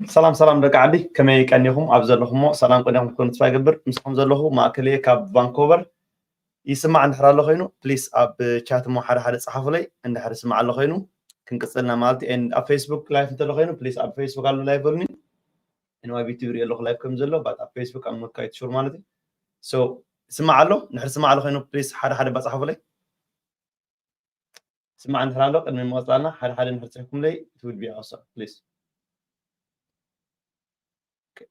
ሰላም ሰላም ደቂ ዓዲ፣ ከመይ ቀኒኹም? ኣብ ዘለኹሞ ሰላም ቀኒኹም ክትኮኑ ተስፋ ይገብር። ምስኹም ዘለኹ ማእከልየ ካብ ቫንኮቨር። ይስማዕ እንድሕር ኣሎ ኮይኑ ፕሊስ ኣብ ቻት እሞ ሓደ ሓደ ጸሓፉለይ፣ እንድሕር ይስማዕ ኣሎ ኮይኑ ክንቅጽልና ማለት እዩ። And ኣብ ፌስቡክ ላይፍ እንተሎ ኮይኑ ፕሊስ ኣብ ፌስቡክ ኣሎ ላይፍ በሉኒ። ንዋይ ቢቲ ይሪኦ ኣለኹ ላይፍ ከም ዘሎ ባት ኣብ ፌስቡክ ኣብ መካየት ሹር ማለት እዩ። So ይስማዕ ኣሎ፣ እንድሕር ይስማዕ ኣሎ ኮይኑ ፕሊስ ሓደ ሓደ ባጻሓፉለይ። ስማዕ እንድሕር ኣሎ ቅድሚ ምቕጻልና ሓደ ሓደ እንድሕር ጽሕኩምለይ it would be awesome please።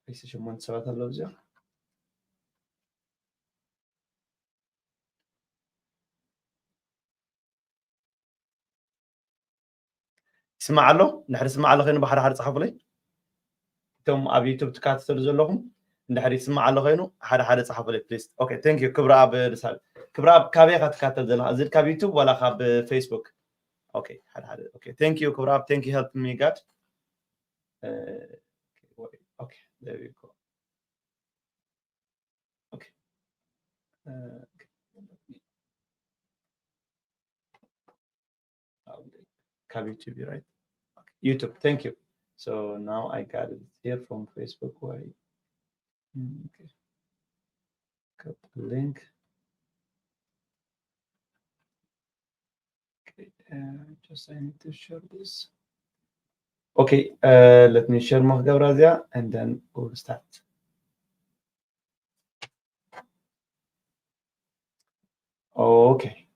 ዒስራ ሸሞንተ ሰባት ኣለዉ እዚኦም። ይስማዕ ኣሎ? እንድሕር ይስማዕ ኣሎ ኮይኑ ብሓደ ሓደ ጸሓፉለይ። እቶም ኣብ ዩቱብ ትከታተሉ ዘለኹም እንድሕር ይስማዕ ኣሎ ኮይኑ ሓደ ሓደ ጸሓፉለይ ፕሊዝ። ኦኬ፣ ቴንክ ዩ። ክብረኣብ ደሳለ። ክብረኣብ ካበይ ኢኻ ትከታተል ዘለኻ? እዚ ካብ ዩቱብ ዋላ ካብ ፌስቡክ? ኦኬ፣ ሓደ ሓደ። ኦኬ፣ ቴንክ ዩ ክብረኣብ፣ ቴንክ ዩ፣ ሄልፕ ሚ ጋድ። ኦኬ፣ there we go. ኦኬ። ካብ ዩቱብ እዩ፣ right? ዩቱብ፣ thank you። So now I got it here from Facebook. Why? Mm, okay. Copy link. Okay, uh, just I need to share this. Okay, uh, let me share my Gabrazia and then we'll start. Okay.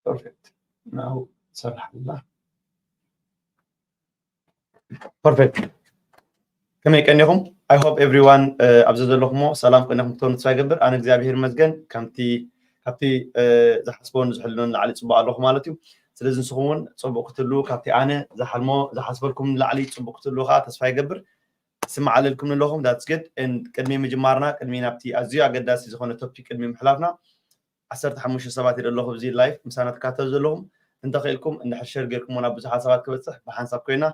Perfect. Now ሰርሓላ። ፐርፌክት። ከመይ ቀኒኹም? I hope everyone ኣብዚ ዘለኹሞ ሰላም ቀኒኹም ክትኮኑ ተስፋ ይገብር። ኣነ እግዚኣብሔር ይመስገን ከምቲ ካብቲ ዝሓስቦን ዝሕልኖን ንላዕሊ ፅቡቅ ኣለኹ ማለት እዩ። ስለዚ ንስኹም እውን ፅቡቅ ክትህልዉ ካብቲ ኣነ ዝሓልሞ ዝሓስበልኩም ንላዕሊ ፅቡቅ ክትህልዉ ከዓ ተስፋ ይገብር። ስማዕ ኣለልኩም ኣለኹም that's good። ቅድሚ ምጅማርና ቅድሚ ናብቲ ኣዝዩ ኣገዳሲ ዝኾነ ቶፒክ ቅድሚ ምሕላፍና ዓሰርተ ሓሙሽተ ሰባት ይደለኹ ኣብዚ ላይፍ ምሳና ትካተሉ ዘለኹም እንተኽኢልኩም እንድሕር ሸር ጌርኩሞ ናብ ብዙሓት ሰባት ክበፅሕ ብሓንሳብ ኮይና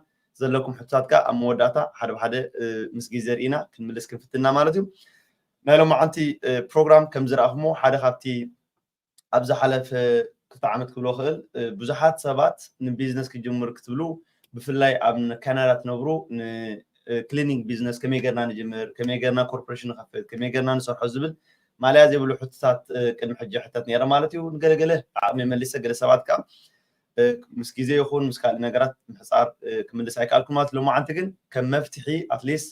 ዘለኩም ሕቶታት ከዓ ኣብ መወዳእታ ሓደ ብሓደ ምስ ግዜ ርኢና ክንምልስ ክንፍትና ማለት እዩ። ናይ ሎማዓንቲ ፕሮግራም ከም ዝረኣኹሞ ሓደ ካብቲ ኣብ ዝሓለፈ ክልተ ዓመት ክብሎ ክእል ብዙሓት ሰባት ንቢዝነስ ክጅምሩ ክትብሉ ብፍላይ ኣብ ካናዳ ትነብሩ ክሊኒንግ ቢዝነስ ከመይ ገርና ንጅምር፣ ከመይ ገርና ኮርፖሬሽን ንኸፍት፣ ከመይ ገርና ንሰርሖ ዝብል ማለያ ዘይብሉ ሕቶታት ቅድሚ ሕጂ ሕተት ነይረ ማለት እዩ። ንገለገለ ዓቕሚ መሊሰ፣ ገለ ሰባት ከዓ ምስ ግዜ ይኹን ምስ ካልእ ነገራት ምሕፃር ክምልስ ኣይከኣልኩ ማለት። ሎማዓንቲ ግን ከም መፍትሒ ኣትሊስት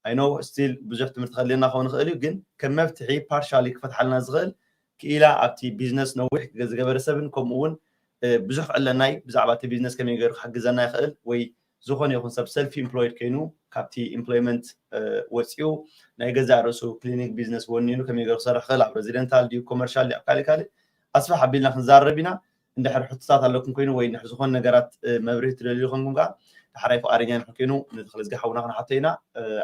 I know still ብዙሕ ትምህርቲ ከድልየና ክኸውን ይኽእል እዩ፣ ግን ከም መፍትሒ ፓርሻሊ ክፈትሓልና ዝኽእል ክኢላ ኣብቲ ቢዝነስ ነዊሕ ዝገበረ ሰብን ከምኡ እውን ብዙሕ ክዕለናይ ብዛዕባ እቲ ቢዝነስ ከመይ ገይሩ ክሕግዘና ይኽእል ወይ ዝኾነ ይኹን ሰብ ሰልፊ ኢምፕሎይድ ኮይኑ ካብቲ ኢምፕሎይመንት ወፂኡ ናይ ገዛእ ርእሱ ክሊኒክ ቢዝነስ ወኒኑ ከመይ ገይሩ ክሰርሕ ይኽእል ኣብ ሬዚደንታል ድዩ ኮመርሻል ድዩ ኣብ ካልእ ካልእ ኣስፍሕ ኣቢልና ክንዛረብ ኢና። እንድሕር ሕቶታት ኣለኩም ኮይኑ ወይ እንድሕር ዝኾነ ነገራት መብርሂ ትደልዩ ኮንኩም ከዓ ዳሕራይ ፍቓደኛ እንድሕር ኮይኑ ንተኽለዝጊ ሓውና ክንሓቶ ኢና።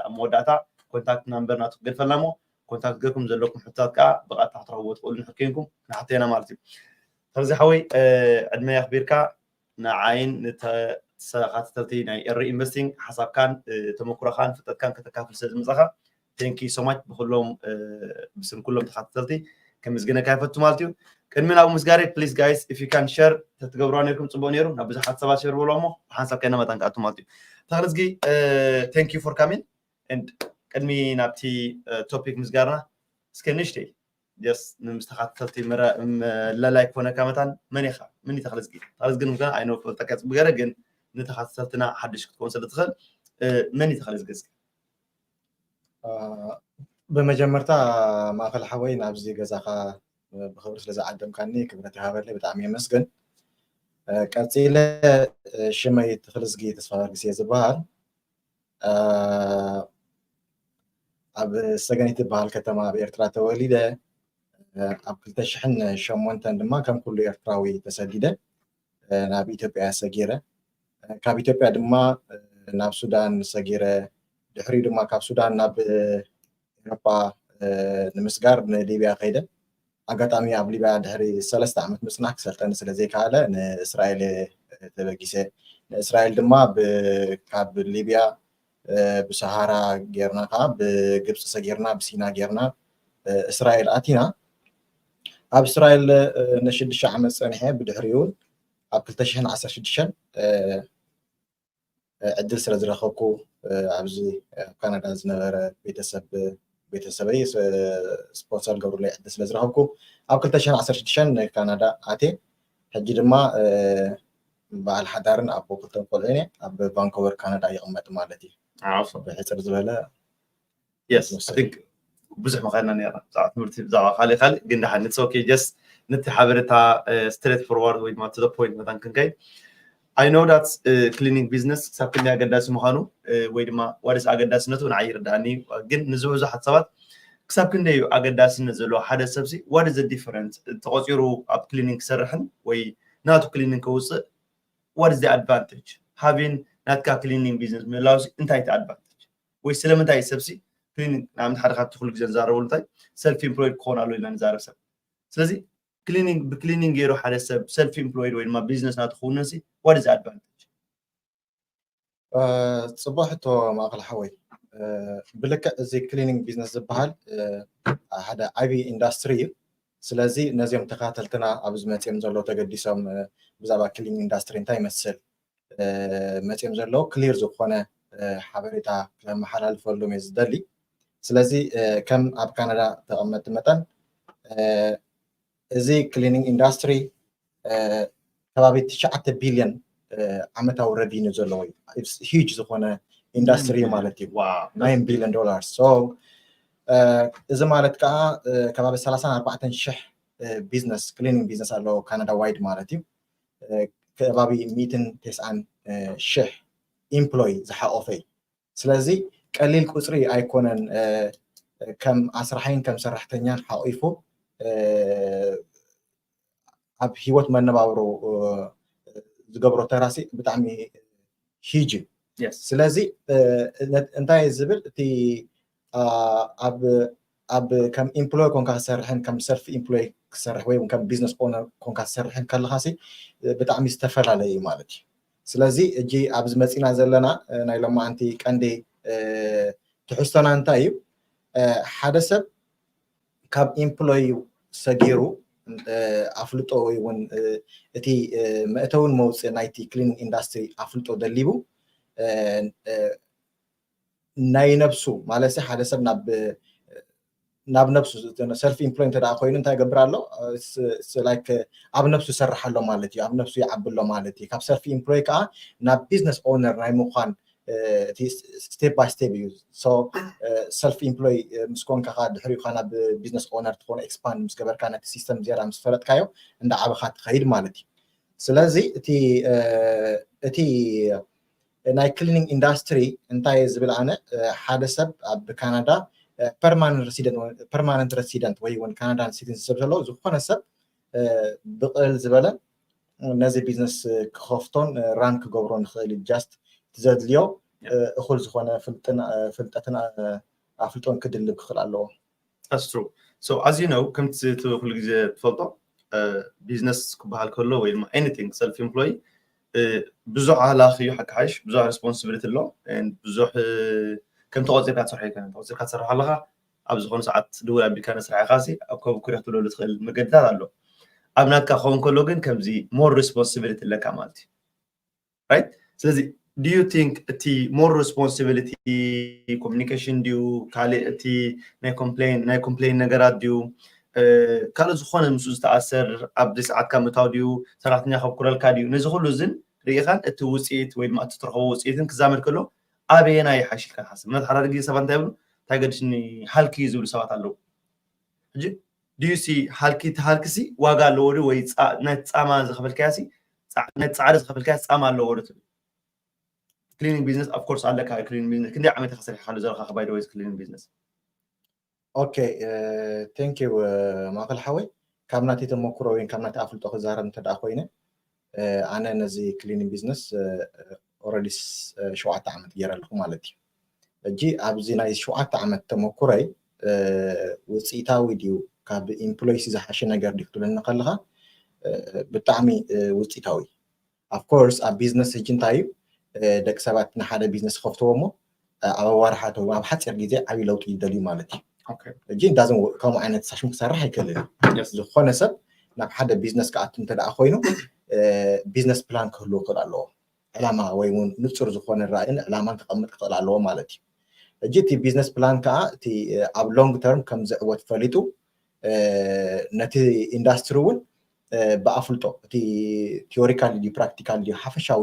ኣብ መወዳእታ ኮንታክት ናምበር ናቱ ክገድፈልና እሞ ኮንታክት ገርኩም ዘለኩም ሕቶታት ከዓ ብቐጥታ ክትረኽብዎ ትኽእሉ እንድሕር ኮይንኩም ክንሓቶ ኢና ማለት እዩ። ተኽለዝጊ ሓወይ ዕድመ የኽቢርካ ንዓይን ንተኸታተልቲ ናይ ኤሪ ኢንቨስቲንግ ሓሳብካን ተመኩሮኻን ፍልጠትካን ከተካፍል ስለ ዝመፃኻ thank you so much ብኩሎም ብስም ኩሎም ተኸታተልቲ ከምዝግነካ ይፈቱ ማለት እዩ። ቅድሚ ናብኡ ምስጋር ፕሊዝ ጋይስ if you can share ተትገብርዋ ነርኩም ፅቡቅ ነይሩ ናብ ብዙሓት ሰባት ሸር በልዋ እሞ ብሓንሳብ ከይና መጣን ክኣቱ ማለት እዩ። ተኽለዝጊ thank you for coming and ቅድሚ ናብቲ ቶፒክ ምስጋርና እስከ ንሽተይ ስ ንምስተኻተልቲ ለላይ ክኾነካ መታን መን ኢኻ ምን ተኽለዝጊ ተኽለዝጊ ንምካ ኣይነ ፈልጠካ ፅቡቅ ገረ ግን ንተኻተልትና ሓድሽ ክትኮን ስለ ትኽእል መን እዩ ተኽለዝጊ እስኪ ብመጀመርታ ማእከል ሓወይ ናብዚ ገዛኻ ብኽብሪ ስለ ዝዓደምካኒ ክብረት ይሃበለይ ብጣዕሚ የመስግን። ቀፂለ ሽመይ ተኽልዝጊ ተስፋ ገርግስ እየ ዝበሃል። ኣብ ሰገን ትበሃል ከተማ ኣብ ኤርትራ ተወሊደ ኣብ ክልተ ሽሕን ሸሞንተን ድማ ከም ኩሉ ኤርትራዊ ተሰዲደ ናብ ኢትዮጵያ ሰጊረ ካብ ኢትዮጵያ ድማ ናብ ሱዳን ሰጊረ ድሕሪኡ ድማ ካብ ሱዳን ናብ ኤሮፓ ንምስጋር ንሊብያ ከይደ ኣጋጣሚ ኣብ ሊብያ ድሕሪ ሰለስተ ዓመት ምፅናሕ ክሰልጠኒ ስለ ዘይከኣለ ንእስራኤል ተበጊሰ ንእስራኤል ድማ ካብ ሊብያ ብሰሃራ ጌርና ከዓ ብግብፂ ሰጊርና ብሲና ጌርና እስራኤል ኣቲና ኣብ እስራኤል ንሽዱሽተ ዓመት ፀኒሐ፣ ብድሕሪኡ እውን ኣብ ክልተ ሽሕን ዓሰርተ ሽዱሽተን ዕድል ስለ ዝረኸብኩ ኣብዚ ኣብ ካናዳ ዝነበረ ቤተሰብ ቤተሰበይ ስፖንሰር ገብሩለይ ዕድል ስለ ዝረኸብኩ ኣብ ክልተ ሽሕን ዓሰርተ ሽዱሽተን ንካናዳ ኣትየ። ሕጂ ድማ በዓል ሓዳርን ኣቦ ክልተን ቆልዑን እየ። ኣብ ቫንኮቨር ካናዳ ይቕመጥ ማለት እዩ። ብሕፅር ዝበለ yes I think ብዙሕ መኸና ነራ ብዛዕባ ትምህርቲ ብዛዕባ ካልእ ካልእ ግን ደሓን it's okay just ነቲ ሓበሬታ straight forward ወይ ድማ to the point መታን ክንከይ I know that cleaning business ክሳብ ክንደይ ኣገዳሲ ምዃኑ ወይ ድማ what is ኣገዳስነቱ ንዓይ ይርዳእኒ ግን ንዝብዙሓት ሰባት ክሳብ ክንደይ እዩ ኣገዳስነት ዘለዎ ሓደ ሰብሲ what is different ተቆፂሩ ኣብ cleaning ክሰርሕን ወይ ናቱ cleaning ከውፅእ what is advantage having ናትካ cleaning business ምህላውሲ እንታይ እቲ advantage ወይ ስለምንታይ ሰብሲ cleaning ንኣብነት ሓደ ካብቲ ኩሉ ግዜ ንዛረበሉ እንታይ self employed ክኾን ኣሎ ኢልና ንዛረብ ሰብ ስለዚ cleaning ብ cleaning ገይሩ ሓደ ሰብ self employed ወይ ድማ business ናቱ ክውነንሲ what is advantage ፅቡቅ ሕቶ ማእከል ሓወይ ብልክዕ እዚ cleaning business ዝበሃል ሓደ ዓብዪ industry እዩ ስለዚ ነዚኦም ተከታተልትና ኣብዚ መፅኦም ዘሎ ተገዲሶም ብዛዕባ cleaning industry እንታይ ይመስል መፅኦም ዘለዉ clear ዝኾነ ሓበሬታ ከመሓላልፈሎም እየ ዝደሊ ስለዚ ከም ኣብ ካናዳ ተቐመጥቲ መጠን እዚ cleaning industry ከባቢ ትሽዓተ ቢልዮን ዓመታዊ revenue ዘለዎ እዩ huge ዝኾነ industry ማለት እዩ nine billion dollars so እዚ ማለት ከዓ ከባቢ ሰላሳን ኣርባዕተን ሽሕ business cleaning business ኣለዎ ካናዳ wide ማለት እዩ ከባቢ ሚእትን ተስዓን ሽሕ employee ዝሓቆፈ እዩ ስለዚ ቀሊል ቁፅሪ ኣይኮነን ከም ኣስራሒን ከም ሰራሕተኛን ሓቂፉ ኣብ ሂወት መነባብሮ ዝገብሮ ተራሲ ብጣዕሚ huge እዩ ስለዚ እንታይ ዝብል እቲ ኣብ ኣብ ከም employee ኮንካ ክሰርሕን ከም self employee ክሰርሕ ወይ ከም business owner ኮንካ ክሰርሕን ከለካ ሲ ብጣዕሚ ዝተፈላለየ እዩ ማለት እዩ ስለዚ እጂ ኣብዚ መፂና ዘለና ናይ ሎማዓንቲ ቀንዲ ትሕዝቶና እንታይ እዩ ሓደ ሰብ ካብ employee ሰጊሩ ኣፍልጦ ወይ እውን እቲ መእተውን መውፅእ ናይቲ cleaning industry ኣፍልጦ ደሊቡ ናይ ነብሱ ማለት ሓደ ሰብ ናብ ናብ ነብሱ self employed እንተ ኮይኑ እንታይ ይገብር ኣሎ like ኣብ ነብሱ ይሰርሕ ኣሎ ማለት እዩ ኣብ ነብሱ ይዓቢ ኣሎ ማለት እዩ ካብ self employed ከዓ ናብ business owner ናይ ምኳን እቲ step by step እዩ self employed ምስ ኮንካ ድሕሪኡ ካብ ናብ business owner ትኾኑ expand ምስ ገበርካ ነቲ system ዝያዳ ምስ ፈለጥካዮ እንዳዓበኻ ትኸይድ ማለት እዩ ስለዚ እቲ እቲ ናይ cleaning industry እንታይ ዝብል ኣነ ሓደ ሰብ ኣብ ካናዳ permanent resident ወይ እውን ካናዳን citizen ሰብ ዘለዎ ዝኾነ ሰብ ብቕልል ዝበለ ነዚ business ክኸፍቶን run ክገብሮ ንኽእል እዩ just ዘድልዮ እኹል ዝኾነ ፍልጠትን ኣፍልጦን ክድልብ ክኽእል ኣለዎ That's true. So as you know ከምቲ እቲ ኩሉ ግዜ ትፈልጦ business ክበሃል ከሎ ወይ ድማ anything self employed ብዙሕ ሃላኺ እዩ ሓቂ ሓይሽ ብዙሕ responsibility ኣሎ ብዙሕ ከም ተቆፂርካ ትሰርሖ ይኮነ ተቆፂርካ ትሰርሖ ኣለካ ኣብ ዝኾነ ሰዓት ድውል ኣቢልካ ነስራሕ ኢካ ሲ ኣብ ከብ ኩርያ ትብለሉ ትኽእል መገድታት ኣሎ ኣብ ናትካ ክኸውን ከሎ ግን ከምዚ more responsibility ኣለካ ማለት እዩ right ስለዚ do you think እቲ more responsibility communication ድዩ ካልእ እቲ ናይ complain ናይ complain ነገራት ድዩ ካልእ ዝኾነ ምስ ዝተኣሰር ኣብዚ ሰዓት ካብ ምታው ድዩ ሰራሕተኛ ከብኩረልካ ድዩ ነዚ ኩሉ ዝን ርኢኻን እቲ ውፅኢት ወይ ድማ እቲ ትረኸቦ ውፅኢትን ክዛመድ ከሎ ኣበየና ይሓሽልካ ሓስብ ምናት ሓዳር ግዜ ሰባት እንታይ ብሉ እንታይ ገድሽኒ ሃልኪ ዝብሉ ሰባት ኣለዉ ሕጂ do you see ሃልኪ እቲ ሃልኪ ሲ ዋጋ ኣለዎ ድዩ ወይ ናይ ፃማ ዝኸፈልካያ ሲ ናይ ፃዕሪ ዝኸፈልካያ ፃማ ኣለዎ ዶ ትብል cleaning business of course ኣለካ cleaning business ክንደይ ዓመት ኢኻ ሰሪሕካሉ ዘለኻ by the way cleaning business okay thank you ማእከል ሓወይ ካብ ናተይ ተመክሮ ወይ ካብ ናተይ ኣፍልጦ ክዛረብ እንተ ኮይነ ኣነ ነዚ cleaning business already ሸውዓተ ዓመት ገይረ ኣለኹ ማለት እዩ ሕጂ ኣብዚ ናይ ሸውዓተ ዓመት ተመኩረይ ውፅኢታዊ ድዩ ካብ employees ዝሓሸ ነገር ድዩ ክትብለኒ ከለካ ብጣዕሚ ውፅኢታዊ of course ኣብ business ሕጂ እንታይ እዩ ደቂ ሰባት ንሓደ business ክኸፍትዎ እሞ ኣብ ኣዋርሓት ኣብ ሓፂር ግዜ ዓብዪ ለውጢ ይደልዩ ማለት እዩ ሕጂ ዳዝን ከምኡ ዓይነት ሳሽም ክሰርሕ ኣይክእልን እዩ። ዝኾነ ሰብ ናብ ሓደ ቢዝነስ ክኣቱ እንተ ደኣ ኮይኑ ቢዝነስ ፕላን ክህልዎ ክእል ኣለዎ። ዕላማ ወይ እውን ንጹር ዝኾነ ራእይን ዕላማን ክቐምጥ ክኽእል ኣለዎ ማለት እዩ። ሕጂ እቲ ቢዝነስ ፕላን ከዓ እቲ ኣብ ሎንግ ተርም ከም ዝዕወት ፈሊጡ ነቲ ኢንዳስትሪ እውን ብኣፍልጦ እቲ ቲዮሪካል ድዩ ፕራክቲካል ድዩ ሓፈሻዊ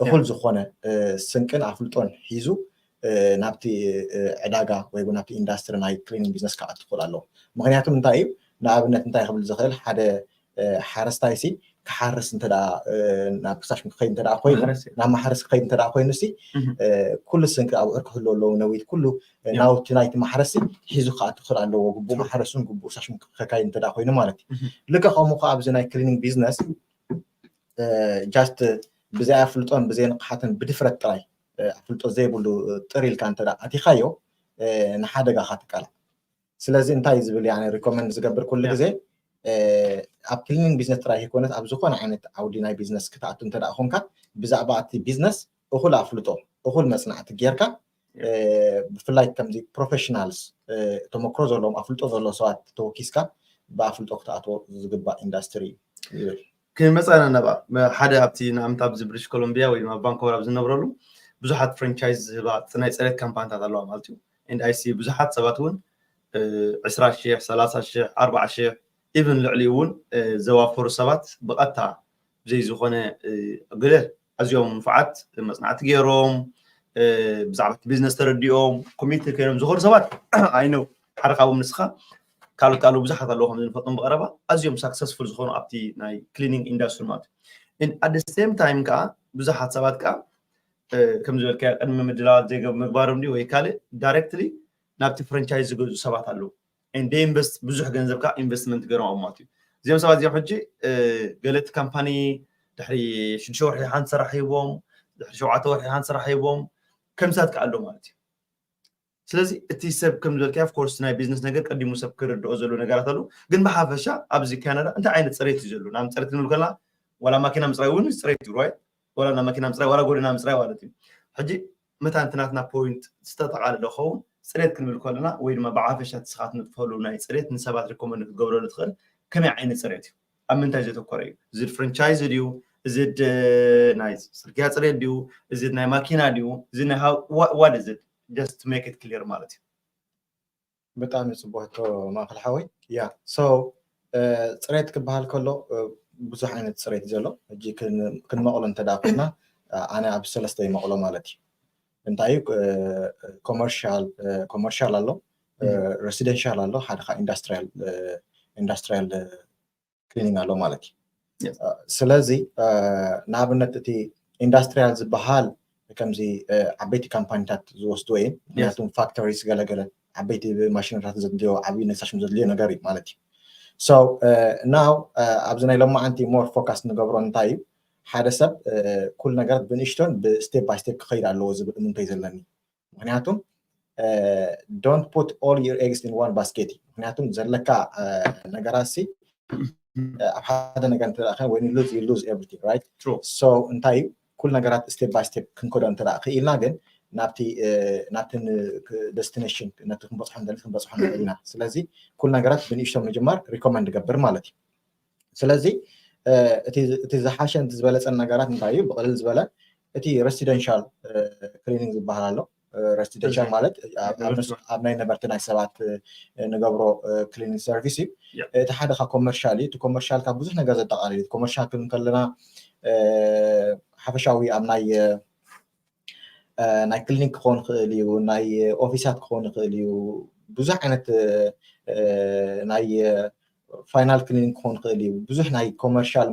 እኹል ዝኾነ ስንቅን ኣፍልጦን ሒዙ ናብቲ ዕዳጋ ወይ ናብቲ ኢንዳስትሪ ናይ ክሊኒንግ ቢዝነስ ክኣቱ ክኽእል ኣለዎ። ምክንያቱ እንታይ እዩ? ንኣብነት እንታይ ክብል ዝኽእል ሓደ ሓረስታይ ሲ ክሓርስ እንተ ናብ ክሳሽ ክኸይድ እንተ ኮይኑ ናብ ማሕረስ ክኸይድ እንተ ኮይኑ ሲ ኩሉ ስንቂ ኣብዑር ክህሉ ኣለዎ ነዊት ኩሉ ናውቲ ናይቲ ማሕረስ ሒዙ ክኣቱ ክኽእል ኣለዎ። ግቡእ ማሕረሱን ግቡእ ሳሽን ከካይድ እንተ ኮይኑ ማለት እዩ። ልክዕ ከምኡ ከዓ ኣብዚ ናይ ክሊኒንግ ቢዝነስ ጃስት ብዘይ ኣፍልጦን ብዘይ ንቕሓትን ብድፍረት ጥራይ ኣፍልጦ ዘይብሉ ጥር ኢልካ እንተ ኣቲኻዮ ንሓደጋ ካትቃላዕ። ስለዚ እንታይ ዝብል ያ ሪኮመንድ ዝገብር ኩሉ ግዜ ኣብ ክሊኒንግ ቢዝነስ ጥራይ ይኮነት ኣብ ዝኾነ ዓይነት ዓውዲ ናይ ቢዝነስ ክትኣቱ እንተ ኮንካ ብዛዕባ እቲ ቢዝነስ እኹል ኣፍልጦ እኹል መፅናዕቲ ጌርካ ብፍላይ ከምዚ ፕሮፌሽናልስ ተመክሮ ዘለዎም ኣፍልጦ ዘለዎ ሰባት ተወኪስካ ብኣፍልጦ ክትኣትዎ ዝግባእ ኢንዳስትሪ እዩ ዝብል። ክንመፃና ነባ ሓደ ኣብቲ ንኣብነት ኣብዚ ብሪሽ ኮሎምቢያ ወይ ድማ ቫንኮቨር ኣብ ዝነብረሉ ብዙሓት ፍራንቻይዝ ዝህባ ናይ ፅሬት ካምፓኒታት ኣለዋ ማለት እዩ። ኤንድ ኣይሲ ብዙሓት ሰባት እውን ዕስራ ሺሕ ሰላሳ ሺሕ ኣርባዓ ሺሕ ኢቭን ልዕሊ እውን ዘዋፈሩ ሰባት ብቐጥታ ብዘይ ዝኾነ ገለ ኣዝዮም ንፉዓት መፅናዕቲ ገይሮም ብዛዕባ እቲ ቢዝነስ ተረዲኦም ኮሚትድ ኮይኖም ዝኾኑ ሰባት ኣይነው ሓደ ካብኦም ንስኻ ካልኦት ካልኦ ብዙሓት ኣለዉ ከም ዝንፈልጦም ብቐረባ ኣዝዮም ሳክሰስፉል ዝኾኑ ኣብቲ ናይ ክሊኒንግ ኢንዳስትሪ ማለት እዩ። ኣት ሴም ታይም ከዓ ብዙሓት ሰባት ከዓ ከም ዝበልካ ቅድሚ ምድላዋት ዘይገብ ምግባሮም ድዩ ወይ ካልእ ዳይሬክትሊ ናብቲ ፍራንቻይዝ ዝገዙ ሰባት ኣለዉ። ኢንቨስት ብዙሕ ገንዘብ ከዓ ኢንቨስትመንት ገይሮም ኣብ ማለት እዩ። እዚኦም ሰባት እዚኦም ሕጂ ገለቲ ካምፓኒ ድሕሪ ሽዱሽተ ወርሒ ሓንቲ ስራሕ ሂቦም ድሕሪ ሸውዓተ ወርሒ ሓንቲ ስራሕ ሂቦም ከምሳት ከዓ ኣሎ ማለት እዩ። ስለዚ እቲ ሰብ ከም ዝበልካ ኦፍኮርስ ናይ ቢዝነስ ነገር ቀዲሙ ሰብ ክርድኦ ዘሎ ነገራት ኣሎ። ግን ብሓፈሻ ኣብዚ ካናዳ እንታይ ዓይነት ፅሬት እዩ ዘሎ ናብ ፅሬት ክንብል ከለና ዋላ ማኪና ምፅራይ እውን ፅሬት እዩ ራይት ዋላ ናብ መኪና ምፅራይ ዋላ ጎደና ምፅራይ ማለት እዩ። ሕጂ መታን እቲ ናትና ፖይንት ዝተጠቓለለ ኸውን ፅሬት ክንብል ከለና ወይ ድማ ብዓፈሻ እቲ ስኻ ትነጥፈሉ ናይ ፅሬት ንሰባት ሪኮመንድ ክትገብረሉ ትኽእል ከመይ ዓይነት ፅሬት እዩ? ኣብ ምንታይ ዘተኮረ እዩ? እዚ ፍራንቻይዝ ድዩ? እዚ ናይ ፅርግያ ፅሬት ድዩ? እዚ ናይ ማኪና ድዩ? እዚ ናይ what is it? Just make it clear ማለት እዩ። ብጣዕሚ ፅቡቅ ሕቶ ማእከል ሓወይ። ያ ሶ ፅሬት ክበሃል ከሎ ብዙሕ ዓይነት ፅሬት እዩ ዘሎ። ሕጂ ክንመቕሎ እንተ ኮይና ኣነ ኣብ ሰለስተ ይመቕሎ ማለት እዩ። እንታይ እዩ ኮመርሻል ኣሎ፣ ሬሲደንሻል ኣሎ፣ ሓደ ከዓ ኢንዳስትሪያል ኢንዳስትሪያል ክሊኒንግ ኣሎ ማለት እዩ። ስለዚ ንኣብነት እቲ ኢንዳስትሪያል ዝበሃል ከምዚ ዓበይቲ ካምፓኒታት ዝወስድዎ እየን። ምክንያቱም ፋክተሪስ ገለገለ ዓበይቲ ማሽነሪታት ዘድልዮ ዓብዪ ነሳሽም ዘድልዮ ነገር እዩ ማለት እዩ። So ናው ኣብዚ ናይ ሎማዓንቲ ሞር ፎካስ ንገብሮ እንታይ እዩ ሓደ ሰብ ኩሉ ነገራት ብንእሽቶን ብስቴፕ ባይ ስቴፕ ክኸይድ ኣለዎ ዝብል እምንቶ እዩ ዘለኒ። ምክንያቱም don't put all your eggs in one basket እዩ። ምክንያቱም ዘለካ ነገራት ሲ ኣብ ሓደ ነገር እንተ ወይ lose you lose everything right? So እንታይ እዩ ኩሉ ነገራት ስቴፕ ባይ ስቴፕ ክንከዶ እንተ ክኢልና ግን ናብቲ ናብቲ ደስቲኔሽን ነቲ ክንበፅሖ እንተ ክንበፅሖ ንኽእል ኢና። ስለዚ ኩሉ ነገራት ብንእሽቶ ምጅማር ሪኮመንድ ገብር ማለት እዩ። ስለዚ እቲ ዝሓሸን ዝበለፀን ነገራት እንታይ እዩ? ብቕልል ዝበለ እቲ ሬሲደንሻል ክሊኒንግ ዝበሃል ኣሎ። ሬሲደንሻል ማለት ኣብ ናይ ነበርቲ ናይ ሰባት ንገብሮ ክሊኒንግ ሰርቪስ እዩ። እቲ ሓደ ካብ ኮመርሻል እዩ። እቲ ኮመርሻል ካብ ብዙሕ ነገር ዘጠቃልል እዩ። ኮመርሻል ክብል ከለና ሓፈሻዊ ኣብ ናይ ናይ ክሊኒክ ክኸውን ይኽእል እዩ፣ ናይ ኦፊሳት ክኸውን ይኽእል እዩ፣ ብዙሕ ዓይነት ናይ ፋይናል ክሊኒክ ክኾን ይኽእል እዩ። ብዙሕ ናይ ኮመርሻል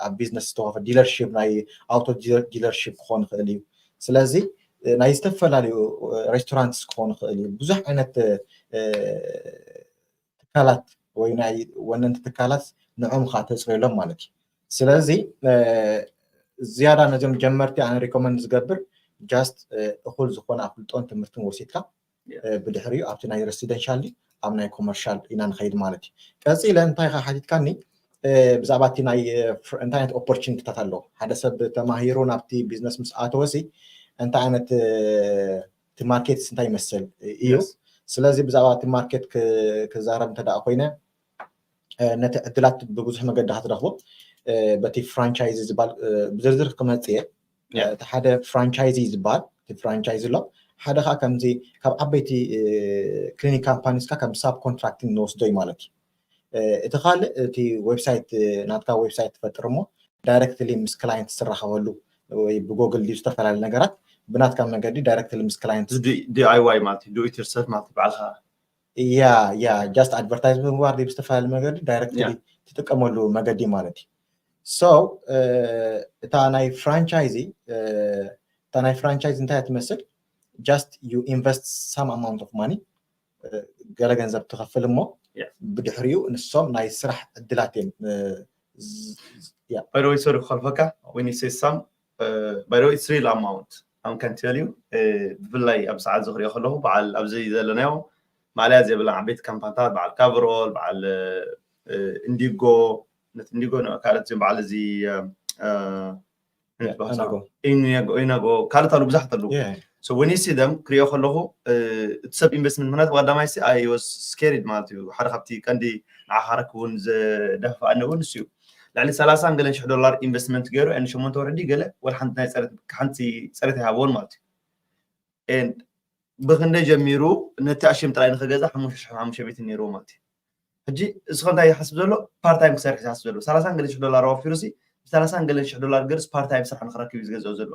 ኣብ ቢዝነስ ዝተኸፈ ዲለርሺፕ ናይ ኣውቶ ዲለርሺፕ ክኾን ይኽእል እዩ። ስለዚ ናይ ዝተፈላለዩ ሬስቶራንትስ ክኾን ይኽእል እዩ። ብዙሕ ዓይነት ትካላት ወይ ናይ ወነንቲ ትካላት ንዕኦም ከዓ ተፅርየሎም ማለት እዩ። ስለዚ ዝያዳ ነዞም ጀመርቲ ኣነ ሪኮመንድ ዝገብር ጃስት እኹል ዝኾነ ኣፍልጦን ትምህርትን ወሲድካ ብድሕሪኡ ኣብቲ ናይ ሬሲደንሻል ኣብ ናይ ኮመርሻል ኢና ንኸይድ ማለት እዩ። ቀፂለ እንታይ ኢኻ ሓቲትካኒ ብዛዕባ እቲ ናይ እንታይ ዓይነት ኦፖርቹኒቲታት ኣለዎ ሓደ ሰብ ተማሂሩ ናብቲ ቢዝነስ ምስ ኣተወሲ እንታይ ዓይነት እቲ ማርኬትስ እንታይ ይመስል እዩ። ስለዚ ብዛዕባ እቲ ማርኬት ክዛረብ እንተ ደኣ ኮይነ ነቲ ዕድላት ብብዙሕ መገዲ ክትረኽቦ በቲ ፍራንቻይዚ ዝበሃል ብዝርዝር ክመጽእ እየ። እቲ ሓደ ፍራንቻይዚ ዝበሃል እቲ ፍራንቻይዚ ኣሎ። ሓደ ከዓ ከምዚ ካብ ዓበይቲ ክሊኒክ ካምፓኒስካ ከም ሳብ ኮንትራክቲንግ ንወስዶ እዩ ማለት እዩ። እቲ ካልእ እቲ ዌብሳይት ናትካ ዌብሳይት ትፈጥር እሞ ዳይረክትሊ ምስ ክላይንት ዝራኸበሉ ወይ ብጎግል ድዩ ዝተፈላለዩ ነገራት ብናትካ መገዲ ዳይረክትሊ ምስ ክላይንት ዲኣይዋይ ማለት ዩ ዱኢት ዮርሰልፍ ማለት ዩ ባዕልካ ያ ያ just ኣድቨርታይዝ ምግባር ድዩ ብዝተፈላለዩ መገዲ ዳይረክትሊ ትጥቀመሉ መገዲ ማለት እዩ። So እታ ናይ ፍራንቻይዚ እታ ናይ ፍራንቻይዚ እንታይ ትመስል? Just you invest some amount of money ገለ ገንዘብ ትኸፍል እሞ ብድሕሪኡ ንሶም ናይ ስራሕ ዕድላት እዮም። ባይደወይ ሶሪ ክኸልፈካ when you say some ባይደወይ it's real amount I'm can tell you ብፍላይ ኣብ ሰዓት ዝክሪኦ ከለኹ በዓል ኣብዚ ዘለናዮ ማልያ ዘይብለን ዓበይቲ ካምፓኒታት በዓል ካቨርኦል በዓል ኢንዲጎ ነት ኢንዲጎ ካልኦት እዚኦም በዓል እዚ ኢነጎ ካልኦት ኣሉ ብዙሓት ኣለዉ። So when you see them ክሪኦ ከለኹ እቲ ሰብ ኢንቨስትመንት ምክንያቱ ቀዳማይ ሲ I was scared ማለት እዩ። ሓደ ካብቲ ቀንዲ ንዓኻ ረክብ እውን ዘደፋኣኒ እውን ንሱ እዩ። ልዕሊ ሰላሳ ገለን ሽሕ ዶላር ኢንቨስትመንት ገይሩ ን ሸሞንተ ወርሒ ገለ ወላ ሓንቲ ናይ ሓንቲ ፅሬት ኣይሃብዎን ማለት እዩ። ብክንደይ ጀሚሩ ነቲ ኣሽም ጥራይ ንክገዛ ሓሙሽተ ሽሕ ሓሙሽተ ሚእቲ ነይርዎ ማለት እዩ። ሕጂ እዚ ከ እንታይ ይሓስብ ዘሎ? ፓርታይም ክሰርሕ ዝሓስብ ዘሎ ሰላሳ ገለ ሽሕ ዶላር ኣወፊሩ ሲ ብሰላሳ ገለ ሽሕ ዶላር ገርስ ፓርታይም ስራሕ ንክረክብ እዩ ዝገዝኦ ዘሎ።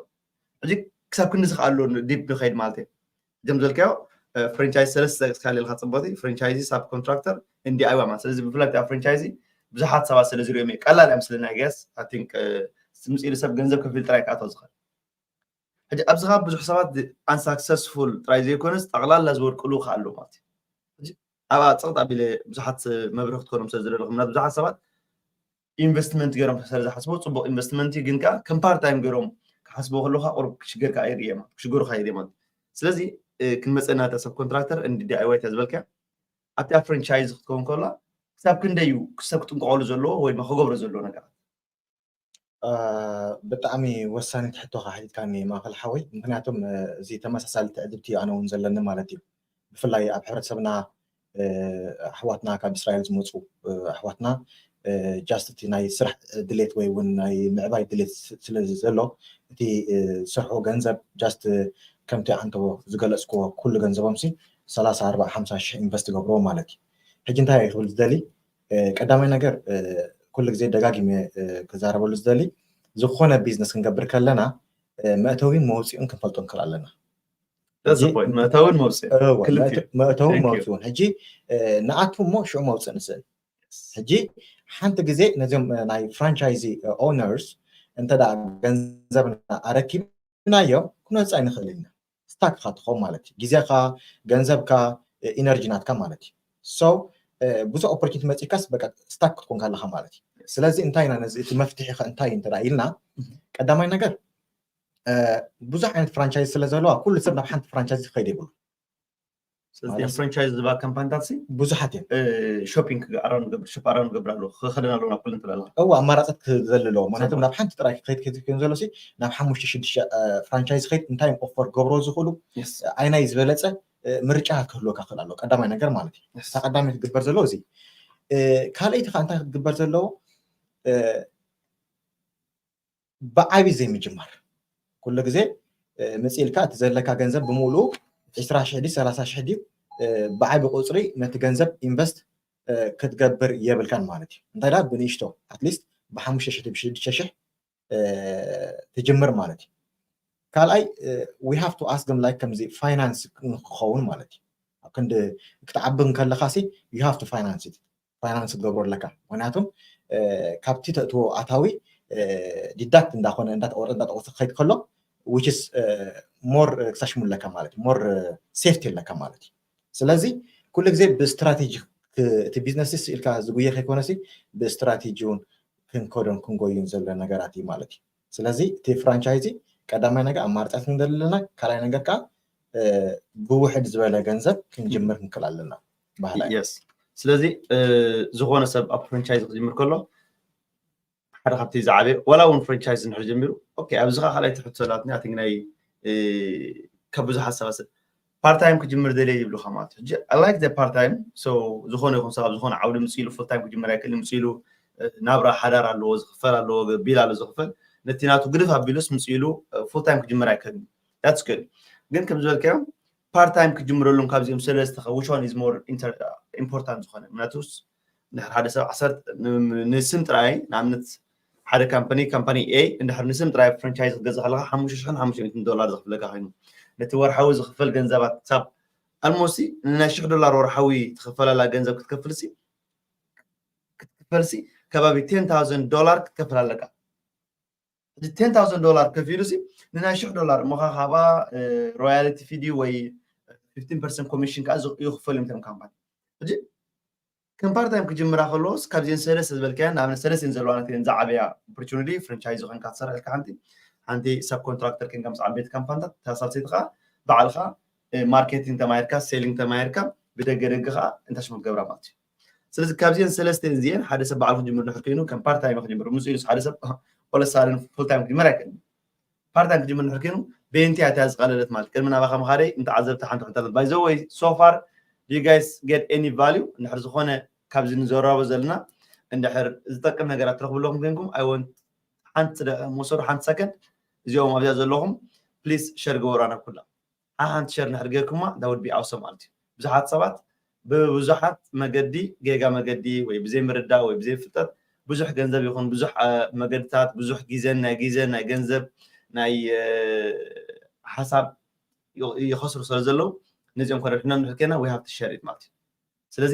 ሕጂ ክሳብ ክንዲ ዝክኣሉ ዲፕ ንኸይድ ማለት እዩ። እዞም ዝበልካዮ ፍራንቻይዝ ሰለስተ ክሳሌ ኢልካ ፅቡቅ ፍራንቻይዚ ሳብ ኮንትራክተር እንዲ ኣይዋ ማለት ስለዚ ብፍላይ ኣብ ፍራንቻይዚ ብዙሓት ሰባት ስለ ዝሪኦም እዩ ቀላል እያ ምስለና ገስ I think ምፅኢሉ ሰብ ገንዘብ ከፊል ጥራይ ክኣቶ ዝኽእል ሕጂ ኣብዚ ካብ ብዙሕ ሰባት unsuccessful ጥራይ ዘይኮነስ ጠቕላላ ዝወድቅሉ ከኣሉ ማለት እዩ። ኣብኣ ፀቕጥ ኣቢለ ብዙሓት መብርህ ክትኮኖም ስለ ዝደለኹም ናብ ብዙሓት ሰባት ኢንቨስትመንት ገይሮም ስለ ዝሓስቡ ፅቡቅ ኢንቨስትመንት ግን ከዓ ከም ፓርታይም ገይሮም ክሓስቡ ከለካ ቁሩብ ክሽገርካ ይርየ ክሽገሩካ ይርየ ማለት ስለዚ ክንመፀና እታ ሰብ ኮንትራክተር እንዲ ዲኣይዋይ እታ ዝበልካ ኣብቲ ኣብ ፍራንቻይዝ ክትከውን ከላ ክሳብ ክንደይ እዩ ክሰብ ክጥንቀቀሉ ዘለዎ ወይ ድማ ክገብሮ ዘለዎ ነገራት ብጣዕሚ ወሳኒት ሕቶ ካ ሓቲትካኒ ማእከል ሓወይ ምክንያቱም እዚ ተመሳሳሊ ትዕድብቲ ኣነ እውን ዘለኒ ማለት እዩ ብፍላይ ኣብ ሕብረተሰብና ኣሕዋትና ካብ እስራኤል ዝመፁ ኣሕዋትና just እቲ ናይ ስራሕ ድሌት ወይ እውን ናይ ምዕባይ ድሌት ስለ ዘሎ እቲ ዝሰርሕዎ ገንዘብ just ከምቲ ዓንተቦ ዝገለፅክዎ ኩሉ ገንዘቦም ሲ ሰላሳ ኣርባዓ ሓምሳ ሽሕ ኢንቨስት ይገብርዎ ማለት እዩ ሕጂ እንታይ ክብል ዝደሊ ቀዳማይ ነገር ኩሉ ግዜ ደጋጊመ ክዛረበሉ ዝደሊ ዝኾነ ቢዝነስ ክንገብር ከለና መእተዊን መውፅኡን ክንፈልጦ ንክእል ኣለና መእተውን መውፅኡ መእተውን መውፅኡን ሕጂ ንኣቱ እሞ ሽዑ መውፅእ ንስእል ሕጂ ሓንቲ ግዜ ነዚም ናይ ፍራንቻይዚ ኦነርስ እንተ ገንዘብና ኣረኪብናዮም ክንወፅእ ኣይንኽእል ኢና ስታክ ኢኻ ትኸውን ማለት እዩ ግዜኻ ገንዘብካ ኢነርጂ ናትካ ማለት እዩ so ብዙሕ ኦፖርቹኒቲ መፂካስ በቃ ስታክ ክትኮንካ ኣለካ ማለት እዩ ስለዚ እንታይ ኢና ነዚ እቲ መፍትሒ ከ እንታይ እንተ ኢልና ቀዳማይ ነገር ብዙሕ ዓይነት ፍራንቻይዝ ስለ ዘለዋ ኩሉ ሰብ ናብ ሓንቲ ፍራንቻይዝ ክኸይድ የብሉ ስለዚ ፍራንቻይዝ ዝባ ካምፓኒታት ሲ ብዙሓት እዮም ሾፒንግ ኣራውን ገብር ሾፕ ኣራውን ገብር ኣሎ ክኸደን ኣለዎ ናብ ኩለን ትብላለ እዎ ኣማራፀት ክዘል ኣለዎ ምክንያቱም ናብ ሓንቲ ጥራይ ክኸይድ ከይትክን ዘሎ ሲ ናብ ሓሙሽተ ሽዱሽተ ፍራንቻይዝ ከይድ እንታይ ኦፈር ገብሮ ዝኽእሉ ኣይናይ ዝበለፀ ምርጫ ክህልወካ ክእል ኣሎ ቀዳማይ ነገር ማለት እዩ እታ ቀዳማይ ክትግበር ዘለዎ እዚ ካልኣይቲ ከዓ እንታይ ክትግበር ዘለዎ ብዓብይ ዘይምጅማር ኩሉ ግዜ ምፅእ ኢልካ እቲ ዘለካ ገንዘብ ብምሉኡ ዕስራ ሽሕ ድዩ ሰላሳ ሽሕ ድዩ ብዓቢ ቁፅሪ ነቲ ገንዘብ ኢንቨስት ክትገብር የብልካን ማለት እዩ እንታይ ዳ ብንእሽቶ ኣትሊስት ብሓሙሽተ ሽሕ ብሽዱሽተ ሽሕ ትጅምር ማለት እዩ ካልኣይ we have to ask them like ከምዚ ፋይናንስ ንክኸውን ማለት እዩ ኣብ ክንዲ ክትዓቢ ከለካ ሲ you have to finance it ፋይናንስ ክትገብሮ ኣለካ ምክንያቱም ካብቲ ተእትዎ ኣታዊ ዲዳክት እንዳኮነ እንዳተቆረጠ እንዳተቆረጠ ክኸይድ ከሎ which is more ክሳሽሙ ኣለካ ማለት more ሴፍቲ ኣለካ ማለት እዩ ስለዚ ኩሉ ግዜ ብስትራቴጂ እቲ ቢዝነስ ስኢልካ ዝጉየ ከይኮነሲ ብስትራቴጂ እውን ክንከዶን ክንጎዩን ዘሎ ነገራት እዩ ማለት እዩ ስለዚ እቲ ፍራንቻይዚ ቀዳማይ ነገር ኣማርፃት ክንደሊ ኣለና ካልኣይ ነገር ከዓ ብውሕድ ዝበለ ገንዘብ ክንጅምር ክንክእል ኣለና ባህላ ስለዚ ዝኾነ ሰብ ኣብ ፍራንቻይዝ ክጅምር ከሎ ሓደ ካብቲ ዝዓበየ ዋላ እውን ፍራንቻይዝ ንሕር ጀሚሩ ኣብዚ ከዓ ካልኣይ ትሕት ሰላትኒ ኣቲ ናይ ካብ ብዙሓት ሰባት ፓርት ታይም ክጅምር ደልየ ይብሉካ ማለት እዩ። ሕጂ I like the part time። So ዝኾነ ይኹን ሰብ ኣብ ዝኾነ ዓውዲ ምፅእ ኢሉ ፉል ታይም ክጅምር ኣይክእልን። ምፅእ ኢሉ ናብራ ሓዳር ኣለዎ ዝኽፈል፣ ኣለዎ ቢል ኣሎ ዝኽፈል። ነቲ ናቱ ግድፍ ኣቢሉስ ምፅእ ኢሉ ፉል ታይም ክጅምር ኣይክእልን። That's good። ግን ከም ዝበልካዮም ፓርት ታይም ክጅምረሉም ካብዚኦም ሰለስተ which one is more important ዝኾነ ምክንያቱስ እንድሕር ሓደ ሰብ ዓሰርተ ንስም ጥራይ ንኣብነት ሓደ ካምፓኒ ካምፓኒ ኤ እንድሕር ንስም ጥራይ ፍራንቻይዝ ክትገዝእ ከለካ ሓሙሽተ ሽሕን ሓሙሽተ ሚእትን ዶላር ዘኽፍለካ ኮይኑ ነቲ ወርሓዊ ዝኽፈል ገንዘባት ክሳብ ኣልሞስት ንናይ ሽሕ ዶላር ወርሓዊ ትኽፈላለ ገንዘብ ክትከፍልሲ ክትክፈልሲ ከባቢ ቴን ታውዘንድ ዶላር ክትከፍል ኣለካ። ሕጂ ቴን ታውዘንድ ዶላር ከፊሉሲ ንናይ ሽሕ ዶላር እሞ ከዓ ካብኣ ሮያልቲ ፊ ድዩ ወይ ፊፍቲን ፐርሰንት ኮሚሽን ከዓ ይኽፈል እዮም እቶም ካምፓኒ። ሕጂ ከም ፓርት ታይም ክጅምራ ከለዎስ ካብዚአን ሰለስተ ዝበልካያን ንኣብነት ሰለስቲን ዘለዋ ነተን ዝዓበያ ኦፖርቹኒቲ ፍራንቻይዝ ኮይንካ ትሰርሕ ኢልካ ሓንቲ ሓንቲ ሰብ ኮንትራክተር ኮይንካ ምስ ዓበይቲ ካምፓኒታት እታ ሳልሰይቲ ከዓ ባዕልካ ማርኬቲንግ ተማሂርካ ሴሊንግ ተማሂርካ ብደገ ደገ ከዓ እንታይ ሽሙ ትገብራ ማለት እዩ። ስለዚ ካብዚአን ሰለስተ እዚአን ሓደ ሰብ ባዕሉ ክጅምር ድሕር ኮይኑ ከም ፓርት ታይም ክጅምር ምስ ኢሉስ ሓደ ሰብ ኦለሳልን ፉል ታይም ክጅምር ኣይክእልን። ፓርት ታይም ክጅምር ድሕር ኮይኑ በየንቲ እያ ዝቐለለት ማለት ቅድሚ ናባኻ ምኻደይ እንተዓዘብቲ ሓንቲ ሕቶ ኣለት። By the way so far do you guys get any value? እንድሕር ዝኾነ ካብዚ ንዘራረቦ ዘለና እንድሕር ዝጠቅም ነገራት ትረኽቡ ኣለኹም ኮይንኩም I want ሓንቲ ደ- መውሰዱ ሓንቲ ሰከንድ እዚኦም ኣብዚኣ ዘለኹም ፕሊዝ ሸር ግበሩ ናብ ኩላ ሓንቲ ሸር እንድሕር ጌርኩማ that would be awesome ማለት እዩ። ብዙሓት ሰባት ብብዙሓት መገዲ ጌጋ መገዲ ወይ ብዘይምርዳእ ወይ ብዘይፍልጠት ብዙሕ ገንዘብ ይኹን ብዙሕ መገድታት ብዙሕ ግዜን ናይ ግዜን ናይ ገንዘብ ናይ ሓሳብ ይኸስሩ ስለ ዘለዉ ነዚኦም ከረድሕና ንድሕር ኬና we have to share it ማለት እዩ። ስለዚ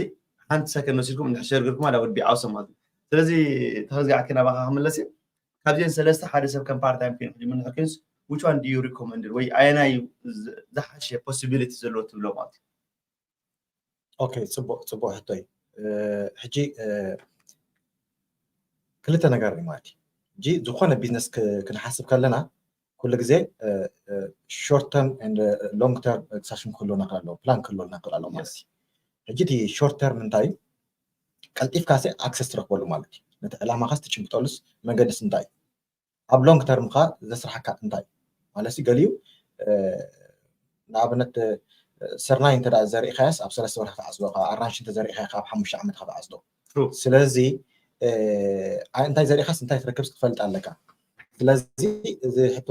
ሓንቲ ሰከንድ ወሲድኩም እንድሕር ሸር ጌርኩማ that would be awesome ማለት እዩ። ስለዚ ተኸዚኣ ኬና ባኻ ክምለስ እዩ። ካብዚአን ሰለስተ ሓደ ሰብ ከም ፓርት ታይም ኮይኑ ክጅምር ንሕር ኮይንስ which one do you recommend ወይ ኣየናይ ዝሓሸ possibility ዘለዎ ትብሎ ማለት እዩ? ኦኬ፣ ፅቡቅ ፅቡቅ ሕቶ እዩ። ሕጂ ክልተ ነገር እዩ ማለት እዩ። ሕጂ ዝኾነ ቢዝነስ ክንሓስብ ከለና ኩሉ ግዜ ሾርት ተርም ሎንግ ተርም ሳሽን ክህልወና ክእል ኣለዎ፣ ፕላን ክህልወና ክእል ኣለዎ ማለት እዩ። ሕጂ እቲ ሾርት ተርም እንታይ ቀልጢፍካ ሲ ኣክሰስ ትረክበሉ ማለት እዩ። ነቲ ዕላማኻስ ትጭብጠሉስ መገድስ እንታይ እዩ? ኣብ ሎንግ ተርም ካ ዘስራሕካ እንታይ ማለት እዩ? ገሊኡ ንኣብነት ስርናይ እንተ ዘሪእካያስ ኣብ ሰለስተ ወርሒ ክትዓፅዶ፣ ካብ ኣራንሽ እንተ ዘሪእካያ ካብ ሓሙሽተ ዓመት ክትዓፅዶ። ስለዚ እንታይ ዘሪእካስ እንታይ ትረክብስ ክትፈልጥ ኣለካ። ስለዚ እዚ ሕቶ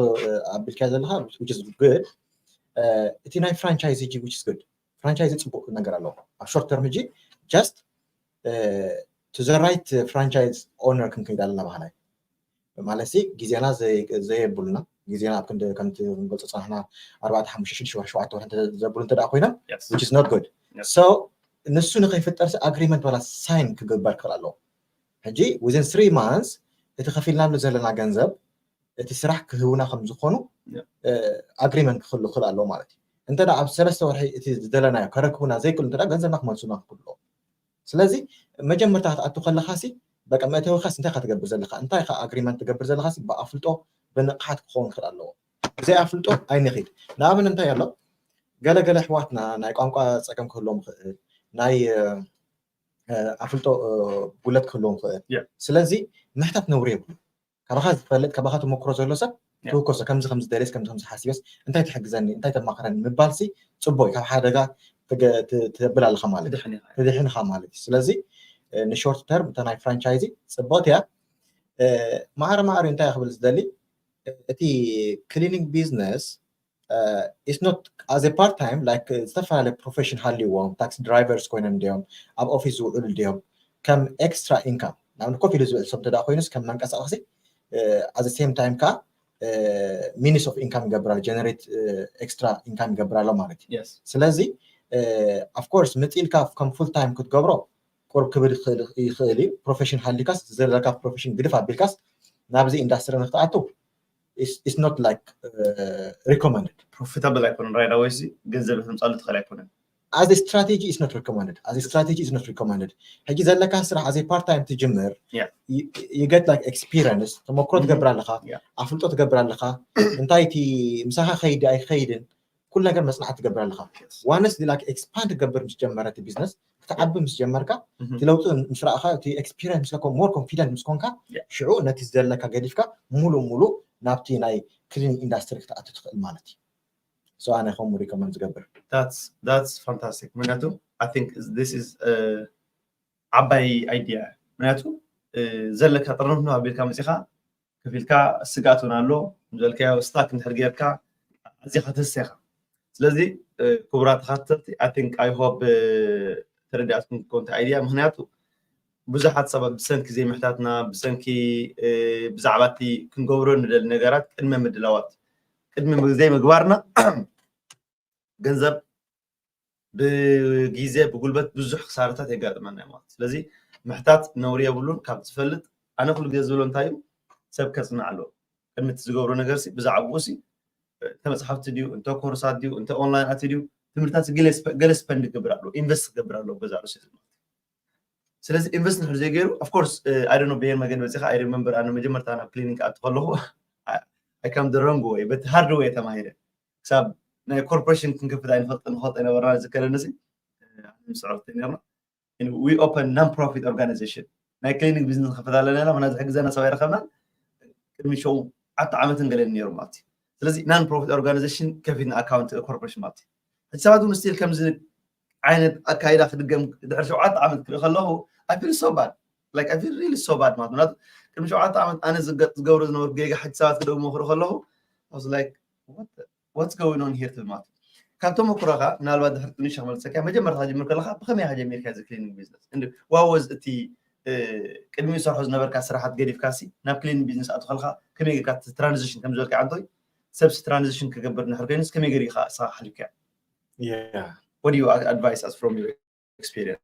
ኣቢልካዮ ዘለካ which is good። እቲ ናይ ፍራንቻይዝ ሕጂ which is good ፍራንቻይዝ ፅቡቅ ነገር ኣለዎ ኣብ ሾርት ተርም። ሕጂ just to the right franchise owner ክንከይድ ኣለና ባህላይ ማለት ሲ ግዜና ዘየብሉና ግዜና ኣብ ክንዲ ከምቲ ክንገልፆ ፅናሕና ኣርባዕተ ሓሙሽተ ሽዱሽተ ወርሒ ሸውዓተ ወርሒ ዘብሉ እንተ ኮይኖም which is not good። So ንሱ ንከይፍጠር ሲ ኣግሪመንት ዋላ ሳይን ክግበር ክኽእል ኣለዎ። ሕጂ within three months እቲ ከፊልናሉ ዘለና ገንዘብ እቲ ስራሕ ክህቡና ከም ዝኾኑ ኣግሪመንት ክኽሉ ክኽእል ኣለዎ ማለት እዩ። እንተ ኣብ ሰለስተ ወርሒ እቲ ዝደለናዮ ከረክቡና ዘይክእሉ እንተ ገንዘብና ክመልሱና ክኽእሉ ኣለዎ። ስለዚ መጀመርታ ክትኣቱ ከለካ ሲ በቃ መእተዊካስ እንታይ ኢካ ትገብር ዘለካ እንታይ ኢካ ኣግሪመንት ትገብር ዘለካ ሲ ብኣፍልጦ ብንቕሓት ክኸውን ክኽእል ኣለዎ። ብዘይ ኣፍልጦ ኣይንኺድ። ንኣብነት እንታይ ኣሎ ገለገለ ኣሕዋትና ናይ ቋንቋ ፀገም ክህልዎም ይኽእል ናይ ኣፍልጦ ጉድለት ክህልዎም ይኽእል። ስለዚ ምሕታት ነውሪ የብሉ። ካባኻ ዝፈልጥ ካባኻ ተመክሮ ዘሎ ሰብ ትውከሶ ከምዚ ከምዚ ደልየስ ከምዚ ከምዚ ሓሲበስ እንታይ ትሕግዘኒ እንታይ ተማኽረኒ ምባልሲ ፅቡቅ እዩ። ካብ ሓደጋ ተብል ኣለኻ ማለት እዩ ትድሕን ኢኻ ማለት እዩ። ስለዚ ንሾርት ተርም እታ ናይ ፍራንቻይዚ ፅብቅቲ እያ። ማዕረ ማዕሪ እንታይ ክብል ዝደሊ እቲ ክሊኒንግ ቢዝነስ is not as a part time like ዝተፈላለዩ ፕሮፌሽን ሃልይዎም ታክሲ ድራይቨርስ ኮይኖም እንዲዮም ኣብ ኦፊስ ዝውዕሉ እንዲዮም ከም ኤክስትራ ኢንካም ናብ ኮፍ ኢሉ ዝውዕል ሰብ እንተዳ ኮይኑስ ከም መንቀሳቀሲ at the same time ካ ሚንስ ኦፍ ኢንካም ይገብር ኣሎ ጀነሬት ኤክስትራ ኢንካም ይገብር ኣሎ ማለት እዩ። ስለዚ of course ምፅእ ኢልካ ከም ፉል ታይም ክትገብሮ ቁሩብ ክብድ ይኽእል እዩ። ፕሮፌሽን ሃሊካስ ዘለካ ፕሮፌሽን ግድፍ ኣቢልካስ ናብዚ ኢንዳስትሪ ንክትኣትው it's not like recommended። ፕሮፊታብል ኣይኮነን right away ገንዘብ ክትምፃሉ ትኽእል ኣይኮነን። As a strategy is not recommended. As a strategy is not recommended. ሕጂ ዘለካ ስራሕ as a part time ትጅምር you get like experience ተመክሮ ትገብር ኣለካ ኣፍልጦ ትገብር ኣለካ እንታይ እቲ ምሳኻ ከይድ ኣይከይድን ኩሉ ነገር መፅናዕቲ ትገብር ኣለካ። ዋንስ like ኤክስፓንድ ትገብር ምስ ጀመረ እቲ ቢዝነስ ክትዓቢ ምስ ጀመርካ እቲ ለውጢ ምስ ረኣኻ እቲ ኤክስፒሪንስ ምስ ሞር ኮንፊደንት ምስ ኮንካ ሽዑ ነቲ ዘለካ ገዲፍካ ሙሉእ ሙሉእ ናብቲ ናይ ክሊኒንግ ኢንዳስትሪ ክትኣቱ ትኽእል ማለት እዩ። So ኣነ ከምኡ recommend ዝገብር። That's that's fantastic። ምክንያቱ I think this is ዓባይ idea። ምክንያቱ ዘለካ ጥርንፍ ነው ኣቢልካ መፂኻ ከፊልካ ስግኣት እውን ኣሎ። ዝበልካዮ ስታክ እንድሕር ጌርካ ኣዚኻ ተስኻ። ስለዚ ክቡራት ተኻተልቲ I think I hope ተረዲኣትኩም ትኮን idea። ምክንያቱ ብዙሓት ሰባት ብሰንኪ ዘይምሕታትና ብሰንኪ ብዛዕባ እቲ ክንገብሮ ንደሊ ነገራት ቅድመ ምድላዋት ቅድሚ ዘይምግባርና ገንዘብ ብግዜ ብጉልበት ብዙሕ ክሳርታት የጋጥመና ማለት። ስለዚ ምሕታት ነውሪ የብሉን። ካብ ዝፈልጥ ኣነ ኩሉ ግዜ ዝብሎ እንታይ እዩ ሰብ ከፅናዕ ኣለዎ። ቅድሚ እቲ ዝገብሮ ነገር ሲ ብዛዕባኡ ሲ እንተ መፅሓፍቲ ድዩ እንተ ኮርሳት ድዩ እንተ ኦንላይን ኣት ድዩ ትምህርታት ገለ ስፐንድ ክገብር ኣለዎ ኢንቨስት ክገብር ኣለዎ በዛ ርሲ ማለት። ስለዚ ኢንቨስት ንድሕር ዘይገይሩ of course I don't know ብሄር መገድ መፂኻ I remember ኣነ መጀመርታ ናብ ክሊኒክ ኣት ከለኹ I come the wrong way but hard way ተማሂረ ክሳብ ናይ ኮርፖሬሽን ክንከፍት ኣይንፈልጥ ንፈልጥ ኣይነበርና ዝከለኒ ሲ ምስዕርቲ ነርና we open non profit organization ናይ ክሊኒክ ቢዝነስ ንከፍት ኣለና ምና ዝሕግዘና ሰብ ኣይረኸብናን ቅድሚ ሸውዓተ ዓመትን ገለን ነይሩ ማለት እዩ ስለዚ non profit organization ከፊትና ኣካውንት ኮርፖሬሽን ማለት እዩ ሕጂ ሰባት እውን ስቲል ከምዚ ዓይነት ኣካይዳ ክድገም ድሕሪ ሸውዓተ ዓመት ክርኢ ከለኹ I feel so bad like I feel really so bad ማለት ምክንያቱ ቅድሚ ሸውዓተ ዓመት ኣነ ዝገብሮ ዝነበርኩ ጌጋ ሕጂ ሰባት ክደግሞ ክርኢ ከለኹ I was like what what's going on here ትብል ማለት እዩ ካብ ተመኩሮኻ ምናልባት ድሕሪ ትንሽ ክመልሰካ መጀመርታ ጀምር ከለካ ብከመይ ኢካ ጀሚርካ እዚ ክሊኒንግ ቢዝነስ what was እቲ ቅድሚ ዝሰርሖ ዝነበርካ ስራሓት ገዲፍካ ሲ ናብ ክሊኒንግ ቢዝነስ ኣቱ ከለካ ከመይ ጌርካ ትራንዚሽን ከም ዝበልካ ዓንቶይ ሰብሲ ትራንዚሽን ክገብር ንድሕር ኮይኑስ ከመይ ገይርካ ንስኻ ሓሊፍካዮ Yeah. What do you advise us from your experience?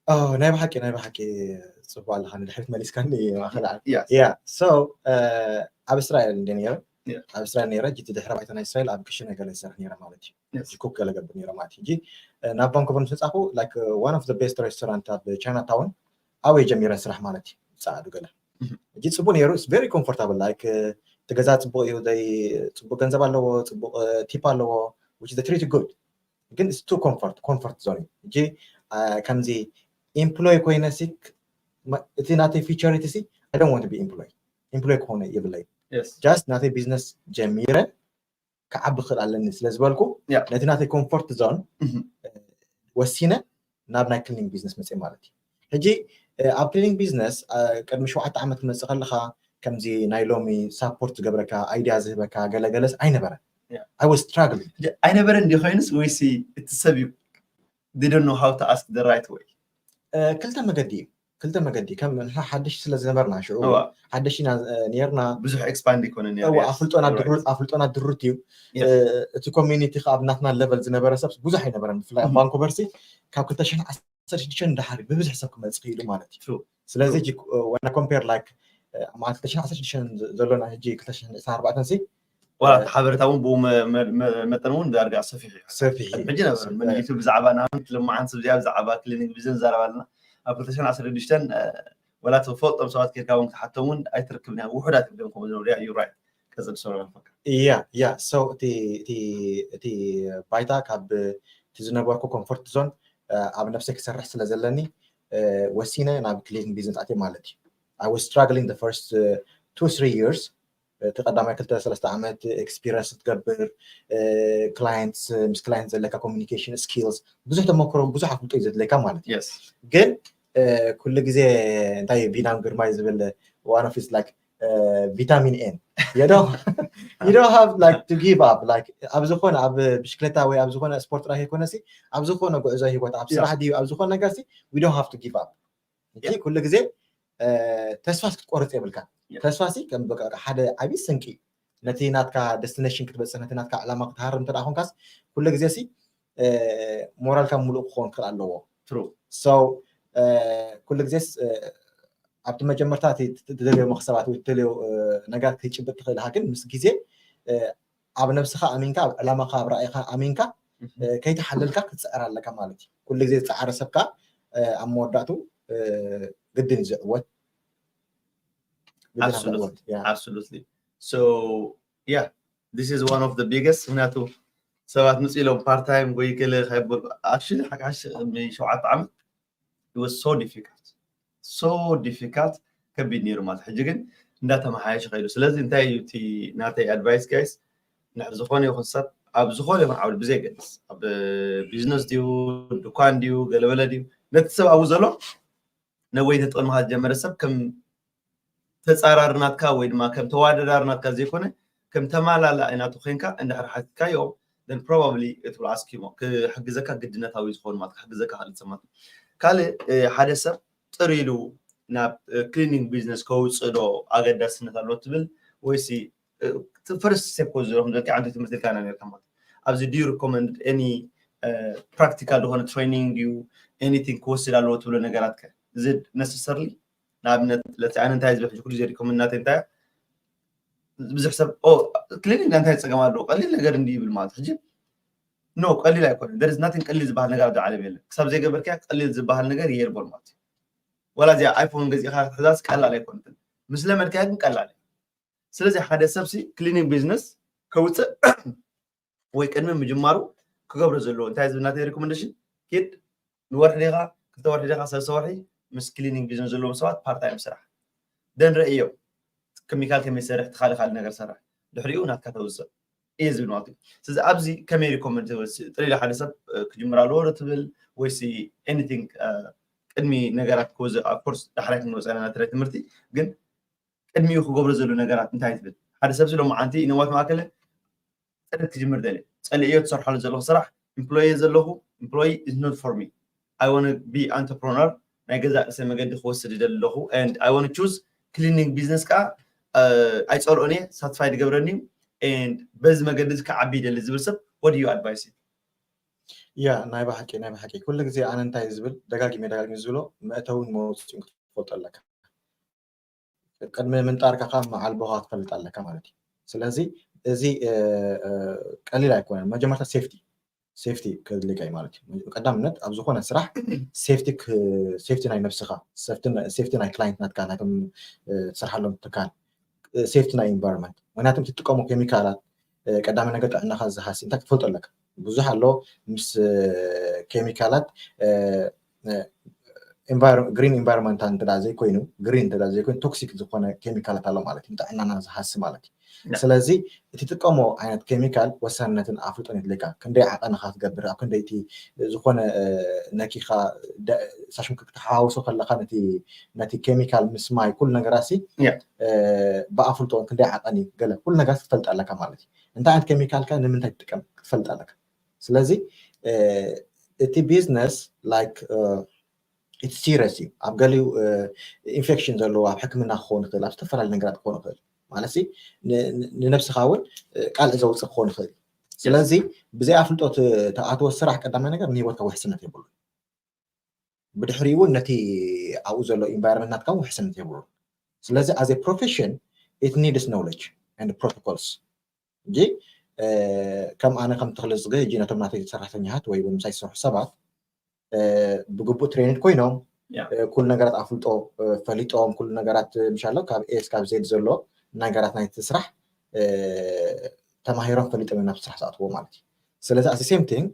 Oh, ናይ ብሓቂ ናይ ብሓቂ ፅቡቅ ኣለካ ንድሕሪት መሊስካኒ ማእኸል ዓዲ Yes. Yeah. So ኣብ እስራኤል እንደ ነይረ Yeah. ኣብ እስራኤል ነይረ ሕጂ ድሕሪ ባይታ ናይ እስራኤል ኣብ ክሽነ ገለ ዝሰርሕ ነይረ ማለት እዩ Yes. ሕጂ ኩክ ገለ ገብር ነይረ ማለት እዩ ሕጂ ናብ ቫንኮቨር ምስ መፃኹ like one of the best restaurant ኣብ ቻይና ታውን ኣብኡ ጀሚረ ስራሕ ማለት እዩ ፃዕዱ ገለ Mhm. ሕጂ ፅቡቅ ነይሩ it's very comfortable like እቲ ገዛ ፅቡቅ እዩ ዘይ ፅቡቅ ገንዘብ ኣለዎ ፅቡቅ ቲፕ ኣለዎ which is treat good ግን it's too comfort comfort zone እዩ ሕጂ ከምዚ employee ኮይነ ሲ እቲ ናተይ future ሲ I don't want to be employee employee ክኾነ የብለይ Yes. just ናተይ ቢዝነስ ጀሚረ ክዓቢ ክእል ኣለኒ ስለ ዝበልኩ Yeah. ነቲ ናተይ comfort zone Mhm. ወሲነ ናብ ናይ ክሊኒንግ ቢዝነስ መፅእ ማለት እዩ ሕጂ ኣብ ክሊኒንግ ቢዝነስ ቅድሚ ሸውዓተ ዓመት ክመፅእ ከለካ ከምዚ ናይ ሎሚ ሳፖርት ዝገብረካ idea ዝህበካ ገለገለስ ኣይነበረን Yeah. I was struggling ኣይነበረ እንዲ ኮይኑስ ወይሲ እቲ ሰብ እዩ they don't know how to ask the right way ክልተ መገዲ እዩ ክልተ መገዲ ከም ንሕና ሓደሽቲ ስለ ዝነበርና ሽዑ እዋ ሓደሽቲ ኢና ነርና ብዙሕ ኤክስፓንድ ይኮነ እዋ ኣፍልጦና ድሩት ኣፍልጦና ድሩት እዩ እቲ ኮሚኒቲ ከ ኣብ ናትና ለቨል ዝነበረ ሰብ ብዙሕ ኣይነበረን ብፍላይ ኣብ Mhm. ቫንኮቨር ሲ ካብ ክልተ ሽሕን ዓሰርተ ሽዱሽተን እንዳሓሪ ብብዝሒ ሰብ ክመፅእ ክኢሉ ማለት እዩ True. ስለዚ when I compare like ማለት ክልተ ሽሕን ዓሰርተ ሽዱሽተን ዘሎና ሕጂ ክልተ ሽሕን ዕስራን ኣርባዕተን ሲ ዋላ እቲ ሓበሬታ እውን ብኡ መ- መ- መ- መጠን እውን ዳርጋ ሰፊሕ እዩ ሰፊሕ እዩ። ሕጂ ነበር ምን ዩቱብ ብዛዕባ ንኣብነት ልማዓን ስብ ዚኣ ብዛዕባ ክሊኒክ ቢዝነስ ዛረባ ኣለና ኣብ ክልተ ሽሕን ዓሰርተ ሽዱሽተን ወላ ትፈልጦም ሰባት ኬድካ እውን ክትሓቶም እውን ኣይትርክብን እያ ውሑዳት እዮም ከምኡ ዝነብሩ እዩ ራይት ቀፅል ሰው ያልፈካ ያ ያ so እቲ እቲ እቲ ባይታ ካብ እቲ ዝነበርኩ ኮምፎርት ዞን ኣብ ነብሰይ ክሰርሕ ስለ ዘለኒ ወሲነ ናብ ክሊኒክ ቢዝነስ ኣትየ ማለት እዩ I was struggling the first two three years እቲ ቀዳማይ ክልተ ሰለስተ ዓመት ኤክስፒሪንስ ክትገብር ክላይንት ምስ ክላይንት ዘለካ ኮሚኒኬሽን ስኪልስ ብዙሕ ተመክሮ ብዙሕ ኣፍልጦ እዩ ዘድለካ ማለት እዩ የስ ግን ኩሉ ግዜ እንታይ ቢናም ግርማይ ዝብል one of his like vitamin N you don't you don't have like to give up like ኣብ ዝኾነ ኣብ ብሽክሌታ ወይ ኣብ ዝኾነ ስፖርት ጥራይ ከይኮነ ሲ ኣብ ዝኾነ ጉዕዞ ህይወት ኣብ ስራሕ ድዩ ኣብ ዝኾነ ነገር ሲ we don't have to give up እንጂ ኩሉ ግዜ ተስፋ ክትቆርፅ የብልካ ተስፋ ሲ ከም በቃ ሓደ ዓብዪ ስንቂ ነቲ ናትካ ደስቲኔሽን ክትበፅሕ ነቲ ናትካ ዕላማ ክትሃርም እንተ ኮንካስ ኩሉ ግዜ ሲ ሞራልካ ምሉእ ክኸውን ክኽእል ኣለዎ ትሩ so ኩሉ ግዜስ ኣብቲ መጀመርታ እቲ ትደልዮ መክሰባት ወይ ትደልዮ ነገራት ክትጭብጥ ትኽእል ኢኻ ግን ምስ ግዜ ኣብ ነብስኻ ኣሚንካ ኣብ ዕላማኻ ኣብ ራእይኻ ኣሚንካ ከይተሓለልካ ክትፅዕር ኣለካ ማለት እዩ ኩሉ ግዜ ዝፀዓረ ሰብ ከዓ ኣብ መወዳእቱ ግድን እዩ ዝዕወት ግድን እዩ ዝዕወት absolutely so yeah this is one of the biggest ምክንያቱ ሰባት ምፅ ኢሎም part time ወይ ገለ actually ሓቃሽ ሸውዓተ ዓመት it was so difficult so difficult ከቢድ ነይሩ ማለት ሕጂ ግን እንዳተመሓየሽ ከይዱ ስለዚ እንታይ እዩ እቲ ናተይ ኣድቫይስ ጋይስ ንድሕር ዝኾነ ይኹን ሰብ ኣብ ዝኾነ ይኹን ዓውዲ ብዘየገድስ ኣብ ቢዝነስ ድዩ፣ ድኳን ድዩ፣ ገለበለ ድዩ፣ ነቲ ሰብ ኣብኡ ዘሎ ነወይ ተጠቕምካ ዝጀመረ ሰብ ከም ተፃራሪ ናትካ ወይ ድማ ከም ተዋደዳሪ ናትካ ዘይኮነ ከም ተማላላኢ ናቱ ኮንካ እንድሕር ሓቲትካዮ then probably it will ask you ክሕግዘካ ግድነታዊ ዝኸውን ማለት ክሕግዘካ ካልእ ሰብ ማለት ካልእ ሓደ ሰብ ጥር ኢሉ ናብ ክሊኒንግ ቢዝነስ ከውፅእ ዶ ኣገዳስነት ኣሎ ትብል ወይሲ ፈርስት ስቴፕ ክወስድ ዘለኹም ደቂ ዓንዲ ትምህርቲ ኢልካ ነርካ ማለት ኣብዚ do you recommend any practical ዝኾነ ትሬኒንግ ድዩ anything ክወስድ ኣለዎ ትብሎ ነገራት ከ is it necessarily ንኣብነት ለቲ ኣነ እንታይ ዝብል ሕጂ ኩሉ ዘይ ሪኮመንድ ናተይ እንታይ ብዙሕ ሰብ ክሊኒክ እንታይ ፀገም ኣለዎ ቀሊል ነገር እንዲ ይብል ማለት ሕጂ no ቀሊል ኣይኮነ there is nothing ቀሊል ዝበሃል ነገር ኣብዚ ዓለም የለን ክሳብ ዘይገበርካ ቀሊል ዝበሃል ነገር የልቦን ማለት እዩ ወላ እዚኣ ኣይፎን ገዚእካ ክትሕዛስ ቀላል ኣይኮነትን ምስ ለመድካያ ግን ቀላል እዩ ስለዚ ሓደ ሰብ ሲ ክሊኒክ ቢዝነስ ከውፅእ ወይ ቅድሚ ምጅማሩ ክገብሮ ዘለዎ እንታይ ዝብል ናተይ ሪኮመንዴሽን ኪድ ንወርሒ ዲኻ ክልተ ወርሒ ዲኻ ሰለስተ ወርሒ ምስ ክሊኒክ ቢዝነስ ዘለዎም ሰባት ፓርታይም ስራሕ then ረእዮ ኬሚካል ከመይ ሰርሕ ትኻሊ ካልእ ነገር ሰርሕ ድሕሪኡ ናትካ ተውፅእ እየ ዝብል ማለት እዩ ስለዚ ኣብዚ ከመይ ሪኮመንድ ጥሪለ ሓደ ሰብ ክጅምር ኣለዎ ዶ ትብል ወይሲ anything ቅድሚ ነገራት ክወዝ of course ዳሕራይ ክንወፀና ናትራይ ትምህርቲ ግን ቅድሚኡ ክገብሮ ዘሎ ነገራት እንታይ ትብል ሓደ ሰብ ስለ መዓንቲ ኢነዋት ማእከለ ፅሬት ክጅምር ደልየ ፀልእዮ ትሰርሓሉ ዘለኹ ስራሕ employee ዘለኹ employee is not for me I want be entrepreneur ናይ ገዛ ርእሰ መገዲ ክወስድ ይደሊ ኣለኹ and I want choose cleaning business ከዓ ኣይፀልኦን እየ satisfied ይገብረኒ እዩ and በዚ መገዲ እዚ ክዓቢ ይደሊ ዝብል ሰብ what do you advise ያ ናይ ብሓቂ ናይ ብሓቂ ኩሉ ግዜ ኣነ እንታይ ዝብል ደጋጊመ ደጋጊመ ዝብሎ መእተውን መውፅኡን ክትፈልጦ ኣለካ ቅድሚ ምንጣርካ ካብ መዓልቦኻ ክትፈልጥ ኣለካ ማለት እዩ ስለዚ እዚ ቀሊል ኣይኮነን መጀመርታ ሴፍቲ ሴፍቲ ከድልካ እዩ ማለት እዩ ቀዳምነት ኣብ ዝኾነ ስራሕ ሴፍቲ ሴፍቲ ናይ ነብስኻ ሴፍቲ ናይ ክላይንት ናትካ ናይቶም ትሰርሓሎም ትካል ሴፍቲ ናይ ኢንቫይሮንመንት ምክንያቱም ትጥቀሙ ኬሚካላት ቀዳሚ ነገር ጥዕናኻ ዝሃሲ እንታይ ክትፈልጦ ኣለካ ብዙሕ ኣሎ ምስ ኬሚካላት ግሪን ኢንቫይሮንመንታል እንተ ዘይኮይኑ ግሪን እንተ ዘይኮይኑ ቶክሲክ ዝኾነ ኬሚካላት ኣሎ ማለት እዩ ጥዕናና ዝሃሲ ማለት እዩ ስለዚ እቲ ትጥቀሞ ዓይነት ኬሚካል ወሳንነትን ኣፍልጦን የድልየካ ክንደይ ዓቐንኻ ትገብር ኣብ ክንደይ እቲ ዝኾነ ነኪኻ ሳሽም ክትሓዋውሶ ከለካ ነቲ ኬሚካል ምስ ማይ ኩሉ ነገራት ሲ ብኣፍልጦ ክንደይ ዓቐን እዩ ገለ ኩሉ ነገራት ክትፈልጥ ኣለካ ማለት እዩ እንታይ ዓይነት ኬሚካል ከ ንምንታይ ትጥቀም ክትፈልጥ ኣለካ ስለዚ እቲ ቢዝነስ ላይክ እቲ ሲረስ እዩ ኣብ ገሊኡ ኢንፌክሽን ዘለዎ ኣብ ሕክምና ክኸውን ይኽእል ኣብ ዝተፈላለዩ ነገራት ክኾን ይኽእል ማለት ንነብስኻ እውን ቃልዕ ዘውፅእ ክኾን ይኽእል ስለዚ ብዘይ ኣፍልጦ ተኣትወ ስራሕ ቀዳማይ ነገር ንሂወትካ ውሕስነት የብሉ ብድሕሪ እውን ነቲ ኣብኡ ዘሎ ኢንቫይሮንመንት ናትካ ውሕስነት የብሉ ስለዚ as a profession it needs knowledge and protocols እንጂ ከም ኣነ ከም ተኽሊ ዝግ እጂ ነቶም ናተይ ሰራሕተኛታት ወይ ምሳይ ዝሰርሑ ሰባት ብግቡእ ትሬንድ ኮይኖም ኩሉ ነገራት ኣፍልጦ ፈሊጦም ኩሉ ነገራት ምሻሎ ካብ ኤስ ካብ ዜድ ዘሎ ነገራት ናይቲ ስራሕ ተማሂሮም ፈሊጦም ናብ ስራሕ ዝኣትዎ ማለት እዩ ስለዚ as same thing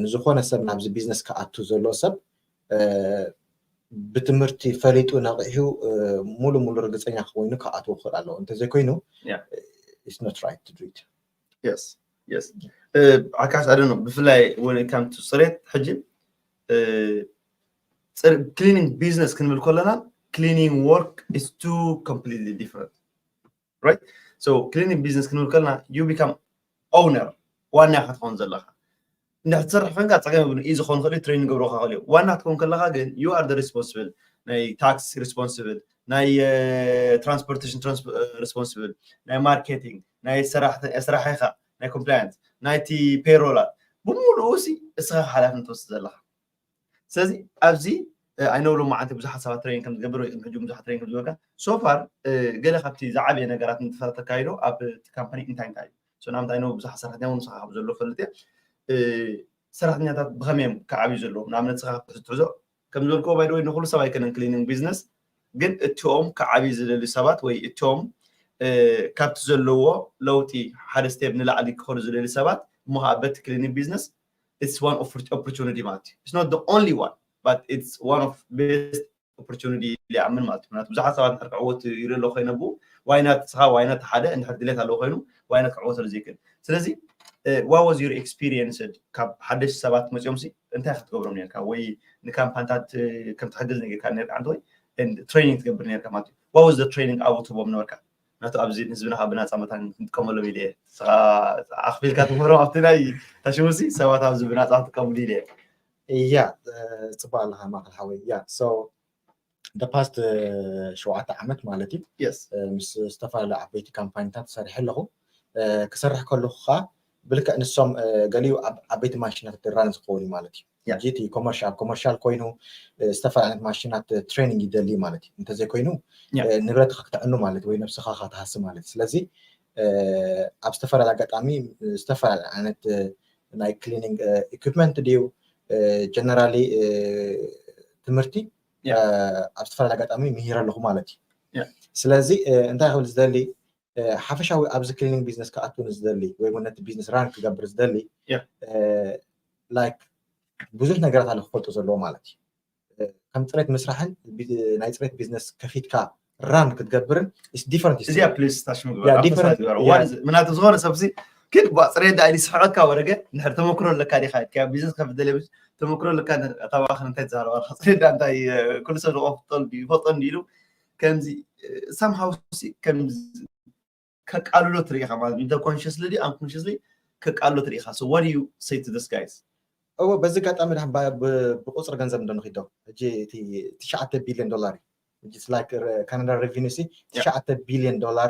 ንዝኾነ ሰብ ናብዚ ቢዝነስ ክኣቱ ዘሎ ሰብ ብትምህርቲ ፈሊጡ ነቂሑ ሙሉ ሙሉ ርግፀኛ ኮይኑ ክኣትዎ ክኽእል ኣለዎ እንተዘይኮይኑ it's not right to do it yes yes ዓካስ ኣደ ነው ብፍላይ ወደ ካምቱ ፅሬት ሕጂ ክሊኒንግ ቢዝነስ ክንብል ከለና cleaning work is two completely different right so cleaning business ክንብል ከለና you become owner ዋና ኢኻ ትኸውን ዘለኻ እንድሕር ትሰርሕ ኮንካ ፀገም የብሉ እዩ ዝኾን ክእል ትሬኒንግ ገብረካ ክእል እዩ ዋና ክትከውን ከለካ ግን you are the responsible ናይ ታክስ responsible ናይ transportation responsible ናይ ማርኬቲንግ ናይ ስራሕኻ ናይ ኮምፕላያንስ ናይቲ ፔሮላት ብምሉኡ ሲ እስኻ ሓላፍነት ትወስድ ዘለካ ስለዚ ኣብዚ ኣይነብሎ መዓልቲ ብዙሓት ሰባት ትሬኒንግ ከም ዝገብር ወይ ሕጂ ብዙሓት ትሬኒንግ ከም ዝገብርካ so far ገለ ካብቲ ዝዓበየ ነገራት ንጥፈታት ተካይዶ ኣብ ካምፓኒ እንታይ እንታይ እዩ ንኣብነት ኣይነው ብዙሓት ሰራሕተኛ ንስኻ ካብ ዘሎ ፈልጥ ሰራሕተኛታት ብኸመይ እዮም ክዓብዩ ዘለዎም ንኣብነት ስኻ ክትሕዞ ከም ዝበልክዎ ባይደወይ ንኩሉ ሰብ ኣይከነን ክሊኒንግ ቢዝነስ ግን እቲኦም ክዓብዩ ዝደልዩ ሰባት ወይ እቲኦም ካብቲ ዘለዎ ለውጢ ሓደ ስቴፕ ንላዕሊ ክኸዱ ዝደልዩ ሰባት እሞ ከዓ በቲ ክሊኒንግ ቢዝነስ it's one of opportunity ማለት እዩ it's not the only one but it's one of best opportunity ኢለ ይኣምን ማለት እዩ። ምክንያቱ ብዙሓት ሰባት እንድሕር ክዕወቱ ይርኢ ኣለኹ ኮይነ ብኡ፣ why not ንስኻ፣ why not ሓደ እንድሕር ድሌት ኣለዎ ኮይኑ why not ክዕወተሉ ዘይክእል? ስለዚ what was your experience ካብ ሓደሽቲ ሰባት መፂኦም ሲ እንታይ ክትገብሮም ነርካ? ወይ ንካምፓንታት ከም ትሕግዝ ነርካ ነርካ ሓንቲ ወይ training ትገብር ነርካ ማለት እዩ። What was the training ኣብ ትህቦም ነበርካ? ምክንያቱ ኣብዚ ህዝብና ካብ ብናፃ መታን ክንጥቀመሎም ኢለ እየ። ኣኽፊልካ ትምህሮም ኣብቲ ናይ ታሽሙሲ ሰባት ኣብዚ ብናፃ ክጥቀምሉ ኢለ እየ። እያ ጽቡቅ ኣለካ ማክል ሓወይ። እያ so the past ሸውዓተ ዓመት ማለት እዩ። Yes. ምስ ዝተፈላለዩ ዓበይቲ ካምፓኒታት ሰሪሐ ኣለኹ። ክሰርሕ ከለኹ ከዓ ብልክዕ ንሶም ገሊኡ ኣብ ዓበይቲ ማሽናት ድራን ዝኸውን እዩ ማለት እዩ። ሕጂ እቲ ኮመርሻል ኮመርሻል ኮይኑ ዝተፈላለዩ ዓይነት ማሽናት ትሬኒንግ ይደሊ ማለት እዩ። እንተዘይኮይኑ ንብረት ክተዕኑ ማለት ወይ ነብስኻ ክትሃሲ ማለት። ስለዚ ኣብ ዝተፈላለየ ኣጋጣሚ ዝተፈላለየ ዓይነት ናይ ክሊኒንግ ኢኩፕመንት ድዩ ጀነራሊ ትምህርቲ ኣብ ዝተፈላለየ ኣጋጣሚ ምሂረ ኣለኹ ማለት እዩ። ስለዚ እንታይ ክብል ዝደሊ ሓፈሻዊ ኣብዚ ክሊኒንግ ቢዝነስ ክኣቱ ንዝደሊ ወይ እውን ነቲ ቢዝነስ ራን ክገብር ዝደሊ ላይክ ብዙሕ ነገራት ኣሎ ክፈልጦ ዘለዎ ማለት እዩ። ከም ፅሬት ምስራሕን ናይ ፅሬት ቢዝነስ ከፊትካ ራን ክትገብርን ዲፈረንት እዚኣ ፕሊስ ታሽ ምግባር ምናቱ ዝኾነ ሰብሲ ግን ባ ፅሬት ዳ ይስሕቀካ ወረገ እንድሕር ተመክሮ ኣለካ ዲካ ካ ቢዝነስ ከፍት ደለ ተመክሮ ኣለካ ታባክ እንታይ ትዛረባ ፅሬት ዳ እንታይ ኩሉ ሰብ ዝቆፍጠል ይፈጦ እንዲሉ ከምዚ ሳምሃው ከምዚ ከቃልሎ ትርኢኻ ማለት እንተ ኮንሽስሊ ዲ ኣንኮንሽስሊ ከቃልሎ ትርኢኻ። So what do you say to this guys? እዎ በዚ ኣጋጣሚ ድሓን ብቁፅሪ ገንዘብ እንዶ ንኪዶ ሕጂ እቲ ትሽዓተ ቢልዮን ዶላር እዩ። ካናዳ ሬቪኒ ሲ ትሽዓተ ቢልዮን ዶላር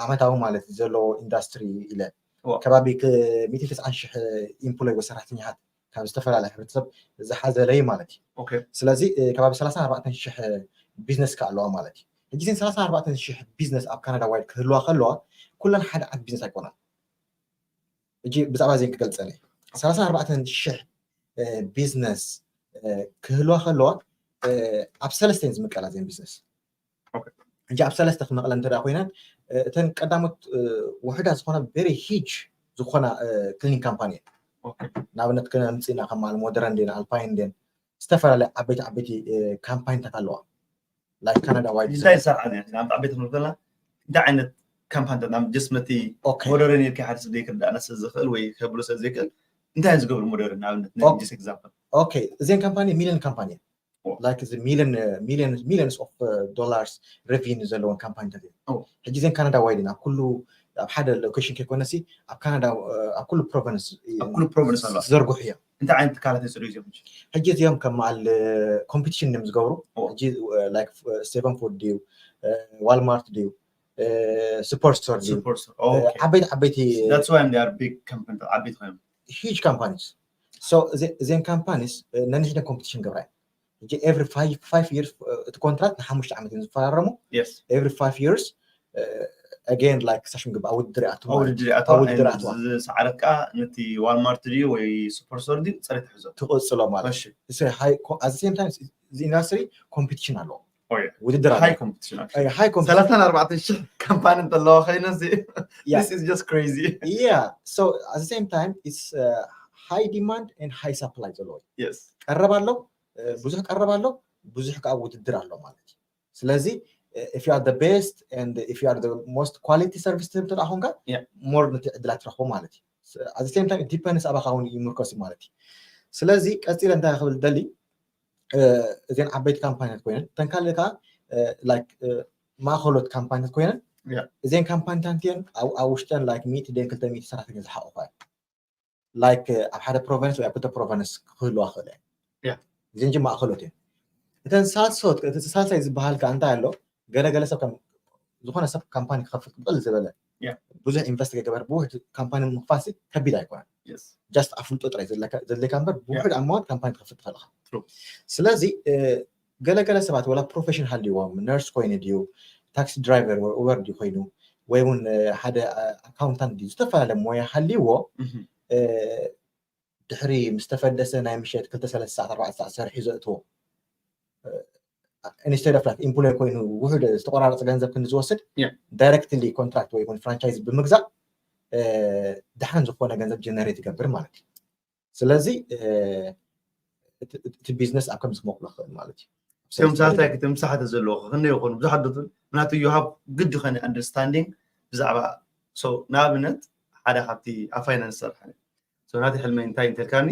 ዓመታዊ ማለት እዩ ዘለዎ ኢንዳስትሪ ኢለ ከባቢ ሚእቲ ተስዓን ሽሕ ኢምፕሎይ ወይ ሰራሕተኛታት ካብ ዝተፈላለየ ሕብረተሰብ ዝሓዘለ እዩ ማለት እዩ። ስለዚ ከባቢ ሰላሳን ኣርባዕተን ሽሕ ቢዝነስ ከ ኣለዋ ማለት እዩ። ሕጂ እዘን ሰላሳን ኣርባዕተን ሽሕ ቢዝነስ ኣብ ካናዳ ዋይድ ክህልዋ ከለዋ ኩለን ሓደ ዓይነት ቢዝነስ ኣይኮናን። ሕጂ ብዛዕባ እዚን ክገልፀለ ሰላሳን ኣርባዕተን ሽሕ ቢዝነስ ክህልዋ ከለዋ ኣብ ሰለስተ እየን ዝምቀላ እዘን ቢዝነስ። ሕጂ ኣብ ሰለስተ ክመቕለን እንተ ኮይነን እተን ቀዳሞት ውሕዳት ዝኾና ቨሪ ሂጅ ዝኾና ክሊኒንግ ካምፓኒ እየን። ንኣብነት ክነምፅእና ከማል ሞደረን ን ኣልፓይን ን ዝተፈላለያ ዓበይቲ ዓበይቲ ካምፓኒታት ኣለዋ። ላይክ ካናዳ ዋይድ እንታይ ዝሰርሓ ንኣብነት ዓበይቲ ክንብል ከለና እንታይ ዓይነት ካምፓኒታት ናብ ጀስት ነቲ ሞደረን ኢልካ ሓደ ሰብ ዘይክርዳእና ስለ ዝኽእል ወይ ከብሎ ስለ ዘይክእል እንታይ ዝገብሩ ሞደረን ንኣብነት ጀስት ኤግዛምፕል ኦኬ እዚን ካምፓኒ ሚሊዮን ካምፓኒ ላይክ እዚ ሚሊዮን ሚሊዮንስ ኦፍ ዶላርስ ሬቪኒ ዘለዎን ካምፓኒታት እየን። ሕጂ እዚን ካናዳ ዋይድ ኣብ ኩሉ ኣብ ሓደ ሎኬሽን ከይኮነሲ ኣብ ካናዳ ኣብ ኩሉ ፕሮቨንስ ኣብ ኩሉ ፕሮቨንስ ኣሎ ዘርጉሑ እዮም። እንታይ ዓይነት ትካላት የፅርዩ እዮም? ሕጂ እዚኦም ከም መዓል ኮምፒቲሽን እዮም ዝገብሩ። ሕጂ ላይክ ሴቨን ፉድ ድዩ ዋልማርት ድዩ ሱፐር ስቶር ድዩ ሱፐር ስቶር ኦኬ ዓበይቲ ዓበይቲ that's why they are big company ዓበይቲ ኮይኖም ሂጅ ካምፓኒስ እዚን ካምፓኒስ ነንሕደን ኮምፒቲሽን ገብራ ሕጂ every five years እቲ ኮንትራክት ንሓሙሽተ ዓመት እዮም ዝፈራረሙ። Yes. Every five years again like ክሳሽም ግባ ውድድር ይኣቱ ማለት ውድድር እዩ። ይኣትዋ ውድድር ይኣትዋ። ዝሰዓረካ ነቲ ዋልማርት ድዩ ወይ ሱፐር ስቶር ድዩ ፅሬት ትሕዞ ትቕፅሎ ማለት እሺ እዩ። እዚ ኢንዳስትሪ ኮምፒቲሽን ኣለዎ። ኦየ ውድድር ሃይ ኣለዎ። ኮምፒቲሽን ሃይ ኮምፒቲሽን ሰላሳን ኣርባዕተን ሽሕ ካምፓኒ እንተለዋ ኮይነ Yeah. this is just crazy Yeah. So at the same time it's uh, high demand and high supply ዘለዎ እዩ። yes ቀረብ ኣሎ ብዙሕ ቀረብ ኣሎ ብዙሕ ከዓ ውድድር ኣሎ ማለት እዩ። ስለዚ if you are the best and if you are the most quality service ትህብ እንተ ደኣ ኮንካ Yeah. more ነቲ ዕድላት ትረኽቦ ማለት እዩ። At the same time depends ኣባኻ እውን ይምርኮስ እዩ ማለት እዩ። ስለዚ ቀፂለ እንታይ ክብል ደሊ እዚን ዓበይቲ ካምፓኒታት ኮይነን ተንካልእ ከዓ like ማእኸሎት ካምፓኒታት ኮይነን Yeah. እዚን ካምፓኒታት እየን ኣብ ውሽጠን like ሚእቲ ደን ክልተ ሚእቲ ሰራሕተኛ ዝሓቆፋ like ኣብ ሓደ ፕሮቨንስ ወይ ኣብ ክልተ ፕሮቨንስ ክህልዋ ክእለ Yeah. እዚን ጂ ማእኸሎት እየን። እተን ሳልሶት እቲ ሳልሳይ ዝበሃል ከዓ እንታይ ኣሎ ገለገለ ሰብ ከም ዝኾነ ሰብ ካምፓኒ ክኸፍት ክብል ዝበለ Yeah. ብዙሕ ኢንቨስት ገበር ብውሕድ ካምፓኒ ምኽፋት ከቢድ ኣይኮነን። yes ጃስት ኣፍልጦ ጥራይ ዘለካ ዘለካ እምበር ብውሕድ ኣማውንት ካምፓኒ ትኸፍት ትኽእል ኢኻ። True. ስለዚ ገለገለ ሰባት ወላ ፕሮፌሽን ሃልይዎም ነርስ ኮይኑ ድዩ ታክሲ ድራይቨር ወይ ኡበር ድዩ ኮይኑ ወይ እውን ሓደ ኣካውንታንት ድዩ ዝተፈላለየ ሞያ ሃልይዎ Mhm. ድሕሪ ምስ ተፈደሰ ናይ ምሸት ክልተ ሰለስተ ሰዓት ኣርባዕተ ሰዓት ሰርሑ ዘእትዎ ኢንስቴድ ኦፍ ላይክ ኢምፕሎይ ኮይኑ ውሕድ ዝተቆራረፀ ገንዘብ ክንዲ ዝወስድ Yeah. ዳይሬክትሊ ኮንትራክት ወይ እውን ፍራንቻይዝ ብምግዛእ ድሓን ዝኾነ ገንዘብ ጀነሬት ይገብር ማለት እዩ። ስለዚ እቲ ቢዝነስ ኣብ ከምዚ ክመቕሎ ክእል ማለት እዩ። እቶም ሳልሳይ ክተምሳሓተ ዘለዎ ክንደ ይኾኑ ብዙሓት ዶ ትብል ምክንያቱ you have good ዝኾነ understanding ብዛዕባ ንኣብነት ሓደ ካብቲ ኣብ ፋይናንስ ዝሰርሐ ናተይ ሕልመ እንታይ እንተልካኒ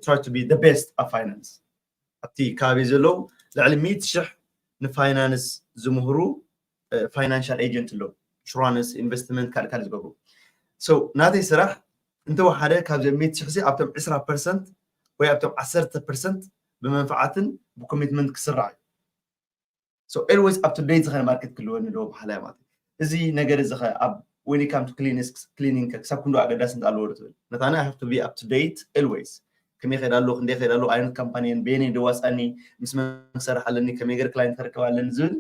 try to be the best ኣብ ፋይናንስ ኣብቲ ከባቢ ዘለዉ ልዕሊ ሚእቲ ሽሕ ንፋይናንስ ዝምህሩ financial agent ኣለዉ insurance investment ካልእ ካልእ ዝገብሩ ናተይ ስራሕ እንተወሓደ ካብዚ ሚእቲ ሽሕ ኣብቶም ዕስራ ፐርሰንት ወይ ኣብቶም ዓሰርተ ፐርሰንት ብመንፍዓትን ብኮሚትመንት ክስራዕ እዩ always up to date ዝኾነ ማርኬት ክልወኒ ዶ በሃላይ ማለት እዩ እዚ ነገር እዚ ኸ ኣብ when it come to cleaning ክሳብ ክንዶ ኣገዳስነት ኣለዎ ዶ ትብል ነታና have to be up to date always ከመይ ከይዳ ኣለዎ ክንደይ ከይዳ ኣለዎ ዓይነት ካምፓኒን በየነይ ደዋፃኒ ምስ መን ክሰርሕ ኣለኒ ከመይ ገር ክላይንት ከርከብ ኣለኒ ዝብል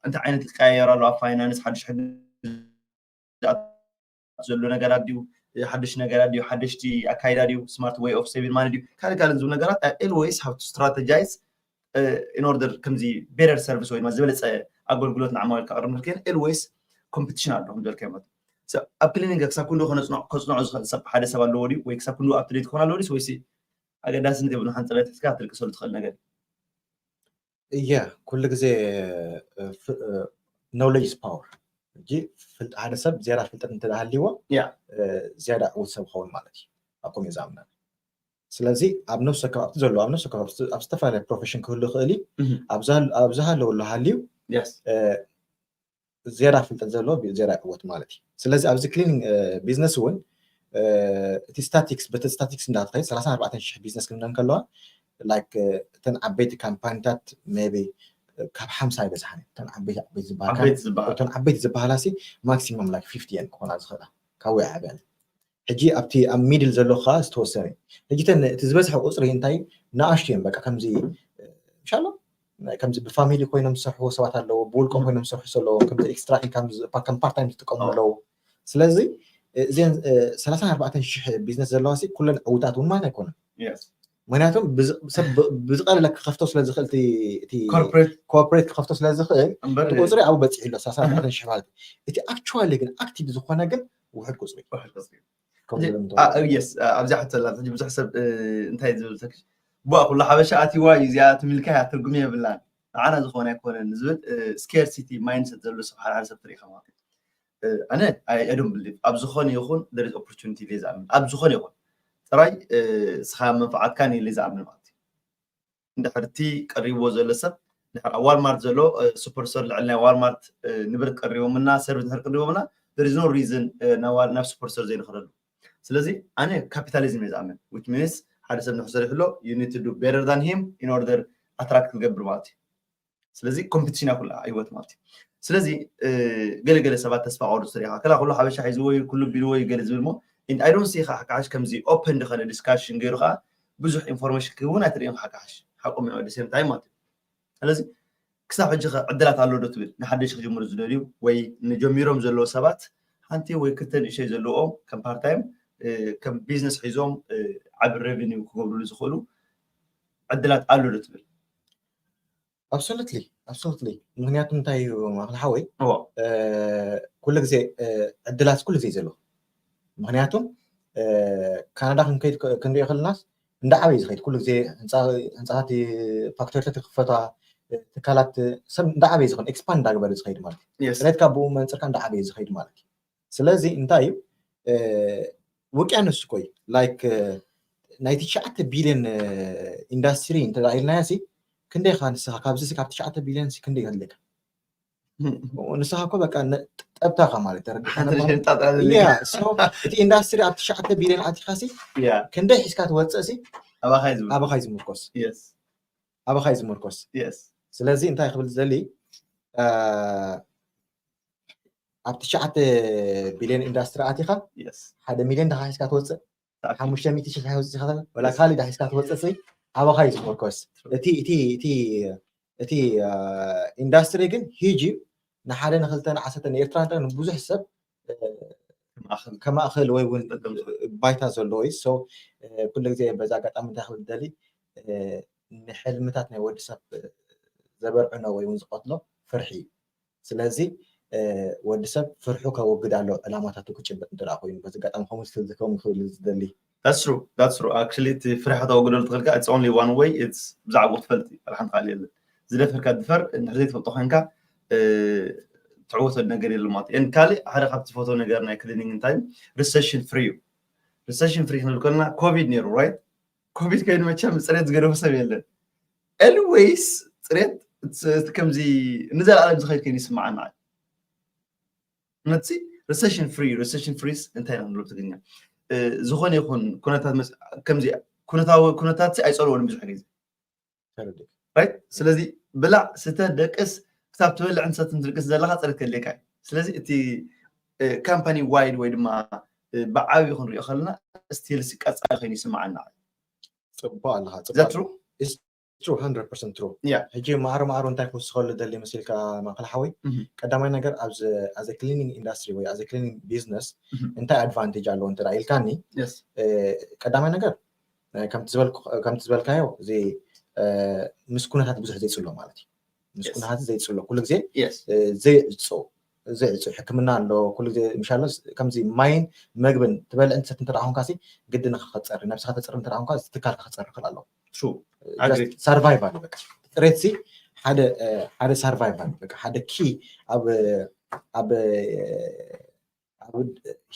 እንታይ ዓይነት ክቀያየር ኣሎ ኣብ ፋይናንስ ሓድሽ ሕጊ ዘሎ ነገራት ድዩ ሓድሽ ነገራት ድዩ ሓደሽቲ ኣካይዳ ድዩ smart way of saving money ድዩ ካልእ ካልእ ዝብል ነገራት I always have to strategize in order ከምዚ better service ወይ ድማ ዝበለፀ ኣገልግሎት ንዓማዊል ከቕርብ ንክእል always competition ኣሎ ከም ዝበልካዮ ማለት ኣብ ክሊኒንግ ክሳብ ክንዶ ከነፅንዖ ዝኽእል ሰብ ሓደ ሰብ ኣለዎ ድዩ ወይ ክሳብ ክንዶ up to date ክኾን ኣለዎ ድዩስ ወይሲ ኣገዳስነት የብሉን ሓንፀረ ትሕዝካ ክትልቅሰሉ ትኽእል ነገር እየ ኩሉ ግዜ knowledge is power ሕጂ ሓደ ሰብ ዝያዳ ፍልጠት እንተሃልይዎ ዝያዳ ዕውት ሰብ ክኸውን ማለት እዩ ኣብ ከምኡ ዝኣምና ስለዚ ኣብ ነፍሲ ወከፍ ኣብቲ ዘሎ ኣብ ነፍሲ ወከፍ ኣብ ዝተፈላለየ ፕሮፌሽን ክህሉ ይኽእል እዩ ኣብ ዝሃለወሉ ሃልዩ ዝያዳ ፍልጠት ዘለዎ ዝያዳ ዕወት ማለት እዩ ስለዚ ኣብዚ ክሊኒንግ ቢዝነስ እውን እቲ ስታቲክስ በቲ ስታቲክስ እንዳተኸይድ ሰላሳ ኣርባዕተ ሽሕ ቢዝነስ ክምነ ከለዋ ላይክ እተን ዓበይቲ ካምፓኒታት ሜቢ ካብ ሓምሳ ኣይበዝሓን እተን ዓበይቲ ዓበይቲ ዝበሃላ እተን ዓበይቲ ዝበሃላ ሲ ማክሲመም ላይክ ፊፍቲ እየን ክኾና ዝኽእላ ካብ ወይ ዓብያን ሕጂ ኣብቲ ኣብ ሚድል ዘሎ ከዓ ዝተወሰነ እዩ ሕጂ ተን እቲ ዝበዝሐ ቁፅሪ እንታይ ንኣሽቱ እዮም በቃ ከምዚ ምሻሎ ከምዚ ብፋሚሊ ኮይኖም ዝሰርሕዎ ሰባት ኣለዎ ብውልቆም ኮይኖም ዝሰርሑ ኣለዎ ከምዚ ኤክስትራ ኢንካም ከም ፓርታይም ዝጥቀሙ ኣለዎ ስለዚ እዚን ሰላሳን ኣርባዕተን ሽሕ ቢዝነስ ዘለዋ ኩለን ዕውታት እውን ማለት ኣይኮነን ምክንያቱም ሰብ ብዝቀለለ ክከፍቶ ስለዝኽእል ኮርፖሬት ክከፍቶ ስለዝኽእል እቲ ቁፅሪ ኣብኡ በፂሑ ኣሎ ሰላሳን ኣርባዕተን ሽሕ ማለት እቲ ኣክቹዋሊ ግን ኣክቲቭ ዝኾነ ግን ውሕድ ቁፅሪ yes ኣብዚኣ ሕቶ ኣላ ሕጂ ብዙሕ ሰብ እንታይ ዝብል ተክሽ ቧ ኩሉ ሓበሻ ኣቲዋ እዩ እዚኣ ትምልካ እያ ትርጉም የብላን ንዓና ዝኾነ ኣይኮነን ዝብል ስኬርሲቲ ማይንድሰት ዘሎ ሰብ ሓደ ሓደ ሰብ ትርኢ ከማት ኣነ I don't believe ኣብ ዝኾነ ይኹን there is opportunity ኢለ ዝኣምን ኣብ ዝኾነ ይኹን ጥራይ ስኻ መንፍዓትካ ኢለ ዝኣምን ማለት እዩ እንድሕር እቲ ቀሪብዎ ዘሎ ሰብ እንድሕር ኣብ ዋልማርት ዘሎ ሱፐር ስቶር ልዕሊ ናይ ዋልማርት ንብረት ቀሪቦምና ሰርቪስ እንድሕር ቀሪቦምና there is no reason ናብ ሱፐር ስቶር ዘይንኸደሉ ስለዚ ኣነ ካፒታሊዝም እየ ዝኣምን which means ሓደ ሰብ ንክሰርሕ ኣሎ you need to do better than him in order attract ክገብር ማለት እዩ ስለዚ ኮምፒቲሽን እያ ኩላ ህይወት ማለት እዩ ስለዚ ገለገለ ሰባት ተስፋ ቆርጡ ስሪኻ ከላ ኩሉ ሓበሻ ሒዝዎ እዩ ኩሉ ቢልዎ እዩ ገለ ዝብል ሞ I don't see ከዓ ሓካሓሽ ከምዚ ኦፕን ድኸነ ዲስካሽን ገይሩ ከዓ ብዙሕ ኢንፎርሜሽን ክህቡን ኣይትርእዮም ሓካሓሽ ሓቆም እዮም the same time ማለት እዩ ስለዚ ክሳብ ሕጂ ከ ዕድላት ኣሎ ዶ ትብል ንሓደሽ ክጅምሩ ዝደልዩ ወይ ንጀሚሮም ዘለዉ ሰባት ሓንቲ ወይ ክልተ ንእሸይ ዘለዎም ከም ፓርታይም ከም ቢዝነስ ሒዞም ዓቢ ሬቨኒው ክገብርሉ ዝኽእሉ ዕድላት ኣሎ ዶ ትብል ኣብሶሉትሊ ኣብሶሉትሊ ምክንያቱ እንታይ እዩ ማክል ሓወይ ኩሉ ግዜ ዕድላት ኩሉ ግዜ ዘሎ ምክንያቱ ካናዳ ክንከይድ ክንሪኦ ከለናስ እንዳዓበየ ዝኸይድ ኩሉ ግዜ ህንፃታት ፋክተሪታት ክፈታ ትካላት ሰብ እንዳዓበየ ዝኸን ኤክስፓንድ እንዳገበረ ዝኸይድ ማለት እዩ ዕለትካ ብኡ መንፅርካ እንዳዓበየ ዝኸይድ ማለት እዩ ስለዚ እንታይ እዩ ውቅያኖስ እኮ እዩ ላይክ ናይ ትሽዓተ ቢልዮን ኢንዳስትሪ እንተኢልናዮ ሲ ክንደይ ኻ ንስኻ ካብዚ ካብ ትሽዓተ ቢልዮን ሲ ክንደይ ከድልካ ንስኻ እኮ በቃ ጠብታኻ ማለት እቲ ኢንዳስትሪ ኣብ ትሽዓተ ቢልዮን ኣቲኻ ሲ ክንደይ ሒዝካ ትወፅእ ሲ ኣባኻይ ዝምርኮስ ኣባኻይ ዝምርኮስ ስለዚ እንታይ ክብል ዝደሊ ኣብ ትሽዓተ ቢልዮን ኢንዳስትሪ ኣቲኻ ሓደ ሚልዮን ዳኻ ሒዝካ ትወፅእ ሓሙሽተ ሚእቲ ሺሕ ዳኻ ወፅእ ወላ ካሊእ ዳሒዝካ ትወፅእ ኣባኻ እዩ ዝምርኮስ እቲ እቲ እቲ እቲ ኢንዳስትሪ ግን ሂጂ ንሓደ ንክልተ ንዓሰርተ ንኤርትራ ንብዙሕ ሰብ ከማእኸል ወይ እውን ባይታ ዘለዎ እዩ ኩሉ ግዜ በዚ ኣጋጣሚ እንታይ ክብል ደሊ ንሕልምታት ናይ ወዲ ሰብ ዘበርዕኖ ወይ እውን ዝቀትሎ ፍርሒ እዩ ስለዚ ወዲ ሰብ ፍርሑ ከወግድ ኣሎ ዕላማታቱ ክጭበጥ እንተ ኮይኑ በዚ ኣጋጣሚ ከምኡ ስለ ዝከውን ክብል ዝደሊ That's true. That's true. Actually, እቲ ፍርሒ ከተወግደሉ ትኽእል ከኣ፣ it's only one way. It's ብዛዕባኡ ክትፈልጥ እዩ። ካልእ ሓንቲ ካልእ የለን። ዝደፈርካ ድፈር፣ እንድሕር ዘይትፈልጦ ኮይንካ፣ እ፣ ትዕወተሉ ነገር የለን ማለት እዩ። And ካልእ ሓደ ካብቲ ዝፈትዎ ነገር ናይ ክሊኒንግ እንታይ እዩ? ሪሰሽን ፍሪ እዩ። ሪሰሽን ፍሪ ክንብል ከለና ኮቪድ ነይሩ፣ right? ኮቪድ ኮይኑ መቸም ጽሬት ዝገደፎ ሰብ የለን። Anyways፣ ጽሬት እቲ ከምዚ ንዘለኣለም ዝኸይድ ኮይኑ ይስምዓና። ነቲ ሪሰሽን ፍሪ፣ ሪሰሽን ፍሪስ እንታይ ኢና ንብሎ ብትግርኛ? እ፣ ዝኾነ ይኹን ኩነታት መስ-፣ ከምዚ ኩነታዊ፣ ኩነታት ኣይጸልዎን ብዙሕ ግዜ። ተረዲእ። ራይት? ስለዚ ብላዕ፣ ስተ፣ ደቅስ፣ ክሳብ ትበልዕን ሰትን ትድቅስ ዘለኻ ጽሬት ከድልየካ እዩ። ስለዚ እቲ፣ እ፣ ካምፓኒ ዋይድ ወይ ድማ፣ እ፣ ብዓብዩ ክንሪኦ ከለና ስቲል ቀጻሊ ኮይኑ ይስምዓና። ጽቡቕ ኣለኻ፣ Is that ጽቡቕ። True? True፣ hundred percent true። Yeah. ሕጂ ማዕረ ማዕረ እንታይ ክውስኸሉ ደሊ መሲልካ ማእከል ሓወይ? Mhm. ቀዳማይ ነገር ኣብዚ፣ as a cleaning industry ወይ as a cleaning business Mhm. እንታይ ኣድቫንቴጅ ኣለዎ እንተ ኢልካኒ፣ Yes. እ፣ ቀዳማይ ነገር፣ እ፣ ከምቲ ዝበልኩ-፣ ከምቲ ዝበልካዮ እዚ፣ እ፣ ምስ ኩነታት ብዙሕ ዘይጽሎ ማለት እዩ። ምስ Yes. ኩነታት ዘይጽሎ፣ ኩሉ ግዜ Yes. እ፣ ዘይዕጾ፣ ዘይዕጾ ሕክምና ኣሎ፣ ኩሉ ግዜ ምሻሎ። ከምዚ ማይን መግብን ትበልዕን ትሰትን እንተ ደኣ ኾንካሲ፣ ግድን ኢኻ ክትጸሪ፣ ነብስኻ ተጽሪ እንተ ደኣ ኾንካ፣ እዚ ትካልካ ክጸሪ ክእል ኣለዎ። True. Just Agreed. survival በቃ። ጽሬትሲ ሓደ፣ እ፣ ሓደ survival በቃ፣ ሓደ ኪ ኣብ፣ ኣብ፣ ኣብ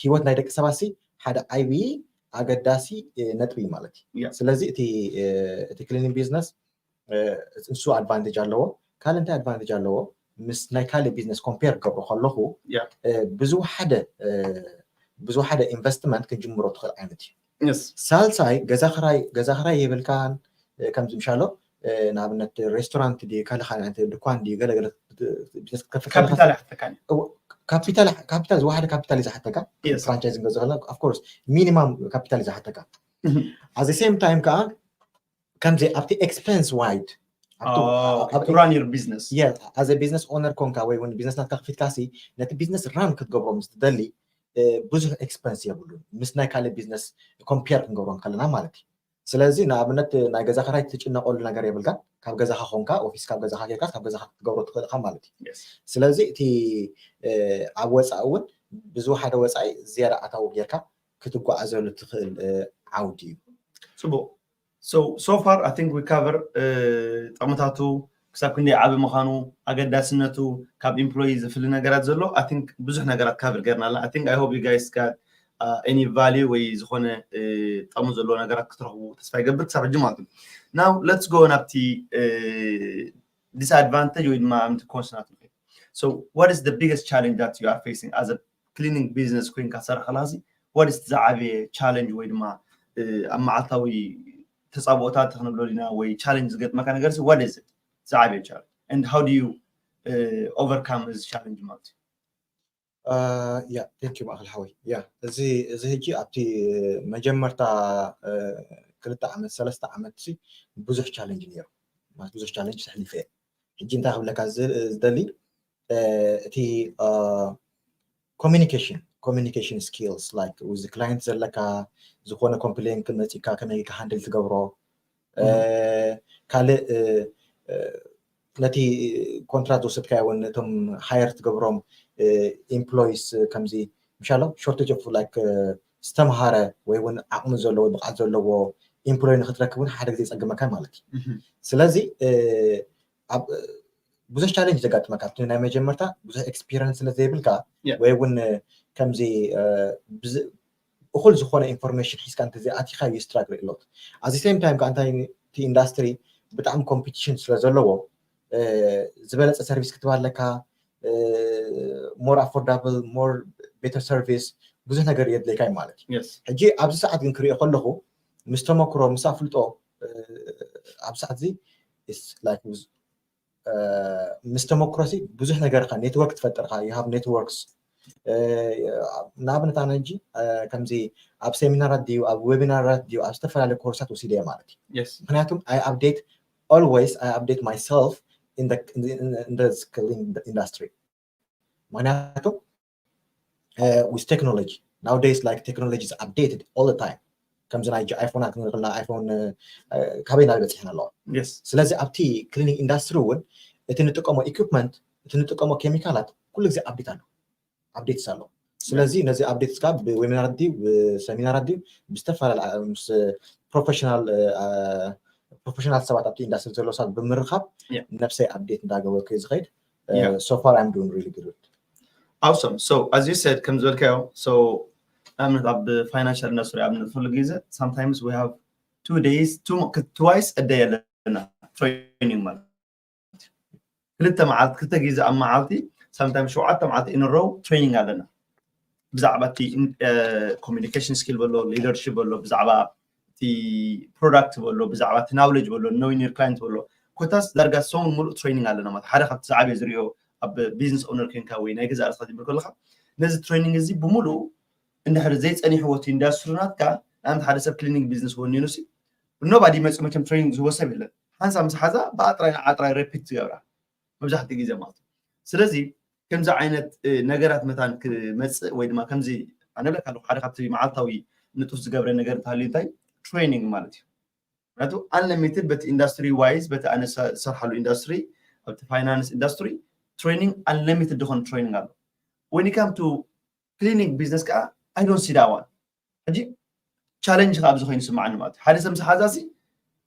ህይወት ናይ ደቂ ሰባትሲ ሓደ ዓቢ ኣገዳሲ፣ እ፣ ነጥቢ እዩ ማለት እዩ። Yeah. ስለዚ እቲ፣ እ፣ እቲ ክሊኒንግ ቢዝነስ፣ እ፣ ንሱ ኣድቫንቴጅ ኣለዎ። ካልእ እንታይ ኣድቫንቴጅ ኣለዎ? ምስ ናይ ካልእ ቢዝነስ ኮምፔር ክገብሮ ከለኹ፣ Yeah. እ፣ ብዝወሓደ፣ እ፣ ብዝወሓደ ኢንቨስትመንት ክንጅምሮ ትኽእል ዓይነት እዩ። Yes. ሳልሳይ ገዛ ክራይ፣ ገዛ ክራይ የብልካን፣ እ፣ ከምዚ ምሻሎ፣ እ፣ ንኣብነት ሬስቶራንት ድዩ፣ ካልእ ካልእ ዓይነት ድኳን ድዩ፣ ገለ ገለ ቢዝነስ ክትከፍት ከለኻ፣ ካፒታል ኣይሓተካን። ካፒታል፣ ካፒታል ዝወሓደ ካፒታል እዩ ዝሓተካ። Yes. ፍራንቻይዝ ንገዝኦ ከለና ኦፍ ኮርስ ሚኒማም ካፒታል እዩ ዝሓተካ። Mhm. At the same time ከዓ ከምዚ ኣብቲ ኤክስፐንስ ዋይድ Oh, okay. To run your business. ኣዘ ቢዝነስ ኦነር ኮንካ ወይ እውን ቢዝነስ ናትካ ከፊትካሲ፣ ነቲ ቢዝነስ ራን ክትገብሮ ምስ ትደሊ፣ እ፣ ብዙሕ ኤክስፐንስ የብሉን ምስ ናይ ካልእ ቢዝነስ ኮምፔር ክንገብሮ ከለና ማለት እዩ። ስለዚ ንኣብነት ናይ ገዛ ክራይ ትጭነቐሉ ነገር የብልካን። ካብ ገዛኻ ኾንካ፣ ኦፊስ ካብ ገዛኻ ጌርካ ካብ ገዛኻ ክትገብሮ ትኽእል ኢኻ ማለት እዩ። Yes. ስለዚ እቲ፣ እ፣ ኣብ ወፃኢ እውን ብዝወሓደ ወፃኢ ዝያዳ ኣታዊ ጌርካ ክትጓዓዘሉ ትኽእል፣ እ፣ ዓውዲ እዩ። ጽቡቕ። So, so far, I think we cover, እ፣ ጠቕምታቱ፣ ክሳብ ክንደይ ዓቢ ምዃኑ፣ ኣገዳስነቱ፣ ካብ ኢምፕሎይ ዝፍሊ ነገራት ዘሎ፣ I think ብዙሕ ነገራት ካቨር ጌርና ኣለና። I think, I hope you guys got, uh, any value ወይ ዝኾነ፣ እ፣ ጠቕሚ ዘለዎ ነገራት ክትረኽቡ ተስፋ ይገብር ክሳብ ሕጂ ማለት እዩ። Now, let's go ናብቲ፣ እ፣ ዲስኣድቫንቴጅ ወይ ድማ ምቲ ኮንስ ናቱ ንኸይድ። So, what is the biggest challenge that you are facing as a cleaning business ኮይንካ ትሰርሕ ከለኻሲ? What is ዝዓበየ ቻለንጅ ወይ ድማ፣ እ፣ ኣብ መዓልታዊ ተጻብኦታት ክንብሎ ዲና ወይ ቻለንጅ ዝገጥመካ ነገር ሲ? What is it? ዝዓበየ ቻለንጅ? And how do you, እ፣ overcome እዚ ቻለንጅ ማለት እዩ? ያ፣ ቴንክ ዩ ማእከል ሓወይ። ያ፣ እዚ፣ እዚ ሕጂ ኣብቲ መጀመርታ፣ እ፣ ክልተ ዓመት፣ ሰለስተ ዓመት ሲ ብዙሕ ቻለንጅ ነይሩ። ማለት ብዙሕ ቻለንጅ ተሕሊፈ እየ። ሕጂ እንታይ ክብለካ ዝ-፣ ዝደሊ፣ እ፣ እቲ፣ እ፣ ኮሚኒኬሽን፣ ኮሚኒኬሽን ስኪልስ፣ ላይክ፣ እዚ ክላይንት ዘለካ፣ ዝኾነ ኮምፕሌን ክመፂካ ከመይ ኢልካ ሃንድል ትገብሮ፣ እ፣ እህ። ካልእ፣ እ፣ እ፣ ነቲ ኮንትራት ዝወሰድካዮ እውን እቶም ሃየር ትገብሮም፣ እ፣ ኤምፕሎይስ፣ እ፣ ከምዚ ምሻሎ ሾርቴጅ ኦፍ ላይክ፣ እ፣ ዝተምሃረ ወይ እውን ዓቕሚ ዘለዎ ብቕዓት ዘለዎ ኤምፕሎይ ንክትረክብ እውን ሓደ ግዜ ይጸግመካ ማለት እዩ። እህ። ስለዚ፣ እ፣ ኣብ፣ እ፣ ብዙሕ ቻለንጅ ዘጋጥመካ ኣብቲ ናይ መጀመርታ ብዙሕ ኤክስፒሪየንስ ስለ ዘይብልካ ያ። ወይ እውን፣ እ፣ ከምዚ፣ እ፣ ብዝ-፣ እኹል ዝኾነ ኢንፎርሜሽን ሒዝካ እንተዘይኣቲኻ you struggle a lot። At the same time ከዓ እንታይ እቲ ኢንዳስትሪ ብጣዕሚ ኮምፒቲሽን ስለ ዘለዎ፣ እ፣ ዝበለጸ ሰርቪስ ክትህብ ኣለካ፣ እ፣ ሞር ኣፎርዳብል፣ ሞር ቤተር ሰርቪስ፣ ብዙሕ ነገር የድልየካ እዩ ማለት እዩ። የስ። ሕጂ ኣብዚ ሰዓት ግን ክሪኦ ከለኹ ምስ ተመክሮ፣ ምስ ኣፍልጦ፣ እ፣ ኣብዚ ሰዓት እዚ it's like ብዙ፣ እ፣ ምስ ተመክሮ ሲ ብዙሕ ነገር ኢኻ፣ ኔትወርክ ትፈጥር ኢኻ፣ you have networks። እ፣ ንኣብነት ኣነ ሕጂ፣ እ፣ ከምዚ ኣብ ሴሚናራት ድዩ ኣብ ዌቢናራት ድዩ ኣብ ዝተፈላለዩ ኮርሳት ወሲደ እየ ማለት እዩ። የስ። ምክንያቱም I update always, I update myself in the, in the, in the skilling industry። ምክንያቱም፣ እ፣ with technology nowadays, like, technology is updated all the time። ከምዚ ናይ ኣይፎናት ክንርኢ ከለና ኣይፎን፣ እ፣ ካበይ ናበይ በፂሐን ኣለዋ። የስ። ስለዚ ኣብቲ ክሊኒንግ ኢንዳስትሪ እውን እቲ ንጥቀሞ ኢኩፕመንት፣ እቲ ንጥቀሞ ኬሚካላት ኩሉ ግዜ ኣፕዴት ኣሎ፣ ኣፕዴትስ ኣሎ። ስለዚ ነዚ ኣፕዴት እስካ ብዌቢናር ድዩ ብሰሚናር ድዩ ብዝተፈላለየ ምስ ፕሮፌሽናል ፕሮፌሽናል ሰባት ኣብቲ ኢንዳስትሪ ዘለዉ ሰባት ብምርኻብ ነብሰይ ኣፕዴት እንዳገበርኩ ዝኸይድ። So far I'm doing really good. Awesome. So as you said ከም ዝበልካዮ so ኣብነት ኣብ ፋይናንሻል ኢንዳስትሪ ኣብ ንጥፍሉ ግዜ sometimes we have two days twice a day ኣለና training ማለት ክልተ መዓልቲ ክልተ ግዜ ኣብ መዓልቲ sometimes ሸውዓተ መዓልቲ in a row training ኣለና ብዛዕባ እቲ communication skill በሎ leadership በሎ ብዛዕባ እቲ product በሎ ብዛዕባ እቲ knowledge በሎ knowing your client በሎ ኮታስ ዳርጋ ሰሙን ሙሉእ training ኣለና ማለት ሓደ ካብቲ ዝዓበየ ዝሪኦ ኣብ business owner ኮይንካ ወይ ናይ ገዛእ ርእስካ ትብል ከለካ ነዚ training እዚ ብምሉኡ እንድሕር ዘይፀኒሕዎ እቲ ኢንዳስትሪ ናትካ ንኣብነት ሓደ ሰብ cleaning business ወኒኑ ሲ nobody መፂኡ መቸም training ዝህቦ ሰብ የለን ሓንሳብ ምስ ሓዛ ብኣጥራይ ንዓጥራይ repeat ዝገብራ መብዛሕትኡ ግዜ ማለት እዩ ስለዚ ከምዚ ዓይነት ነገራት መታን ክመፅእ ወይ ድማ ከምዚ ኣነ ብለካ ኣለኩ ሓደ ካብቲ መዓልታዊ ንጡፍ ዝገብረ ነገር እንተሃልዩ እንታይ training ማለት እዩ ምክንያቱ unlimited በቲ industry wise በቲ ኣነ ዝሰርሓሉ industry ኣብቲ finance industry training unlimited ዝኾነ training ኣሎ when it come to cleaning business ከዓ I don't see that one ሕጂ challenge ከዓ ኣብዚ ኮይኑ ስምዓኒ ማለት ሓደ ሰብ ምስ ሓዛሲ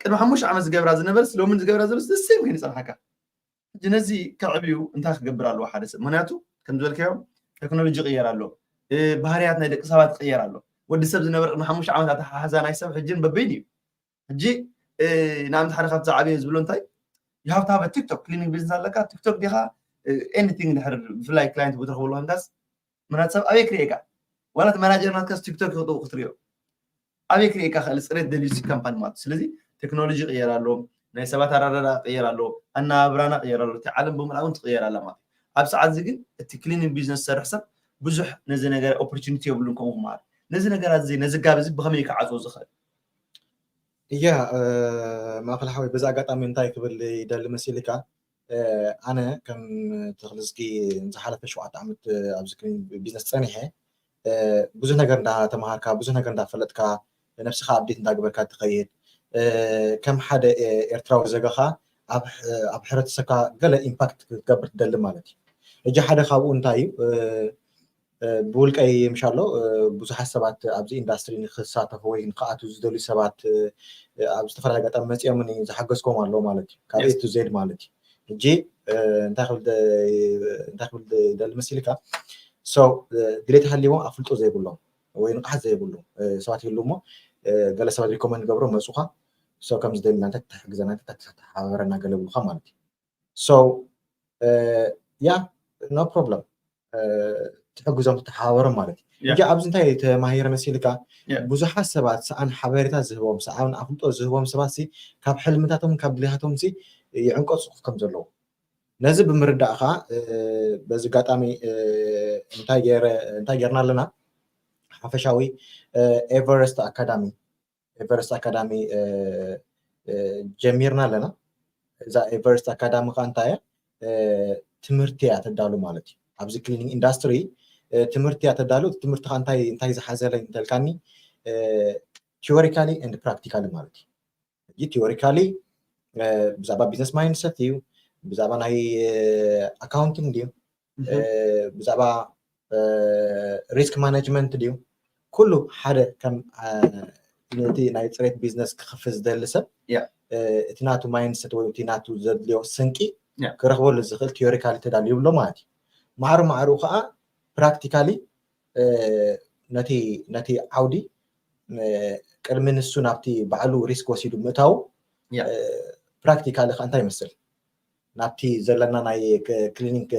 ቅድሚ ሓሙሽተ ዓመት ዝገብራ ዝነበርስ ሎምን ዝገብራ ዘለስ the same ኮይኑ ይፀንሓካ ሕጂ ነዚ ከዕብዩ እንታይ ክገብር ኣለዎ ሓደ ሰብ ምክንያቱ ከም ዝበልካዮ ቴክኖሎጂ ይቕየር ኣሎ ባህርያት ናይ ደቂ ሰባት ይቕየር ኣሎ ወዲ ሰብ ዝነበረ ቅድሚ ሓሙሽተ ዓመት ኣተሓሓዛ ናይ ሰብ ሕጅን በበይን እዩ ሕጂ ንኣብነት ሓደ ካብቲ ዝዓበየ ዝብሎ እንታይ you have to have a TikTok cleaning business ኣለካ TikTok ዲኻ anything ድሕር ብፍላይ client ክትረኽበሉ ኮንካስ ምናት ሰብ ኣበይ ክርእየካ ዋላ እቲ manager ናትካስ TikTok ይኽጥኡ ክትሪኦ ኣበይ ክርእየካ ክእል ፅሬት ደልዩ ሲ company ማለት ስለዚ ቴክኖሎጂ ይቕየር ኣሎ ናይ ሰባት ኣረዳዳ ይቕየር ኣሎ ኣናባብራና ይቕየር ኣሎ እቲ ዓለም ብምልኣ እውን ትቕየር ኣላ ማለት ኣብ ሰዓት እዚ ግን እቲ cleaning business ዝሰርሕ ሰብ ብዙሕ ነዚ ነገር opportunity የብሉን ከምኡ ክመሃር ነዚ ነገራት እዚ ነዚ ጋብ እዚ ብኸመይ ክዓፅዎ ዝኽእል እያ ማእኸል ሓወይ በዚ ኣጋጣሚ እንታይ ክብል ይደሊ መሲልካ ኣነ ከም ተኽልዝጊ ዝሓለፈ ሸውዓተ ዓመት ኣብዚ ቢዝነስ ፀኒሐ ብዙሕ ነገር እንዳተምሃርካ ብዙሕ ነገር እንዳፈለጥካ ነብስኻ ኣብዴት እንዳግበርካ ትኸይድ ከም ሓደ ኤርትራዊ ዘገኻ ኣብ ሕብረተሰብካ ገለ ኢምፓክት ክትገብር ትደሊ ማለት እዩ ሕጂ ሓደ ካብኡ እንታይ እዩ ብውልቀይ ምሻሎ ብዙሓት ሰባት ኣብዚ ኢንዳስትሪ ንክሳተፉ ወይ ንክኣትዉ ዝደልዩ ሰባት ኣብ ዝተፈላለዩ ኣጋጣሚ መፂኦምኒ ዝሓገዝኮም ኣለዉ ማለት እዩ ካብ ኤ ቱ ዜድ ማለት እዩ ሕጂ እንታይ ክብል ደሊ መሲልካ ድሌት ሃልዎም ኣፍልጦ ዘይብሎም ወይ ንቕሓት ዘይብሉ ሰባት ይህሉ እሞ ገለ ሰባት ሪኮመንድ ገብሮ መፁኻ ከምዚ ደልና እንታይ ትሕግዘና እንታይ ተሓባበረና ገለ ብሉካ ማለት እዩ so yeah no problem ትሕግዞም ትተሓባበሮም ማለት እዩ እንጂ ኣብዚ እንታይ ተማሂረ መሲልካ ብዙሓት ሰባት ሰኣን ሓበሬታ ዝህቦም ሰኣን ኣፍልጦ ዝህቦም ሰባት ሲ ካብ ሕልምታቶም ካብ ድሌታቶም ሲ ይዕንቀፁ ከም ዘለዉ ነዚ ብምርዳእካ በዚ ኣጋጣሚ እንታይ ገርና ኣለና ሓፈሻዊ ኤቨረስት ኣካዳሚ ኤቨረስት ኣካዳሚ ጀሚርና ኣለና እዛ ኤቨረስት ኣካዳሚ ከዓ እንታይ ትምህርቲ እያ ተዳሉ ማለት እዩ ኣብዚ ክሊኒንግ ኢንዳስትሪ ትምህርቲ እያ ተዳሉ ትምህርቲ እንታይ ዝሓዘለ እንተልካኒ theorically and practically ማለት እዩ ሕጂ theorically ብዛዕባ ቢዝነስ ማይንድሰት እዩ ብዛዕባ ናይ ኣካውንቲንግ ድዩ ብዛዕባ ሪስክ ማነጅመንት ድዩ ኩሉ ሓደ ከም ነቲ ናይ ፅሬት ቢዝነስ ክኸፍት ዝደሊ ሰብ እቲ ናቱ ማይንድሰት ወይ እቲ ናቱ ዘድልዮ ስንቂ ክረኽበሉ ዝኽእል theorically ተዳልዩ ይብሎ ማለት እዩ ማዕሩ ማዕሩ ከዓ practically ነቲ ነቲ ዓውዲ ቅድሚ ንሱ ናብቲ ባዕሉ ሪስክ ወሲዱ ምእታው practically ከዓ እንታይ ይመስል ናብቲ ዘለና ናይ ክሊኒንግ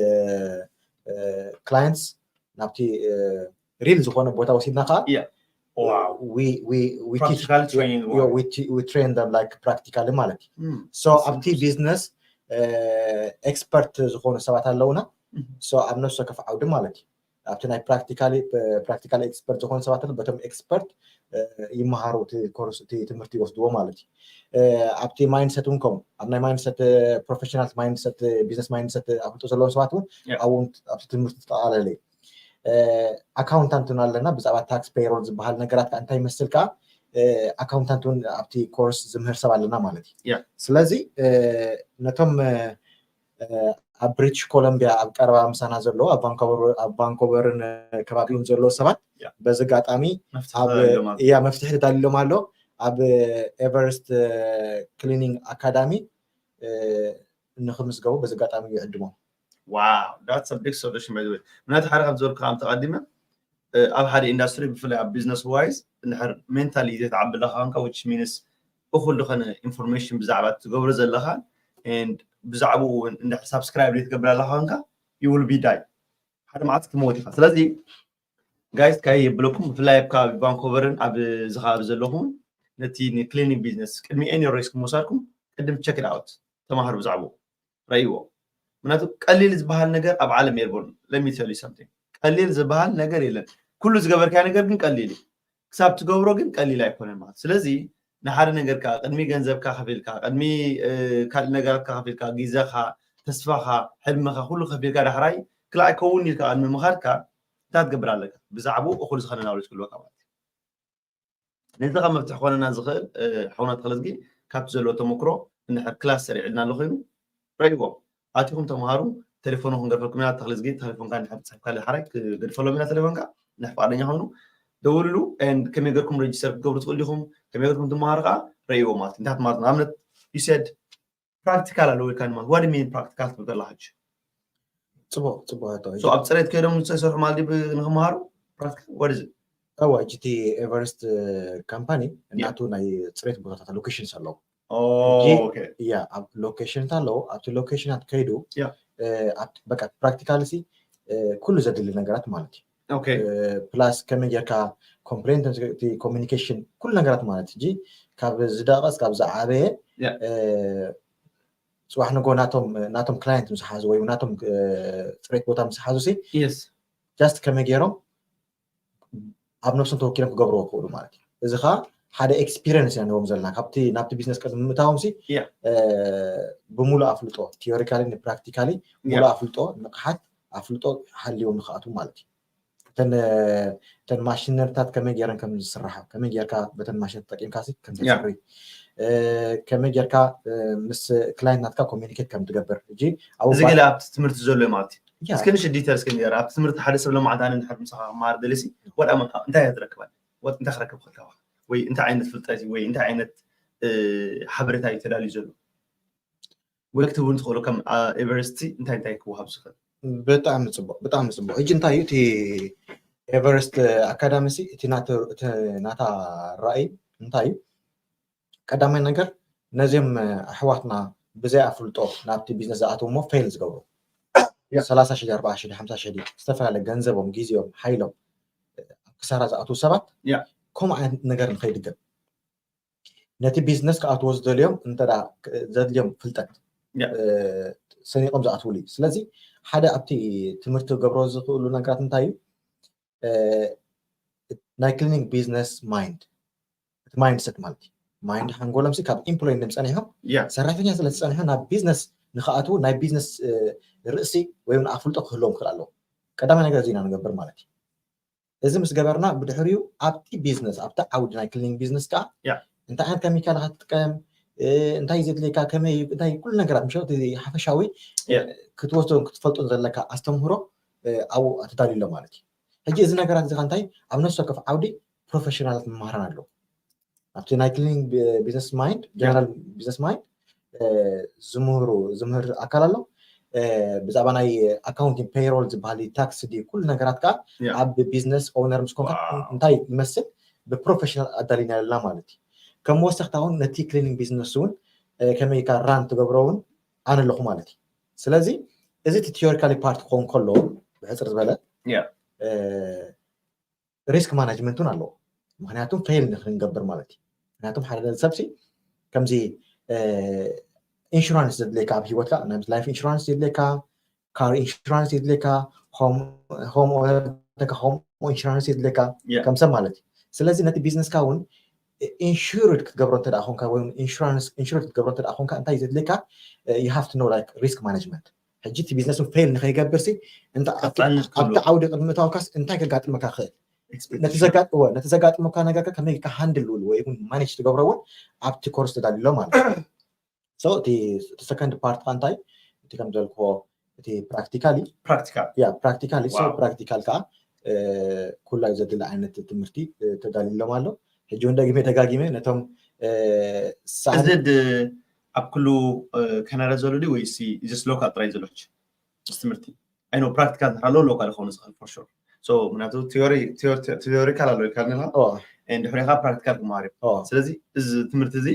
ክላይንትስ ናብቲ ሪል ዝኾነ ቦታ ወሲድና ከዓ train them like practically ማለት እዩ ኣብቲ ቢዝነስ ኤክስፐርት ዝኾኑ ሰባት ኣለውና ኣብ ነፍሲ ወከፍ ዓውዲ ማለት እዩ ኣብቲ ናይ ፕራክቲካል ኤክስፐርት ዝኾኑ ሰባት በቶም ኤክስፐርት ይመሃሩ እቲ ኮርስ እቲ ትምህርቲ ይወስድዎ ማለት እዩ ኣብቲ ማይንድሰት እውን ከምኡ ኣብ ናይ ማይንድሰት ፕሮፌሽናል ማይንድሰት ቢዝነስ ማይንድሰት ኣፍልጦ ዘለዎም ሰባት እውን ኣብኡ ኣብቲ ትምህርቲ ተጠቃለለ እዩ ኣካውንታንት እውን ኣለና ብዛዕባ ታክስ ፔሮል ዝበሃል ነገራት ከዓ እንታይ ይመስል ከዓ ኣካውንታንት እውን ኣብቲ ኮርስ ዝምህር ሰብ ኣለና ማለት እዩ ስለዚ ነቶም ኣብ ብሪቲሽ ኮሎምቢያ ኣብ ቀረባ ምሳና ዘሎ ኣብ ቫንኮቨር ኣብ ቫንኮቨርን ከባቢውን ዘሎ ሰባት በዚ ኣጋጣሚ ኣብ እያ መፍትሒ ተዳልሎም ኣሎ። ኣብ ኤቨረስት ክሊኒንግ ኣካዳሚ ንክምዝገቡ በዚ ኣጋጣሚ ይዕድሞም። Wow, that's a big solution, by the way. ምክንያቱ ሓደ ከም ዝበልኩ ከም ተቐዲመ ኣብ ሓደ ኢንዳስትሪ ብፍላይ ኣብ ቢዝነስ ዋይዝ እንድሕር ሜንታሊ ዘይተዓቢ ኣለካ ኮንካ which means እኹል ዝኾነ ኢንፎርሜሽን ብዛዕባ ትገብሮ ዘለካ and ብዛዕባኡ እውን እንድሕር ሳብስክራይብ ዘይትገብር ኣለካ ኮንካ you will be die ሓደ መዓት ክትመወት ኢካ። ስለዚ ጋይስ ካይ የብለኩም ብፍላይ ኣብ ከባቢ ቫንኮቨርን ኣብ ዝከባቢ ዘለኹም ነቲ ንክሊኒንግ ቢዝነስ ቅድሚ any risk ምወሳድኩም ቅድም check it out ተማሃሩ ብዛዕባኡ ረእይዎ። ምክንያቱ ቀሊል ዝበሃል ነገር ኣብ ዓለም የልቦን። Let me tell you something ቀሊል ዝበሃል ነገር የለን። ኩሉ ዝገበርካዮ ነገር ግን ቀሊል እዩ። ክሳብ ትገብሮ ግን ቀሊል ኣይኮነን ማለት ስለዚ ንሓደ ነገርካ ቅድሚ ገንዘብካ ከፊልካ ቅድሚ ካልእ ነገራትካ ከፊልካ ግዜኻ ተስፋኻ ሕልምኻ ኩሉ ከፊልካ ዳሕራይ ክልኣይ ከውን ኢልካ ቅድሚ ምኻድካ እንታይ ትገብር ኣለካ ብዛዕባኡ እኹል ዝኾነ ናውሌጅ ክህልወካ ማለት እዩ። ነዚ ካብ መፍትሒ ኮነና ዝኽእል ሓውና ተኽለዝጊ ካብቲ ዘለዎ ተመክሮ እንድሕር ክላስ ሰሪዕልና ኣሎ ኮይኑ ረእይዎም ኣቲኹም ተምሃሩ። ቴሌፎኑ ክንገድፈልኩም ኢና። ተኽለዝጊ ቴሌፎንካ እንድሕር ትፅሕፍካ ዳሕራይ ክገድፈሎም ኢና ቴሌፎንካ እንድሕር ፍቃደኛ ኮይኑ ደውልሉ። And ከመይ ገርኩም ሬጅስተር ክትገብሩ ትኽእሉ ዲኹም ከመይ ገርኩም ትምሃሩ ከዓ ረእይዎ ማለት እንታይ ትማርቱ ንኣብነት you said ፕራክቲካል ኣለዎ ኢልካ ማለት what mean ፕራክቲካል ትብል ከላ ሕጂ ፅቡቅ ፅቡቅ ሕቶ So ኣብ ፅሬት ከይዶም ዝተሰርሑ ማለት ድዩ ንክምሃሩ ፕራክቲካል what is it? እዋ ሕጂ እቲ ኤቨረስት ካምፓኒ እናቱ ናይ ፅሬት ቦታታት ሎኬሽንስ ኣለዎ። Oh, okay. ያ ኣብ ሎኬሽንስ ኣለዎ። ኣብቲ ሎኬሽናት ከይዱ ያ። በቃ ፕራክቲካል ሲ ኩሉ ዘድሊ ነገራት ማለት እዩ። Okay. ፕላስ ከመይ ጌርካ ኮምፕሌንት እቲ ኮሚኒኬሽን ኩሉ ነገራት ማለት እንጂ ካብ ዝደቀስ ካብ ዝዓበየ ያ። ጽባሕ ንጎ ናቶም ናቶም ክላይንት ምስ ሓዙ ወይ ናቶም ጽሬት ቦታ ምስ ሓዙ ሲ Yes. ጃስት ከመይ ገይሮም ኣብ ነብሶም ተወኪሎም ክገብርዎ ክኽእሉ ማለት እዩ። እዚ ከዓ ሓደ ኤክስፒሪየንስ ኢና ንህቦም ዘለና ካብቲ ናብቲ ቢዝነስ ቅድሚ ምእታዎም ሲ ያ። ብሙሉእ ኣፍልጦ ቲዮሪካሊ ንፕራክቲካሊ ሙሉእ ኣፍልጦ ንቕሓት ኣፍልጦ ሃልዮም ንክኣትዉ ማለት እዩ። እተን እተን ማሽነሪታት ከመይ ገይረን ከም ዝስራሓ ከመይ ጌርካ በተን ማሽን ተጠቂምካ ሲ ከም ያ። ተፅሪ ከመይ ጌርካ ምስ ክላይንት ናትካ ኮሚኒኬት ከም ትገብር እጂ ኣብኡ እዚ ገለ ኣብቲ ትምህርቲ ዘሎ እዩ ማለት እዩ። ያ። እስከ ንሽ ዲተል እስከ ንገር ኣብቲ ትምህርቲ ሓደ ሰብ ለማዕት ኣነ ንድሕር ምሳኻ ክመሃር ደለሲ what am I- እንታይ እየ ዝረክብ ኣለኒ? What እንታይ ክረክብ ከለካ ወይ እንታይ ዓይነት ፍልጠት እዩ ወይ እንታይ ዓይነት እ፣ ሓበሬታ እዩ ተዳልዩ ዘሎ? ወይ ክትህቡ ትኽእሉ ከም ዩኒቨርሲቲ እንታይ እንታይ ክወሃብ ዝኽእል? ብጣዕሚ ፅቡቅ ብጣዕሚ ፅቡቅ። ሕጂ እንታይ እዩ እቲ ኤቨረስት ኣካዳሚ ሲ እቲ ናተ- እቲ ናታ ራእይ እንታይ እዩ? ቀዳማይ ነገር ነዚኦም ኣሕዋትና ብዘይ ኣፍልጦ ናብቲ ቢዝነስ ዝኣትውሞ ፌል ዝገብሩ ያ። ሰላሳ ሺሕ ኣርባዓ ሺሕ ሓምሳ ሺሕ ድዩ ዝተፈላለየ ገንዘቦም ግዜኦም ሓይሎም ኣብ ክሳራ ዝኣትዉ ሰባት ያ። ከምኡ ዓይነት ነገር ንኸይድገም ነቲ ቢዝነስ ክኣትዎ ዝደልዮም እንተ ደኣ ዘድልዮም ፍልጠት ያ። እ፣ ሰኒቖም ዝኣትውሉ እዩ። ስለዚ ሓደ ኣብቲ ትምህርቲ ክገብሮ ዝኽእሉ ነገራት እንታይ እዩ? እ፣ ናይ ክሊኒንግ ቢዝነስ ማይንድ እቲ ማይንድሰት ማለት እዩ። ማይንድ ሓንጎሎም ሲ ካብ ኢምፕሎይ ጸኒሖም ያ ሰራሕተኛ ስለ ዝጸንሑ ናብ ቢዝነስ ንክኣትዉ ናይ ቢዝነስ እ፣ ርእሲ ወይ እውን ኣፍልጦ ክህልዎም ክኽእል ኣለዎ። ቀዳማይ ነገር እዚ ኢና ንገብር ማለት እዩ። እዚ ምስ ገበርና ብድሕሪኡ ኣብቲ ቢዝነስ ኣብቲ ዓውዲ ናይ ክሊኒንግ ቢዝነስ ከዓ ያ። እንታይ ዓይነት ከሚካል ክትጥቀም እ፣ እንታይ ዘድልየካ ከመይ እዩ እንታይ ኩሉ ነገራት ምሽ እቲ ሓፈሻዊ እ፣ ያ። ክትወስዶን ክትፈልጦን ዘለካ ኣስተምህሮ እ፣ ኣብኡ ኣተዳልዩሎ ማለት እዩ። ሕጂ እዚ ነገራት እዚ ከ እንታይ ኣብ ነፍሲ ወከፍ ዓውዲ ፕሮፌሽናላት መምህራን ኣለዉ። ኣብቲ ናይ ክሊኒንግ ቢዝነስ ማይንድ ጀነራል ቢዝነስ ማይንድ እ፣ ዝምህሩ ዝምህር ኣካል ኣሎ። እ፣ ብዛዕባ ናይ ኣካውንቲንግ ፔይሮል ዝበሃል ታክስ ድዩ ኩሉ ነገራት ከዓ ያ። ኣብ ቢዝነስ ኦውነር ምስ ኮንካ ዋው። እንታይ ይመስል ብፕሮፌሽናል ኣዳሊና ኣለና ማለት እዩ። ከም መወሰኽታ እውን ነቲ ክሊኒንግ ቢዝነስ እውን እ፣ ከመይ ኢልካ ራን ትገብሮ እውን ኣነ ኣለኹ ማለት እዩ። ስለዚ እዚ እቲ ቲዮሪካሊ ፓርት ክኸውን ከሎ ብሕፅር ዝበለ ያ። እ፣ ሪስክ ማናጅመንት እውን ኣለዎ። ምክንያቱም ፌል ንክንገብር ማለት እዩ። ምክንያቱም ሓደ ሰብ ሲ ከምዚ እ፣ ኢንሹራንስ ዘድልየካ ኣብ ሂወትካ ናይ ላይፍ ኢንሹራንስ የድልየካ፣ ካር ኢንሹራንስ የድልየካ፣ ሆም ሆም ኦነር ሆም ኢንሹራንስ የድልየካ ያ። ከም ሰብ ማለት እዩ። ስለዚ ነቲ ቢዝነስካ እውን ኢንሹርድ ክትገብሮ እንተ ደኣ ኮንካ ወይ ኢንሹራንስ ኢንሹርድ ክትገብሮ እንተ ደኣ ኮንካ እንታይ ዘድልየካ you have to know like risk management። ሕጂ እቲ ቢዝነስ እውን ፌል ንኸይገብር ሲ እንተ ኣብቲ ቀፃልነት ኣብቲ ክህልዎ። ዓውዲ ቅድሚ ምእታውካስ እንታይ ከጋጥመካ ክእል ነቲ ዘጋጥ- እወ፣ ነቲ ዘጋጥመካ ነገር ከ ከመይ ኢልካ ሃንድል ልብል ወይ እውን ማኔጅ ትገብሮ እውን ኣብቲ ኮርስ ተዳልሎ ማለት እዩ። So እቲ እቲ ሰከንድ ፓርት ከ እንታይ እቲ ከም ዘልክዎ እቲ practically practical yeah practically so Wow. practical ከዓ ኩላይ ዘድሊ ዓይነት ትምህርቲ ተዳልሎም ኣሎ። ሕጂ እውን ደግሜ ደጋጊመ ነቶም እዚ ድ ኣብ ኩሉ ካናዳ ዘሎ ድዩ ወይስ just local ጥራይ ዘሎ ሕጂ እዚ ትምህርቲ? I know practical እንድሕር ኣሎ local ክኸውን ዝኽእል for sure። So ምክንያቱ theoretical ኣሎ ኢልካ ኣለኻ and ድሕሪኻ practical ክመሃር እዩ። ስለዚ እዚ ትምህርቲ እዚ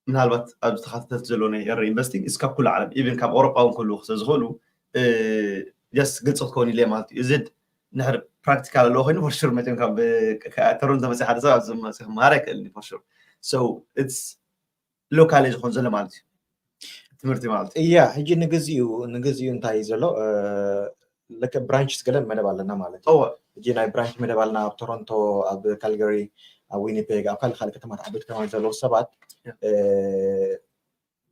ምናልባት ኣብዚ ተኸታተልቲ ዘሎ ናይ ኤረ ኢንቨስቲንግ እስካብ ኩሉ ዓለም even ካብ ኣውሮጳ እውን ክህልዉ ስለ ዝኽእሉ just ግልፂ ክትከውን ኢለ ማለት እዩ። እዚ ድሕር practical ኣለዎ ኮይኑ for sure መቸም ካብ ተሮንቶ መፅእ ሓደ ሰብ ኣብዚ መፅእ ክመሃር ኣይክእልን እዩ for sure። So it's local እዩ ዝኾን ዘሎ ማለት እዩ ትምህርቲ ማለት እዩ። እያ ሕጂ ንግዚኡ ንግዚኡ እንታይ እዩ ዘሎ ልክ branches ገለ መደብ ኣለና ማለት እዩ። እወ ሕጂ ናይ branch መደብ ኣለና ኣብ ቶሮንቶ፣ ኣብ ካልጋሪ፣ ኣብ ዊኒፔግ፣ ኣብ ካልእ ካልእ ከተማታት ዓበይቲ ከተማ ዘለዉ ሰባት Yeah.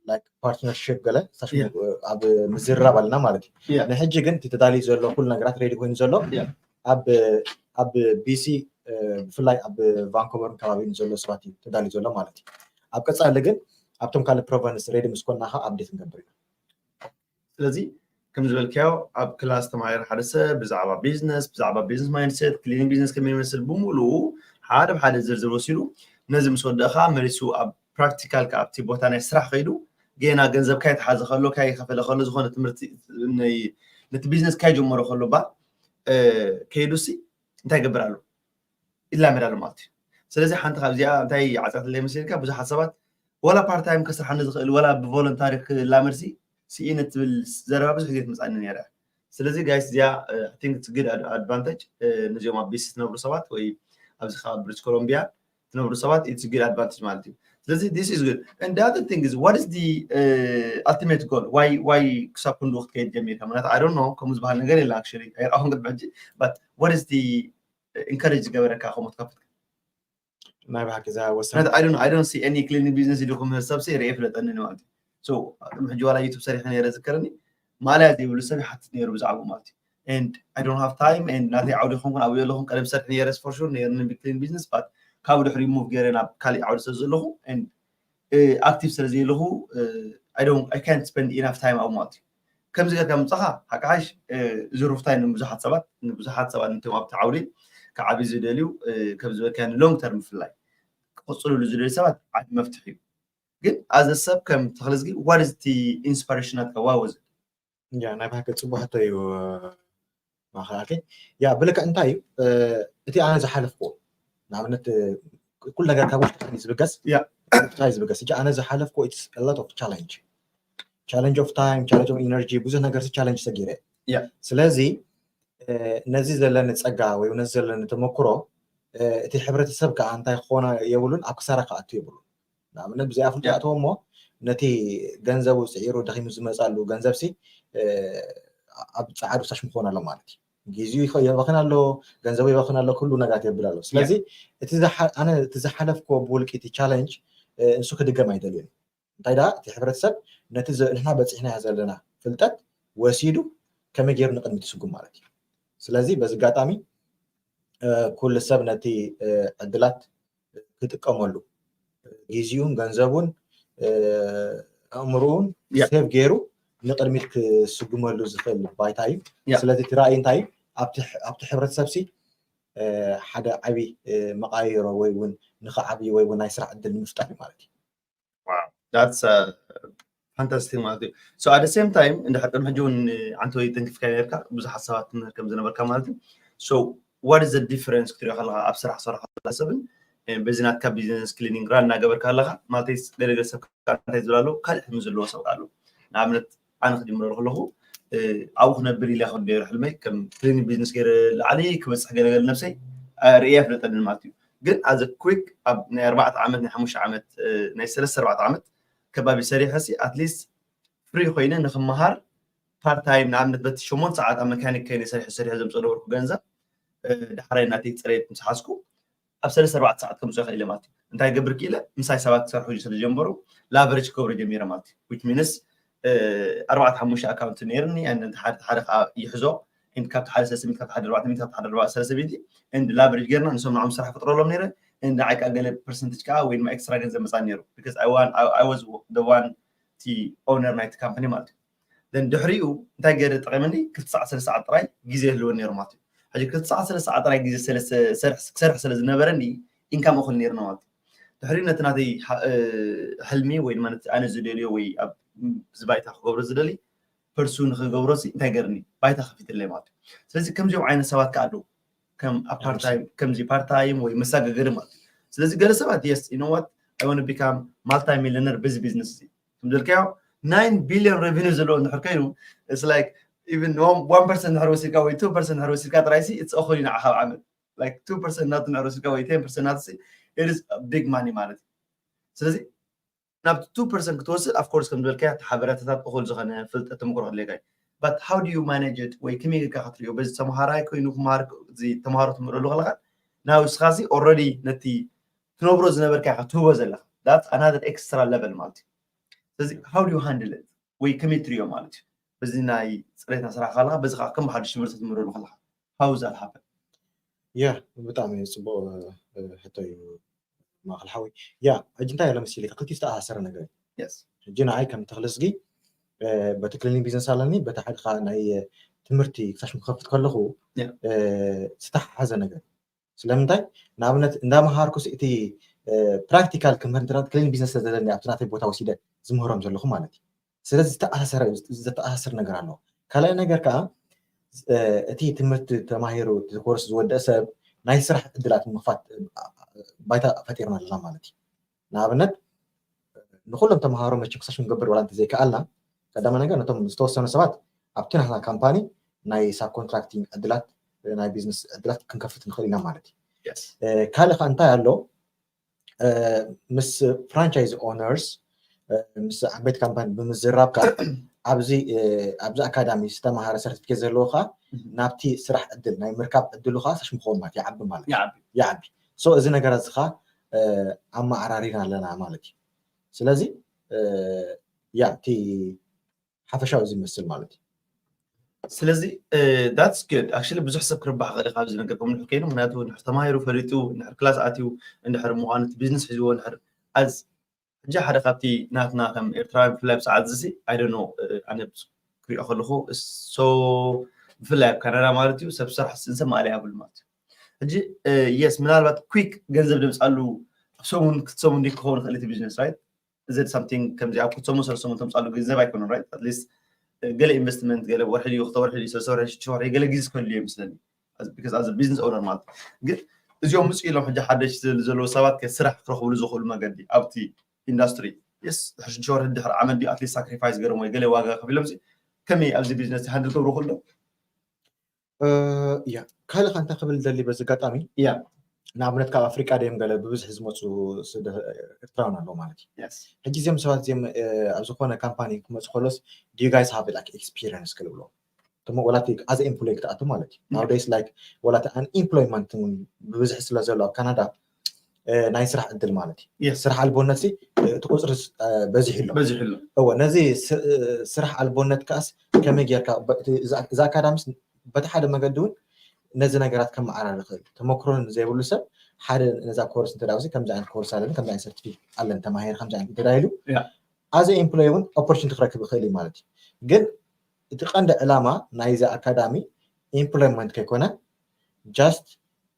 like partnership ገለ ሳሽ Yeah. ኣብ ምዝርራብ ኣለና ማለት እዩ። Yeah. ንሕጂ ግን እቲ ተዳልዩ ዘሎ ኩሉ ነገራት ሬዲ ኮይኑ ዘሎ Yeah. ኣብ ኣብ ቢሲ ብፍላይ ኣብ ቫንኮቨርን ከባቢን ዘሎ ሰባት እዩ ተዳልዩ ዘሎ ማለት እዩ። ኣብ ቀፃሊ ግን ኣብቶም ካልእ ፕሮቨንስ ሬዲ ምስ ኮንና ከዓ ኣፕዴት ንገብር ኢና። ስለዚ ከም ዝበልካዮ ኣብ ክላስ ተማሂር ሓደ ሰብ ብዛዕባ ቢዝነስ ብዛዕባ ቢዝነስ mindset፣ cleaning business ከመይ ይመስል ብምሉኡ ሓደ ብሓደ ዝርዝር ወሲዱ ነዚ ምስ ወደእኻ መሊሱ ኣብ ፕራክቲካል ኣብቲ ቦታ ናይ ስራሕ ከይዱ ገና ገንዘብ ካይተሓዘ ከሎ ካይከፈለ ከሎ ዝኾነ ትምህርቲ ናይ- ነቲ ቢዝነስ ካይጀመሮ ከሎ ባ ከይዱ ሲ እንታይ ይገብር ኣሎ ይላመድ ኣሎ ማለት እዩ። ስለዚ ሓንቲ ካብዚኣ እንታይ ዓፀትለይ መሲልካ ብዙሓት ሰባት ዋላ ፓርታይም ከስርሓኒ ዝኽእል ዋላ ብቮለንታሪ ክላመድ ሲ ስኢነ ትብል ዘረባ ብዙሕ ግዜ ትመፃኒ ነይረ። ስለዚ ጋይስ እዚኣ I think it's good advantage ነዚኦም ኣብ ቢሲ ትነብሩ ሰባት ወይ ኣብዚ ካብ ብሪቲሽ ኮሎምቢያ ትነብሩ ሰባት it's good advantage ማለት እዩ። ስለዚ this is good and the other thing is what is the ultimate goal why why ክሳብ ክንዱ ክትከይድ ጀሚርካ ማለት I don't know ከምኡ ዝበሃል ነገር የለ actually ኣይረኣኹን ቅድሚ ሕጂ but what is the encourage ዝገበረካ ከምኡ ትከፍት ናይ ብሓቂ እዛ ወሳኒ ምክንያቱ I don't I don't see any cleaning business ኢልኩም ሰብ ሲ ርኤ ፍለጠኒ ማለት እዩ። So ቅድሚ ሕጂ ዋላ ዩቱብ ሰሪሐ ነይረ ዝከረኒ ማልያ ዘይብሉ ሰብ ይሓትት ነይሩ ብዛዕባ ማለት እዩ። And I don't have time and ናተይ ዓውዲ ኾንኩን ኣብኡ ዘለኹም ቀደም ሰርሕ ነይረ for sure ነይርኒ cleaning business but ካብ ድሕሪ ሙቭ ገይረ ናብ ካሊእ ዓውዲ ስለ ዘለኹ and active ስለ ዘይለኹ I don't I can't spend enough time ኣብኡ ማለት እዩ። ከምዚ ጌርካ ምምጻኻ ሓቂ ሓሽ እዚ ሩፍታ እዩ ንብዙሓት ሰባት ንብዙሓት ሰባት ነቶም ኣብቲ ዓውዲ ክዓብዩ ዝደልዩ ከም ዝበልካዮ ሎንግ ተርም ብፍላይ ክቕፅልሉ ዝደልዩ ሰባት ዓቢ መፍትሒ እዩ። ግን ኣዘ ሰብ ከም ተኽልዝጊ what is the inspiration ናትካ why was it? ያ ናይ ብሓቂ ፅቡቅ ሕቶ እዩ ማኸኣልከ ያ ብልክዕ እንታይ እዩ እቲ ኣነ ዝሓለፍኩዎ ንኣብነት ኩሉ ነገር ካብ ውሽጥካ እዩ ዝብገስ ያ። ውሽጥካ እዩ ዝብገስ ሕጂ ኣነ ዝሓለፍኩዎ it's a lot of challenge challenge of time challenge of energy ብዙሕ ነገር challenge ሰጊረ እየ ያ። ስለዚ ነዚ ዘለኒ ፀጋ ወይ ነዚ ዘለኒ ተመክሮ እቲ ሕብረተሰብ ከዓ እንታይ ክኾነ የብሉን ኣብ ክሳራ ክኣቱ የብሉን ንኣብነት ብዘይ ኣፍልጦ ያ። ይኣትዎ እሞ ነቲ ገንዘቡ ፅዒሩ ደኺሙ ዝመፃሉ ገንዘብ ሲ ኣብ ፀዓዱ ሳሽ ምኾን ኣሎ ማለት እዩ ግዜኡ ይኸ- የባኽን ኣሎ ገንዘቡ የባኽን ኣሎ ኩሉ ነገራት የብል ኣሎ ስለዚ እቲ ዝሓ- ኣነ እቲ ዝሓለፍክዎ ብውልቂ እቲ ቻለንጅ ንሱ ክድገም ኣይደልዮን እንታይ ደኣ እቲ ሕብረተሰብ ነቲ ዘ- ንሕና በፂሕናዮ ዘለና ፍልጠት ወሲዱ ከመይ ገይሩ ንቅድሚት ይስጉም ማለት እዩ ስለዚ በዚ ኣጋጣሚ ኩሉ ሰብ ነቲ ዕድላት ክጥቀመሉ ግዜኡን ገንዘቡን ኣእምርኡን ያ። ሴቭ ገይሩ ንቅድሚት ክስጉመሉ ዝኽእል ባይታ እዩ ያ። ስለዚ እቲ ራእይ እንታይ እዩ ኣብቲ ሕ- ኣብቲ ሕብረተሰብ ሲ ሓደ ዓብዪ መቃየሮ ወይ እውን ንክዓብይ ወይ እውን ናይ ስራሕ ዕድል ንምፍጣር እዩ ማለት እዩ that's fantastic ማለት እዩ። So at the same time እንድሕር ቅድሚ ሕጂ እውን ዓንተ ወይ ተንኪፍካ ነርካ ብዙሓት ሰባት ትምህር ከም ዝነበርካ ማለት እዩ። So what is the difference ክትሪኦ ከለካ ኣብ ስራሕ ሰርሖ ከለካ ሰብን በዚ ናትካ ቢዝነስ ክሊኒንግ ራን እናገበርካ ኣለካ ማለት ገለገለ ሰብ እንታይ ዝብል ኣሎ ካልእ ሕልሚ ዘለዎ ሰብ ኣሎ ንኣብነት ኣነ ክጅምረሉ ከለኹ ኣብኡ ክነብር ኢለ ክብል ነይሩ ሕልመይ ከም ክሊኒንግ ቢዝነስ ገይረ ላዕሊ ክበፅሕ ገለገለ ነብሰይ ርእየ ፍለጠንን ማለት እዩ ግን ኣዘ ኩክ ኣብ ናይ ኣርባዕተ ዓመት ናይ ሓሙሽተ ዓመት ናይ ሰለስተ ኣርባዕተ ዓመት ከባቢ ሰሪሐ ሲ ኣትሊስት ፍሪ ኮይነ ንክመሃር ፓርት ታይም ንኣብነት በቲ ሸሞንተ ሰዓት ኣብ መካኒክ ከይነ ሰሪሐ ሰሪሐ ዘምፅኦ ነበርኩ ገንዘብ ዳሕራይ እናተይ ፅሬት ምስ ሓዝኩ ኣብ ሰለስተ ኣርባዕተ ሰዓት ከምፅኦ ይኽእል ማለት እዩ እንታይ ገብር ክኢለ ምሳይ ሰባት ክሰርሑ ስለ ጀመሩ ላቨሬጅ ክገብሮ ጀሚረ ማለት እዩ which means ኣርባዕተ ሓሙሽተ ኣካውንት ነይርኒ ሓደ ሓደ ከዓ ይሕዞ ካብቲ ሓደ ሰለስተ ሚእቲ ካብቲ ሓደ ኣርባዕተ ሚእቲ ካብቲ ሓደ ኣርባዕተ ሰለስተ ሚእቲ and ላቨሬጅ ጌርና ንሶም ንዖም ስራሕ ፈጥረሎም ነይረ ንዓይ ከዓ ገለ ፐርሰንቴጅ ከዓ ወይ ድማ ኤክስትራ ገንዘብ መፃ ነይሩ because I want I was the one ቲ ኦነር ናይቲ ካምፓኒ ማለት እዩ then ድሕሪኡ እንታይ ገይረ ጠቐመኒ? ክልተ ሰዓት ሰለስተ ሰዓት ጥራይ ግዜ ይህልወኒ ነይሩ ማለት እዩ። ሕጂ ክልተ ሰዓት ሰለስተ ሰዓት ጥራይ ግዜ ክሰርሕ ስለ ዝነበረኒ ኢንካም እኹል ነይርና ማለት እዩ። ድሕሪኡ ነቲ ናተይ ሕልሚ ወይ ድማ ነቲ ኣነ ዝደልዮ ወይ ኣብዚ ባይታ ክገብሮ ዝደሊ ፐርሱ ንክገብሮ እንታይ ገርኒ ባይታ ከፊትለይ ማለት እዩ። ስለዚ ከምዚኦም ዓይነት ሰባት ከዓ ኣለዉ። ከም ፓርታይም ከምዚ ፓርታይም ወይ መሳገገሪ ማለት እዩ። ስለዚ ገለ ሰባት yes you know what I want to become multi millionaire በዚ ቢዝነስ እዚ ከምዘልካዮ nine billion revenue ዘለዎ እንድሕር ኮይኑ it's like even one percent እንድሕር ወሲድካ ወይ two percent እንድሕር ወሲድካ ጥራይ ሲ it's okay ንዓኻ ኣብ ዓመት like two percent ናቱ እንድሕር ወሲድካ ወይ ten percent ናቱ ሲ it is big money ማለት እዩ። ስለዚ ናብ two percent ክትወስድ of course ከም ዝበልካዮ እቲ ሓበሬታታት እኹል ዝኾነ ፍልጠት ተመክሮ ከድልየካ እዩ። But how do you manage it ወይ ከመይ ጌርካ ክትሪኦ በዚ ተምሃራይ ኮይኑ ክመሃር ተምሃሮ ትምህረሉ ከለካ ናብ ንስኻ ሲ already ነቲ ትነብሮ ዝነበርካ ኢኻ ትህቦ ዘለኻ that's another extra level ማለት እዩ። ስለዚ how do you handle it ወይ ከመይ ትሪኦ ማለት እዩ? በዚ ናይ ፅሬትና ስራሕ ከለካ በዚ ከዓ ከም ሓዱሽ ትምህርቲ ትምህረሉ ከለካ how is that happen? ያ ብጣዕሚ ፅቡቅ ሕቶ እዩ ማእከል ሓወይ። ያ ሕጂ እንታይ ኣሎ መሲልካ ክልቲ ዝተኣሳሰረ ነገር እዩ። ሕጂ ንዓይ ከም ተክለ ስጊ በቲ ክሊኒንግ ቢዝነስ ኣለኒ በቲ ሓደ ከዓ ናይ ትምህርቲ ክሳሽ ክከፍት ከለኹ ዝተሓሓዘ ነገር ስለምንታይ ንኣብነት እንዳመሃርኩ እቲ ፕራክቲካል ክምህር እንተ ክሊኒንግ ቢዝነስ ዘለኒ ኣብቲ ናተይ ቦታ ወሲደ ዝምህሮም ዘለኹ ማለት እዩ። ስለዚ ዝተኣሳሰረ ዝተኣሳሰር ነገር ኣለዎ። ካልኣይ ነገር ከዓ እቲ ትምህርቲ ተማሂሩ እቲ ኮርስ ዝወደአ ሰብ ናይ ስራሕ እድላት ምኽፋት ባይታ ፈጢርና ኣለና ማለት እዩ። ንኣብነት ንኩሎም ተምሃሮ መቸም ክሳሽ ክንገብር ዋላ እንተዘይከኣልና ቀዳማይ ነገር ነቶም ዝተወሰኑ ሰባት ኣብቲ ናትና ካምፓኒ ናይ ሳብ ኮንትራክቲንግ ዕድላት ናይ ቢዝነስ ዕድላት ክንከፍት ንኽእል ኢና ማለት እዩ። ካልእ ከዓ እንታይ ኣሎ ምስ ፍራንቻይዝ ኦነርስ ምስ ዓበይቲ ካምፓኒ ብምዝራብ ከዓ ኣብዚ ኣብዚ ኣካዳሚ ዝተምሃረ ሰርቲፊኬት ዘለዎ ከዓ ናብቲ ስራሕ ዕድል ናይ ምርካብ ዕድሉ ከዓ ሳሽ ምኸውን ማለት ይዓቢ ማለት ይዓቢ። ሶ እዚ ነገራት እዚ ከዓ ኣመዓራሪና ኣለና ማለት እዩ። ስለዚ ያ እቲ ሓፈሻዊ እዚ ይመስል ማለት እዩ። ስለዚ that's good actually ብዙሕ ሰብ ክርባሕ ክእል ካብዚ ነገር ከም ንሕር ከይኑ ምክንያቱ ንሕር ተማሂሩ ፈሊጡ ንሕር ክላስ ኣትዩ እንድሕር ምዃኑ እቲ ቢዝነስ ሒዝዎ ንሕር ኣዝ ሕጂ ሓደ ካብቲ ናትና ከም ኤርትራውያን ብፍላይ ብሰዓት እዚ I don't know ኣነ ክሪኦ ከለኹ so ብፍላይ ኣብ ካናዳ ማለት እዩ ሰብ ስራሕ ስንሰብ ማእለ ያብሉ ማለት እዩ። ሕጂ yes ምናልባት quick ገንዘብ ደምፃሉ ኣብ ሰሙን ክልተ ሰሙን ድዩ ክኸውን ይኽእል እቲ ቢዝነስ right is it something ከምዚ ኣብ ክልተ ሰሙን ሰለስተ ሰሙን ተምፃሉ ገንዘብ ኣይኮነን right at least ገለ ኢንቨስትመንት ገለ ወርሒ ድዩ ክልተ ወርሒ ድዩ ሰለስተ ወርሒ ሽዱሽተ ወርሒ ገለ ግዜ ዝከድሉ እዩ ይመስለኒ because as a business owner ማለት ግን እዚኦም ምፅ ኢሎም ሕጂ ሓደሽ ዘለዉ ሰባት ስራሕ ክረኽብሉ ዝኽእሉ መገዲ ኣብቲ ኢንዳስትሪ yes ሽዱሽተ ወርሒ ድሕሪ ዓመት ድዩ at least ሳክሪፋይስ ገይሮም ወይ ገለ ዋጋ ከፊሎም ከመይ ኣብዚ ቢዝነስ ሃንድል ክገብሩ ክእሉ ያ ካልእ ከ እንታይ ክብል ደሊ በዚ ኣጋጣሚ ያ ንኣብነት ካብ ኣፍሪቃ ድዮም ገለ ብብዝሒ ዝመፁ ኤርትራውያን ኣለዉ ማለት እዩ። ሕጂ እዚኦም ሰባት እዚኦም ኣብ ዝኾነ ካምፓኒ ክመፁ ከሎስ do you guys have like experience ክልብሎ እቶም ወላቲ as employee ክትኣቱ ማለት እዩ። Nowadays like ወላቲ unemployment እውን ብብዝሒ ስለ ዘሎ ኣብ ካናዳ ናይ ስራሕ ዕድል ማለት እዩ። ስራሕ ኣልቦነት ሲ እቲ ቁፅሪ በዚሑ ኣሎ። እወ ነዚ ስራሕ ኣልቦነት ከኣስ ከመይ ጌርካ እዚ ኣካዳሚስ በቲ ሓደ መገዲ እውን ነዚ ነገራት ከመዓራሪ ይኽእል ተመክሮን ዘይብሉ ሰብ ሓደ ነዛ ኮርስ እንተ ዳውሲ ከምዚ ዓይነት ኮርስ ኣለኒ ከምዚ ዓይነት ሰርቲፊኬት ኣለኒ ተማሂረ ከምዚ ዓይነት እንተ ኢሉ ኣዘ ኤምፕሎይ እውን ኦፖርቹኒቲ ክረክብ ይኽእል እዩ ማለት እዩ። ግን እቲ ቀንዲ ዕላማ ናይዚ ኣካዳሚ ኢምፕሎይመንት ከይኮነ just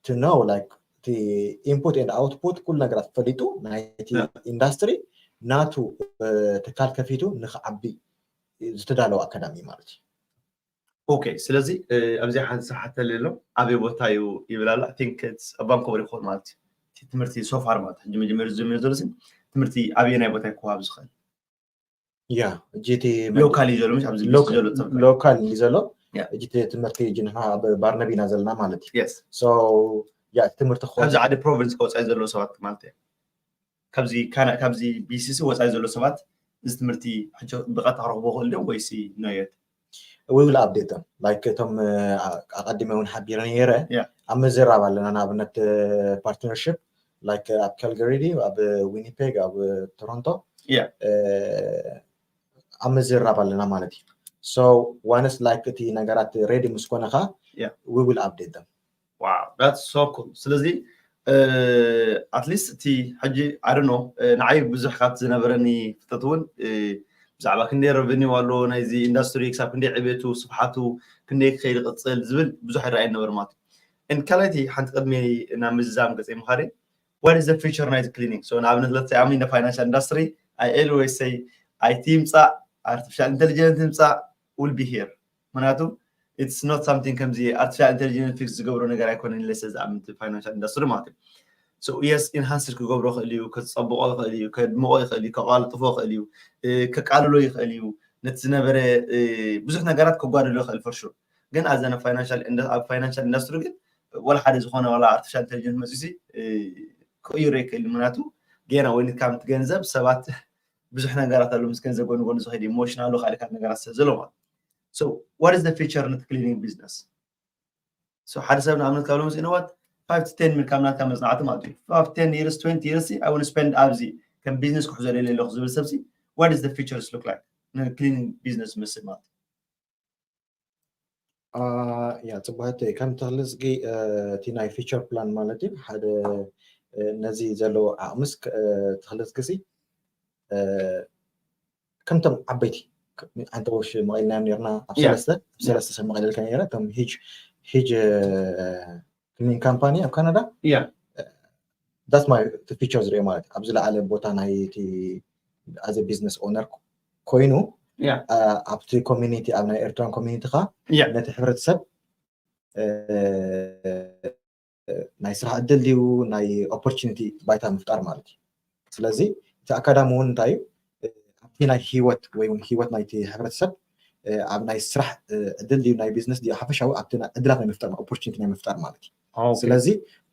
to know like እቲ input and output ኩሉ ነገራት ፈሊጡ ናይቲ ኢንዳስትሪ ናቱ ትካል ከፊቱ ንክዓቢ ዝተዳለወ ኣካዳሚ ማለት እዩ። ኦኬ ስለዚ ኣብዚ ሓንቲ ስራሕቲ ኣሎ ኣበይ ቦታ እዩ ይብል ኣሎ I think it's ቫንኮቨር ይኸውን ማለት እዩ። ትምህርቲ so far ማለት ሕጂ መጀመሪ ዝጀመረ ዘሎ ትምህርቲ ኣበየናይ ቦታ ይከዋብ ዝኽእል ያ እጅቲ ሎካል እዩ ዘሎ ኣብዚ ዘሎ ሎካል እዩ ዘሎ እጅቲ ትምህርቲ እጅ ንሕና ኣብ ባርነቢ ኢና ዘለና ማለት እዩ። ሶ ያ ትምህርቲ ክኾን ኣብዚ ዓዲ ፕሮቪንስ ከወፃኢ ዘለዉ ሰባት ማለት እዩ። ካብዚ ካና ካብዚ ቢሲሲ ወፃኢ ዘሎ ሰባት እዚ ትምህርቲ ብቐጥታ ክረኽቦ ክእል ድዮም ወይሲ ኖየት? We will update them like እቶም ኣቐዲመ እውን ሓቢረ ነይረ ኣብ ምዝራብ ኣለና ንኣብነት ፓርትነርሽፕ like ኣብ ካልጋሪ ድዩ ኣብ ዊኒፔግ ኣብ ቶሮንቶ ኣብ ምዝራብ ኣለና ማለት እዩ። So once like እቲ ነገራት ሬዲ ምስ ኮነ ከዓ we will update them። Wow that's so cool። ስለዚ at least እቲ ሕጂ I don't know ንዓይ ብዙሕ ካብቲ ዝነበረኒ ፍልጠት እውን ብዛዕባ ክንደይ ረቨኒው ኣለዎ ናይዚ ኢንዳስትሪ፣ ክሳብ ክንደይ ዕቤቱ፣ ስፍሓቱ፣ ክንደይ ክኸይድ ይቕፅል ዝብል ብዙሕ ይረኣይ ነበር ማለት እዩ። ካልኣይቲ ሓንቲ ቅድሚ ናብ ምዝዛም ገፀ ምኻሪ what is the future ናይዚ ክሊኒንግ? ንኣብነት ለትሰይ ኣሚ ን ፋይናንሻል ኢንዳስትሪ I always say IT ይምፃእ፣ ኣርቲፊሻል ኢንቴሊጀንስ ይምፃእ፣ will be here። ምክንያቱ it's not something ከምዚ ኣርቲፊሻል ኢንቴሊጀንስ ፊክስ ዝገብሮ ነገር ኣይኮነን ኢለ ስለ ዝኣምን ፋይናንሻል ኢንዳስትሪ ማለት እዩ። So yes ኢንሃንስድ ክገብሮ ይኽእል እዩ፣ ከፀብቆ ይኽእል እዩ፣ ከድምቆ ይኽእል እዩ፣ ከቃልጥፎ ይኽእል እዩ፣ ከቃልሎ ይኽእል እዩ፣ ነቲ ዝነበረ ብዙሕ ነገራት ከጓድሎ ይኽእል for sure። ግን ኣዘነ ፋይናንሻል ኣብ ፋይናንሻል ኢንዳስትሪ ግን ወላ ሓደ ዝኾነ ወላ ኣርቲፊሻል ኢንቴሊጀንስ መፅሲ ክቕይሮ ይኽእል። ምክንያቱ ገና ወይ ካብ ገንዘብ ሰባት ብዙሕ ነገራት ኣሎ ምስ ገንዘብ ጎን ጎን ዝኸይድ ኢሞሽናሉ ካልእ ካልእ ነገራት ስለ ዘሎ ማለት። So what is the future ን ክሊኒንግ ቢዝነስ? So ሓደ ሰብ ንኣብነት ካብ ሎምስ ኢነዋት ፋይቭ ቱ ቴን ሚል ካብ ናትካ መፅናዕቲ ማለት እዩ። ፋይቭ ቴን ይርስ ትዌንቲ ይርስ I will spend ኣብዚ ከም ቢዝነስ ክሕዞ ደልየ ኣለኹ ዝብል ሰብሲ what is the future look like? ን ክሊኒንግ ቢዝነስ ዝመስል ማለት እዩ። ያ ፅቡቅ ሕቶ እዩ። ከም ተክልዝጊ እቲ ናይ ፊቸር ፕላን ማለት እዩ ሓደ ነዚ ዘለዎ ዓቅምስ ተክልዝጊ ሲ ከምቶም ዓበይቲ ዓንተቦሽ መቂልናዮም ነርና ኣብ ሰለስተ ኣብ ሰለስተ ሰብ መቂለልካ ነረ እቶም ሂጅ ሂጅ ክሊኒንግ ካምፓኒ ኣብ ካናዳ Yeah. that's my ፊቸር ዝሪኦ ማለት ኣብ ዝለዓለ ቦታ ናይ እቲ as business owner ኮይኑ Yeah. ኣብቲ ኮሚኒቲ ኣብ ናይ ኤርትራን ኮሚኒቲ ካ Yeah. ነቲ ሕብረተሰብ ናይ ስራሕ እድል ድዩ ናይ ኦፖርቹኒቲ ባይታ ምፍጣር ማለት እዩ። ስለዚ እቲ ኣካዳሚ እውን እንታይ እዩ ኣብቲ ናይ ህይወት ወይ እውን ህይወት ናይቲ ሕብረተሰብ ኣብ ናይ ስራሕ እድል ድዩ ናይ ቢዝነስ ድዩ ሓፈሻዊ ኣብቲ ዕድላት ናይ ምፍጣር ኦፖርቹኒቲ ናይ ምፍጣር ማለት እዩ። ስለዚ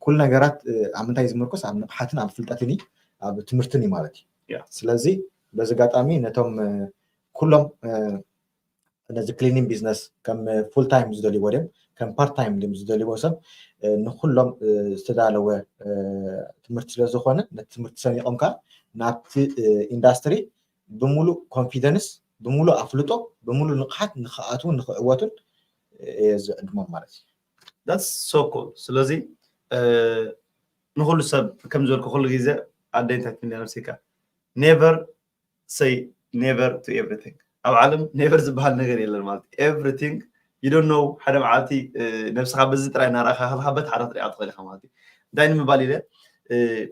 ኩሉ ነገራት ኣብ ምንታይ ዝምርኮስ ኣብ ንቕሓትን ኣብ ፍልጠትን ኣብ ትምህርትን እዩ ማለት እዩ። ስለዚ በዚ ኣጋጣሚ ነቶም ኩሎም ነዚ ክሊኒንግ ቢዝነስ ከም ፉል ታይም ዝደልይዎ ድም ከም ፓርት ታይም ድም ዝደልይዎ ሰብ ንኩሎም ዝተዳለወ ትምህርቲ ስለዝኮነ ነቲ ትምህርቲ ሰኒቆም ከዓ ናብቲ ኢንዳስትሪ ብምሉእ ኮንፊደንስ ብምሉእ ኣፍልጦ ብምሉእ ንቕሓት ንክኣትውን ንክዕወቱን እየ ዝዕድሞም ማለት እዩ። That's so cool። ስለዚ ንኩሉ ሰብ ከም ዝበልኩ ኩሉ ግዜ ኣደይንታት ሚሊዮነር ሲካ never say never to everything። ኣብ ዓለም ኔቨር ዝበሃል ነገር የለን ማለት everything you don't know። ሓደ መዓልቲ ነብስኻ በዚ ጥራይ እናረእኻ ከለካ በቲ ሓደ ክትሪኣ ትኽእል ኢኻ ማለት እዩ። እንታይ ንምባል ኢለ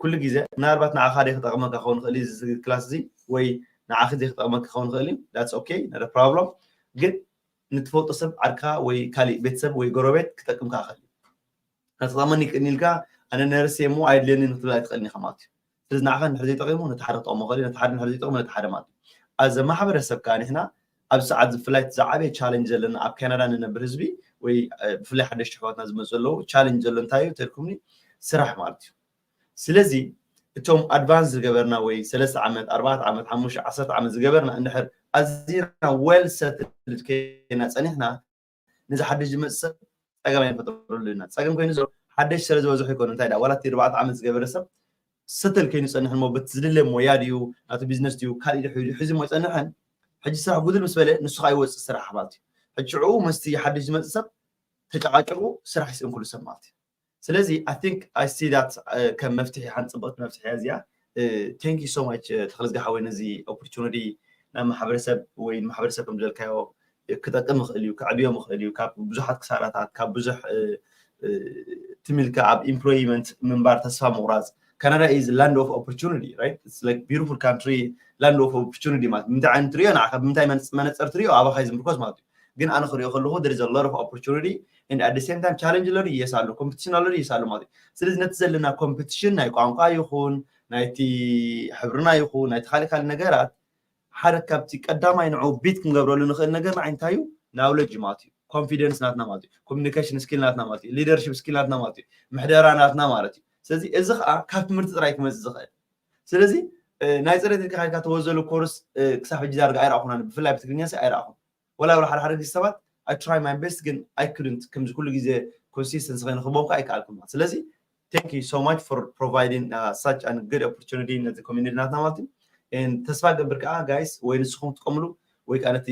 ኩሉ ግዜ ምናልባት ንዓኻ ደይ ክጠቕመካ ክኸውን ይኽእል እዩ እዚ ክላስ እዚ ወይ ንዓኺ ደይ ክጠቕመካ ክኸውን ይኽእል እዩ። That's okay፣ not a problem። ግን ንትፈልጦ ሰብ ዓርካ ወይ ካሊእ ቤተሰብ ወይ ጎረቤት ክጠቅምካ ይኽእል እዩ። ነቲ ክጠቕመኒ ይክእልኒ ኢልካ ኣነ ነርስ እየ እሞ ኣየድልየኒ ንክትብል ኣይትኽእልን ኢኻ ማለት እዩ። ስለዚ ንዓኻ እንድሕር ዘይጠቂሙ ነቲ ሓደ ክጠቕሞ ይኽእል እዩ፣ ነቲ ሓደ እንድሕር ዘይጠቅሙ ነቲ ሓደ ማለት እዩ። ኣዘ ማሕበረሰብ ከዓ ንሕና ኣብዚ ሰዓት እዚ ብፍላይ እቲ ዝዓበየ ቻለንጅ ዘለና ኣብ ካናዳ ንነብር ህዝቢ ወይ ብፍላይ ሓደሽቲ ኣሕዋትና ዝመፁ ዘለዉ ቻለንጅ ዘሎ እንታይ እዩ ተልኩምኒ ስራሕ ማለት እዩ። ስለዚ እቶም ኣድቫንስ ዝገበርና ወይ ሰለስተ ዓመት ኣርባዕተ ዓመት ሓሙሽተ ዓሰርተ ዓመት ዝገበርና እንድሕር ኣዚና ዌል ሰትልድ ኮይና ፀኒሕና ነዚ ሓድሽ ዝመፅእ ሰብ ፀገም ኣይንፈጥረሉ ኢና። ፀገም ኮይኑ ዘሎ ሓደሽ ስለ ዝበዝሑ ይኮኑ እንታይ ዳ ዋላ እቲ ኣርባዕተ ዓመት ዝገበረ ሰብ ሰትል ኮይኑ ፀንሕ እሞ በቲ ዝድለ ሞያ ድዩ ናቱ ቢዝነስ ድዩ ካልእ ድዩ ሒዙ ሞ ይፀንሐን ሕጂ ስራሕ ጉድል ምስ በለ ንሱ ከዓ ይወፅእ ስራሕ ማለት እዩ። ሕጂ ሽዑ ምስቲ ሓድሽ ዝመፅእ ሰብ ተጨቃጭቁ ስራሕ ይስእን ኩሉ ሰብ ማለት እዩ። ስለዚ I think I see that ከም መፍትሒ ሓንቲ ፅብቅቲ መፍትሒ እያ እዚኣ። Thank you so much ተክልዝጊ ሓወይ ነዚ ኦፖርቹኒቲ ናብ ማሕበረሰብ ወይ ማሕበረሰብ ከም ዝበልካዮ ክጠቅም ይኽእል እዩ፣ ከዕብዮም ይኽእል እዩ። ካብ ብዙሓት ክሳራታት፣ ካብ ብዙሕ ትም ኢልካ ኣብ ኢምፕሎይመንት ምንባር ተስፋ ምቑራፅ። Canada is land of opportunity, right? It's like beautiful country, land of opportunity ማለት ምንታይ ዓይነት ትሪኦ ንዓኻ ብምንታይ መነፀር ትሪኦ ኣባኻ እዩ ዝምርኮስ ማለት እዩ። ግን ኣነ ክሪኦ ከለኹ there is a lot of opportunity and at the same time challenge ኣሎ ድዩ? Yes ኣሎ። ኮምፒቲሽን ኣሎ ድዩ? Yes ኣሎ ማለት እዩ። ስለዚ ነቲ ዘለና ኮምፒቲሽን ናይ ቋንቋ ይኹን ናይቲ ሕብርና ይኹን ናይቲ ካልእ ካልእ ነገራት ሓደ ካብቲ ቀዳማይ ንዑ ቢት ክንገብረሉ ንኽእል ነገር ንዓይ እንታይ እዩ? ናውለጅ ማለት እዩ። ኮንፊደንስ ናትና ማለት እዩ። ኮሚኒኬሽን ስኪል ናትና ማለት እዩ። ሊደርሽፕ ስኪል ናትና ማለት እዩ። ምሕደራ ናትና ማለት እዩ። ስለዚ እዚ ከዓ ካብ ትምህርቲ ጥራይ ክመፅእ ዝኽእል ስለዚ ናይ ፅሬት ኢልካ ካድካ ተወዘሉ ኮርስ ክሳብ ሕጂ ዳርጋ ኣይረኣኹናን ብፍላይ ብትግርኛ ሲ ኣይረኣኹን ወላ ወላ ሓደ ሓደ ግዜ ሰባት I try my best ግን I couldn't ከምዚ ኩሉ ግዜ ኮንሲስተንስ ከይንክቦም ከዓ ኣይከኣልኩም ማለት ስለዚ thank you so much for providing uh, such an good opportunity ነዚ ኮሚኒቲ ናትና ማለት እዩ ተስፋ ገብር ከዓ ጋይስ ወይ ንስኹም ትጥቀምሉ ወይ ከዓ ነቲ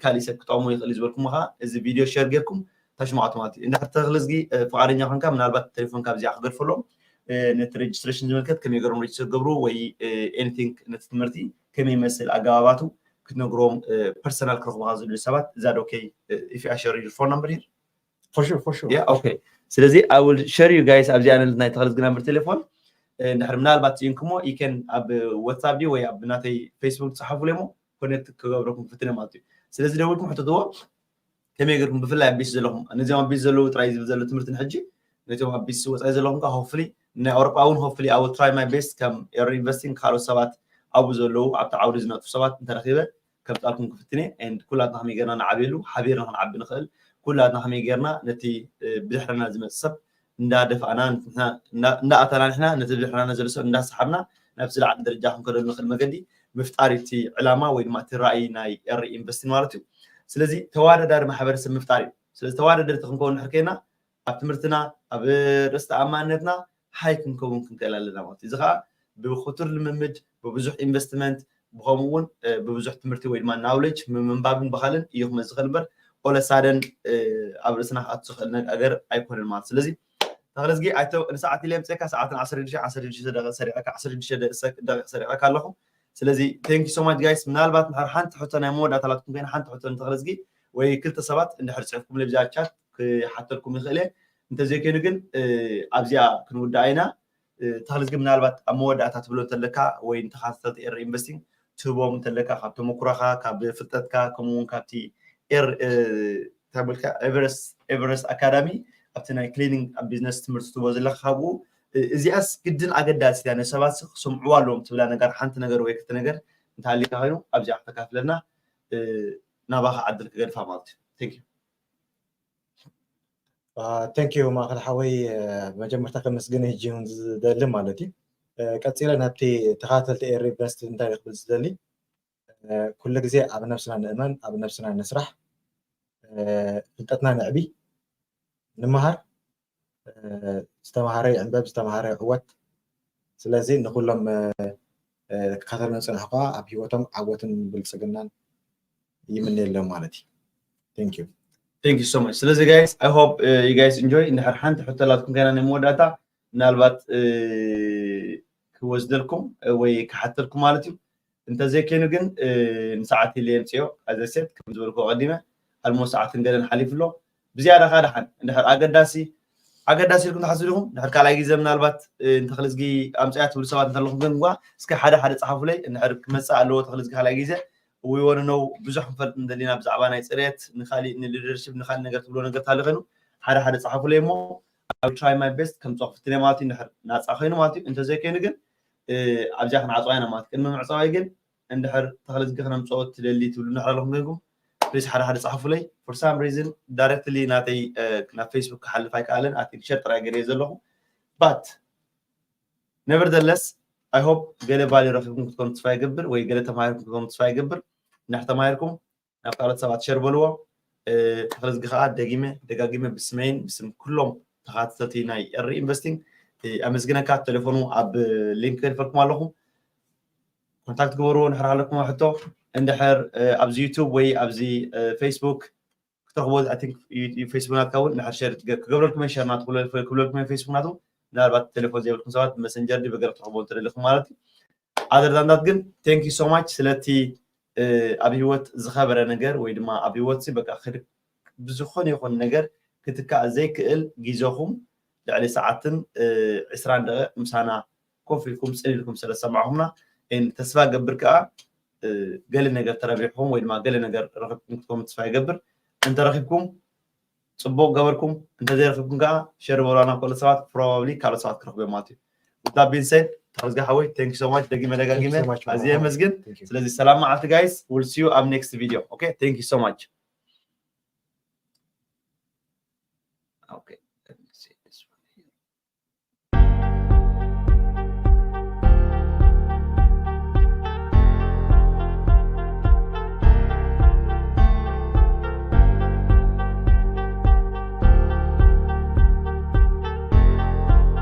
ካልእ ሰብ ክጠቕሙ ይኽእል ዝበልኩም ከዓ እዚ ቪድዮ ሸር ጌርኩም ተሽማዕቱ ማለት እዩ እንድሕር ተኽሊ እዝጊ ፍቃደኛ ኮንካ ምናልባት ቴሌፎን ካብዚኣ ክገድፈሎም ነቲ ሬጅስትሬሽን ዝምልከት ከመይ ገሮም ሬጅስተር ገብሩ ወይ ኤኒቲንግ ነቲ ትምህርቲ ከመይ ይመስል ኣገባባቱ ክትነግሮም personal ክረኽቡኻ ዝደልዩ ሰባት is that okay if I share your phone number here? For sure, for sure. Yeah, okay. ስለዚ I will share you guys ኣብዚኣ ናይ ተኽልዝጊ number ቴሌፎን እንድሕር ምናልባት ስኢንኩሞ you can ኣብ WhatsApp ድዩ ወይ ኣብ ናተይ Facebook ትፅሓፉለይ እሞ connect ክገብረኩም ክፍትን ማለት እዩ። ስለዚ ደዊልኩም ሕተትዎ ከመይ ገርኩም ብፍላይ ኣብ ቤት ዘለኹም ነዚኦም ኣብ ቤት ዘለዉ ጥራይ ዝብል ዘሎ ትምህርቲ ንሕጂ ነዚኦም ኣብ ቤት ወፃኢ ዘለኹም ከዓ hopefully ናይ ኣውሮጳ እውን hopefully I will try my best ከም Air Investing ካልኦት ሰባት ኣብኡ ዘለዉ ኣብቲ ዓውዲ ዝነጥፉ ሰባት እንተረኺበ ከምፃልኩም ክፍትነ and ኩላትና ከመይ ጌርና ንዓብየሉ ሓቢርና ክንዓቢ ንኽእል ኩላትና ከመይ ጌርና ነቲ ብድሕርና ዝመፅእ ሰብ እንዳደፋእና እንዳኣተና ንሕና ነቲ ብድሕርና ዘሎ ሰብ እንዳሰሓብና ናብ ዝለዓለ ደረጃ ክንከደሉ ንኽእል መገዲ ምፍጣር እቲ ዕላማ ወይ ድማ እቲ ራእይ ናይ Air Investing ማለት እዩ። ስለዚ ተዋዳዳሪ ማሕበረሰብ ምፍጣር እዩ። ስለዚ ተዋዳደርቲ ክንከውን ንሕር ከይና ኣብ ትምህርትና ኣብ ርእሲ ተኣማንነትና high ክንከውን ክንክእል ኣለና ማለት እዩ። እዚ ከዓ ብክቱር ልምምድ ብብዙሕ investment ብኸምኡ እውን ብብዙሕ ትምህርቲ ወይ ድማ knowledge ምምንባብን ብኻልን እዩ ክመፅእ ዝኽእል እምበር all of a sudden ኣብ ርእስና ክኣቱ ዝኽእል ነገር ኣይኮነን ማለት ስለዚ ተኽለዝጊ ኣይተ ንሰዓት ኢለ የምፅእካ ሰዓትን ዓሰርተ ሽዱሽተ ዓሰርተ ሽዱሽተ ደቂቕ ሰሪቐካ ዓሰርተ ሽዱሽተ ደቂቕ ሰሪቐካ ኣለኹ። ስለዚ thank you so much guys ምናልባት እንድሕር ሓንቲ ሕቶ ናይ መወዳእታ ላትኩም ኮይና ሓንቲ ሕቶ ንተኽለዝጊ ወይ ክልተ ሰባት እንድሕር ፅሕፍኩም ለብዚኣ chat ክሓተልኩም ይኽእል እየ እንተዘይኮይኑ ግን ኣብዚኣ ክንውዳእ ኢና። ተኽልዝጊ ምናልባት ኣብ መወዳእታ ትብሎ እንተለካ ወይ ንተኻታተልቲ Air Investing ትህቦም እንተለካ ካብ ተመኩሮኻ ካብ ፍልጠትካ ከምኡ እውን ካብቲ Air እንታይ በልካ Everest Everest Academy ኣብቲ ናይ cleaning ኣብ business ትምህርቲ ትህቦ ዘለካ ካብኡ እዚኣስ ግድን ኣገዳሲት እያ ንሰባት ክሰምዕዋ ኣለዎም ትብላ ነገር ሓንቲ ነገር ወይ ክልተ ነገር እንተሃሊካ ኮይኑ ኣብዚኣ ክተካፍለና ናባኻ ዕድል ክገድፋ ማለት እዩ። Thank you። Thank you ማእከል ሓወይ ብመጀመርታ ከመስግን ሕጂ እውን ዝደሊ ማለት እዩ። ቀፂለ ናብቲ ተኻተልቲ Air Invest እንታይ ክብል ዝደሊ ኩሉ ግዜ ኣብ ነብስና ንእመን ኣብ ነብስና ንስራሕ ፍልጠትና ንዕቢ ንምሃር ዝተምሃረ ይዕንበብ ዝተምሃረ ይዕወት ስለዚ ንኩሎም ከተልመ ዝፅንሑ ከዓ ኣብ ሂወቶም ዓወትን ብልፅግናን ይምነየሎም ማለት እዩ። Thank you። Thank you so much ስለዚ guys I hope you guys enjoy እንድሕር ሓንቲ ሕቶ ኣላትኩም ከይና ናይ መወዳእታ ምናልባት ክወስደልኩም ወይ ክሓተልኩም ማለት እዩ። እንተዘይኮይኑ ግን ንሰዓት ኢለ የምፅኦ ኣዘሴት ከም ዝበልኩ ቀዲመ ኣልሞ ሰዓትን ገለን ሓሊፉ ኣሎ። ብዝያዳ ከዓ ደሓን እንድሕር ኣገዳሲ ኣገዳሲ ኢልኩም ትሓስቡ ዲኹም? ድሕር ካልኣይ ግዜ ምናልባት ንተኽልዝጊ ኣምፅያ ትብሉ ሰባት እንተለኹም ግን ጓ እስከ ሓደ ሓደ ፀሓፉለይ እንድሕር ክመፅእ ኣለዎ ተኽልዝጊ ካልኣይ ግዜ we wanna know ብዙሕ ክንፈልጥ እንደሊና ብዛዕባ ናይ ፅሬት ንካሊእ ንሊደርሽፕ ንካሊእ ነገር ትብሎ ነገር ታሊ ኮይኑ ሓደ ሓደ ፀሓፉለይ እሞ I will try my best ከምፅኦ ክፍትነ ማለት እዩ እንድሕር ናፃ ኮይኑ ማለት እዩ እንተዘይኮይኑ ግን ኣብዚኣ ክንዓፅዋ ኢና ማለት ቅድሚ ምዕፃዋይ ግን እንድሕር ተኽልዝጊ ክነምፅኦ ትደሊ ትብሉ እንድሕር ኣለኹም ኮይንኩም please ሓደ ሓደ ፀሓፉለይ for some reason directly ናተይ ናብ Facebook ክሓልፍ ኣይከኣለን ኣቲ share ጥራይ ገይረ ዘለኹ but nevertheless I hope ገለ value ረኺብኩም ክትኮኑ ተስፋ ይገብር ወይ ገለ ተማሂርኩም ክትኮኑ ተስፋ ይገብር እንድሕር ተማሂርኩም ናብ ካልኦት ሰባት share በልዎ ተኽልዝጊ ከዓ ደጊመ ደጋጊመ ብስመይን ብስም ኩሎም ተኻተልቲ ናይ Air Investing ኣመስግነካ ተሌፎኑ ኣብ link ከድፈልኩም ኣለኹ contact ግበርዎ እንድሕር ኣለኩም ሕቶ እንድሕር ኣብዚ YouTube ወይ ኣብዚ Facebook ክትረኽቦ I think Facebook ናትካ እውን እንድሕር share ክገብረልኩም share ናቱ ክብለልኩም Facebook ናቱ ምናልባት ተሌፎን ዘይብልኩም ሰባት ብመሰንጀር ድዩ ብገለ ክትረኽቦ እንተደሊኹም ማለት እዩ other than that ግን thank you so much ስለቲ ኣብ ሂወት ዝኸበረ ነገር ወይ ድማ ኣብ ሂወት በቃ ብዝኾነ ይኹን ነገር ክትካእ ዘይክእል ግዜኹም ልዕሊ ሰዓትን ዕስራን ደቂቕ ምሳና ኮፍ ኢልኩም ፅን ኢልኩም ስለ ዝሰማዕኹምና ተስፋ ገብር ከዓ ገለ ነገር ተረቢሕኩም ወይ ድማ ገለ ነገር ረኺብኩም ክትኮኑ ተስፋ ይገብር እንተረኺብኩም ፅቡቅ ገበርኩም እንተዘይረኺብኩም ከዓ share በሏና ካልኦት ሰባት probably ካልኦት ሰባት ክረኽቡ እዮም ማለት እዩ with that being said ተኽልዝጊ ሓወይ thank you so much ደጊመ ደጋጊመ ኣዝየ የመስግን ስለዚ ሰላም መዓልቲ guys will see you ኣብ next video okay thank you so much okay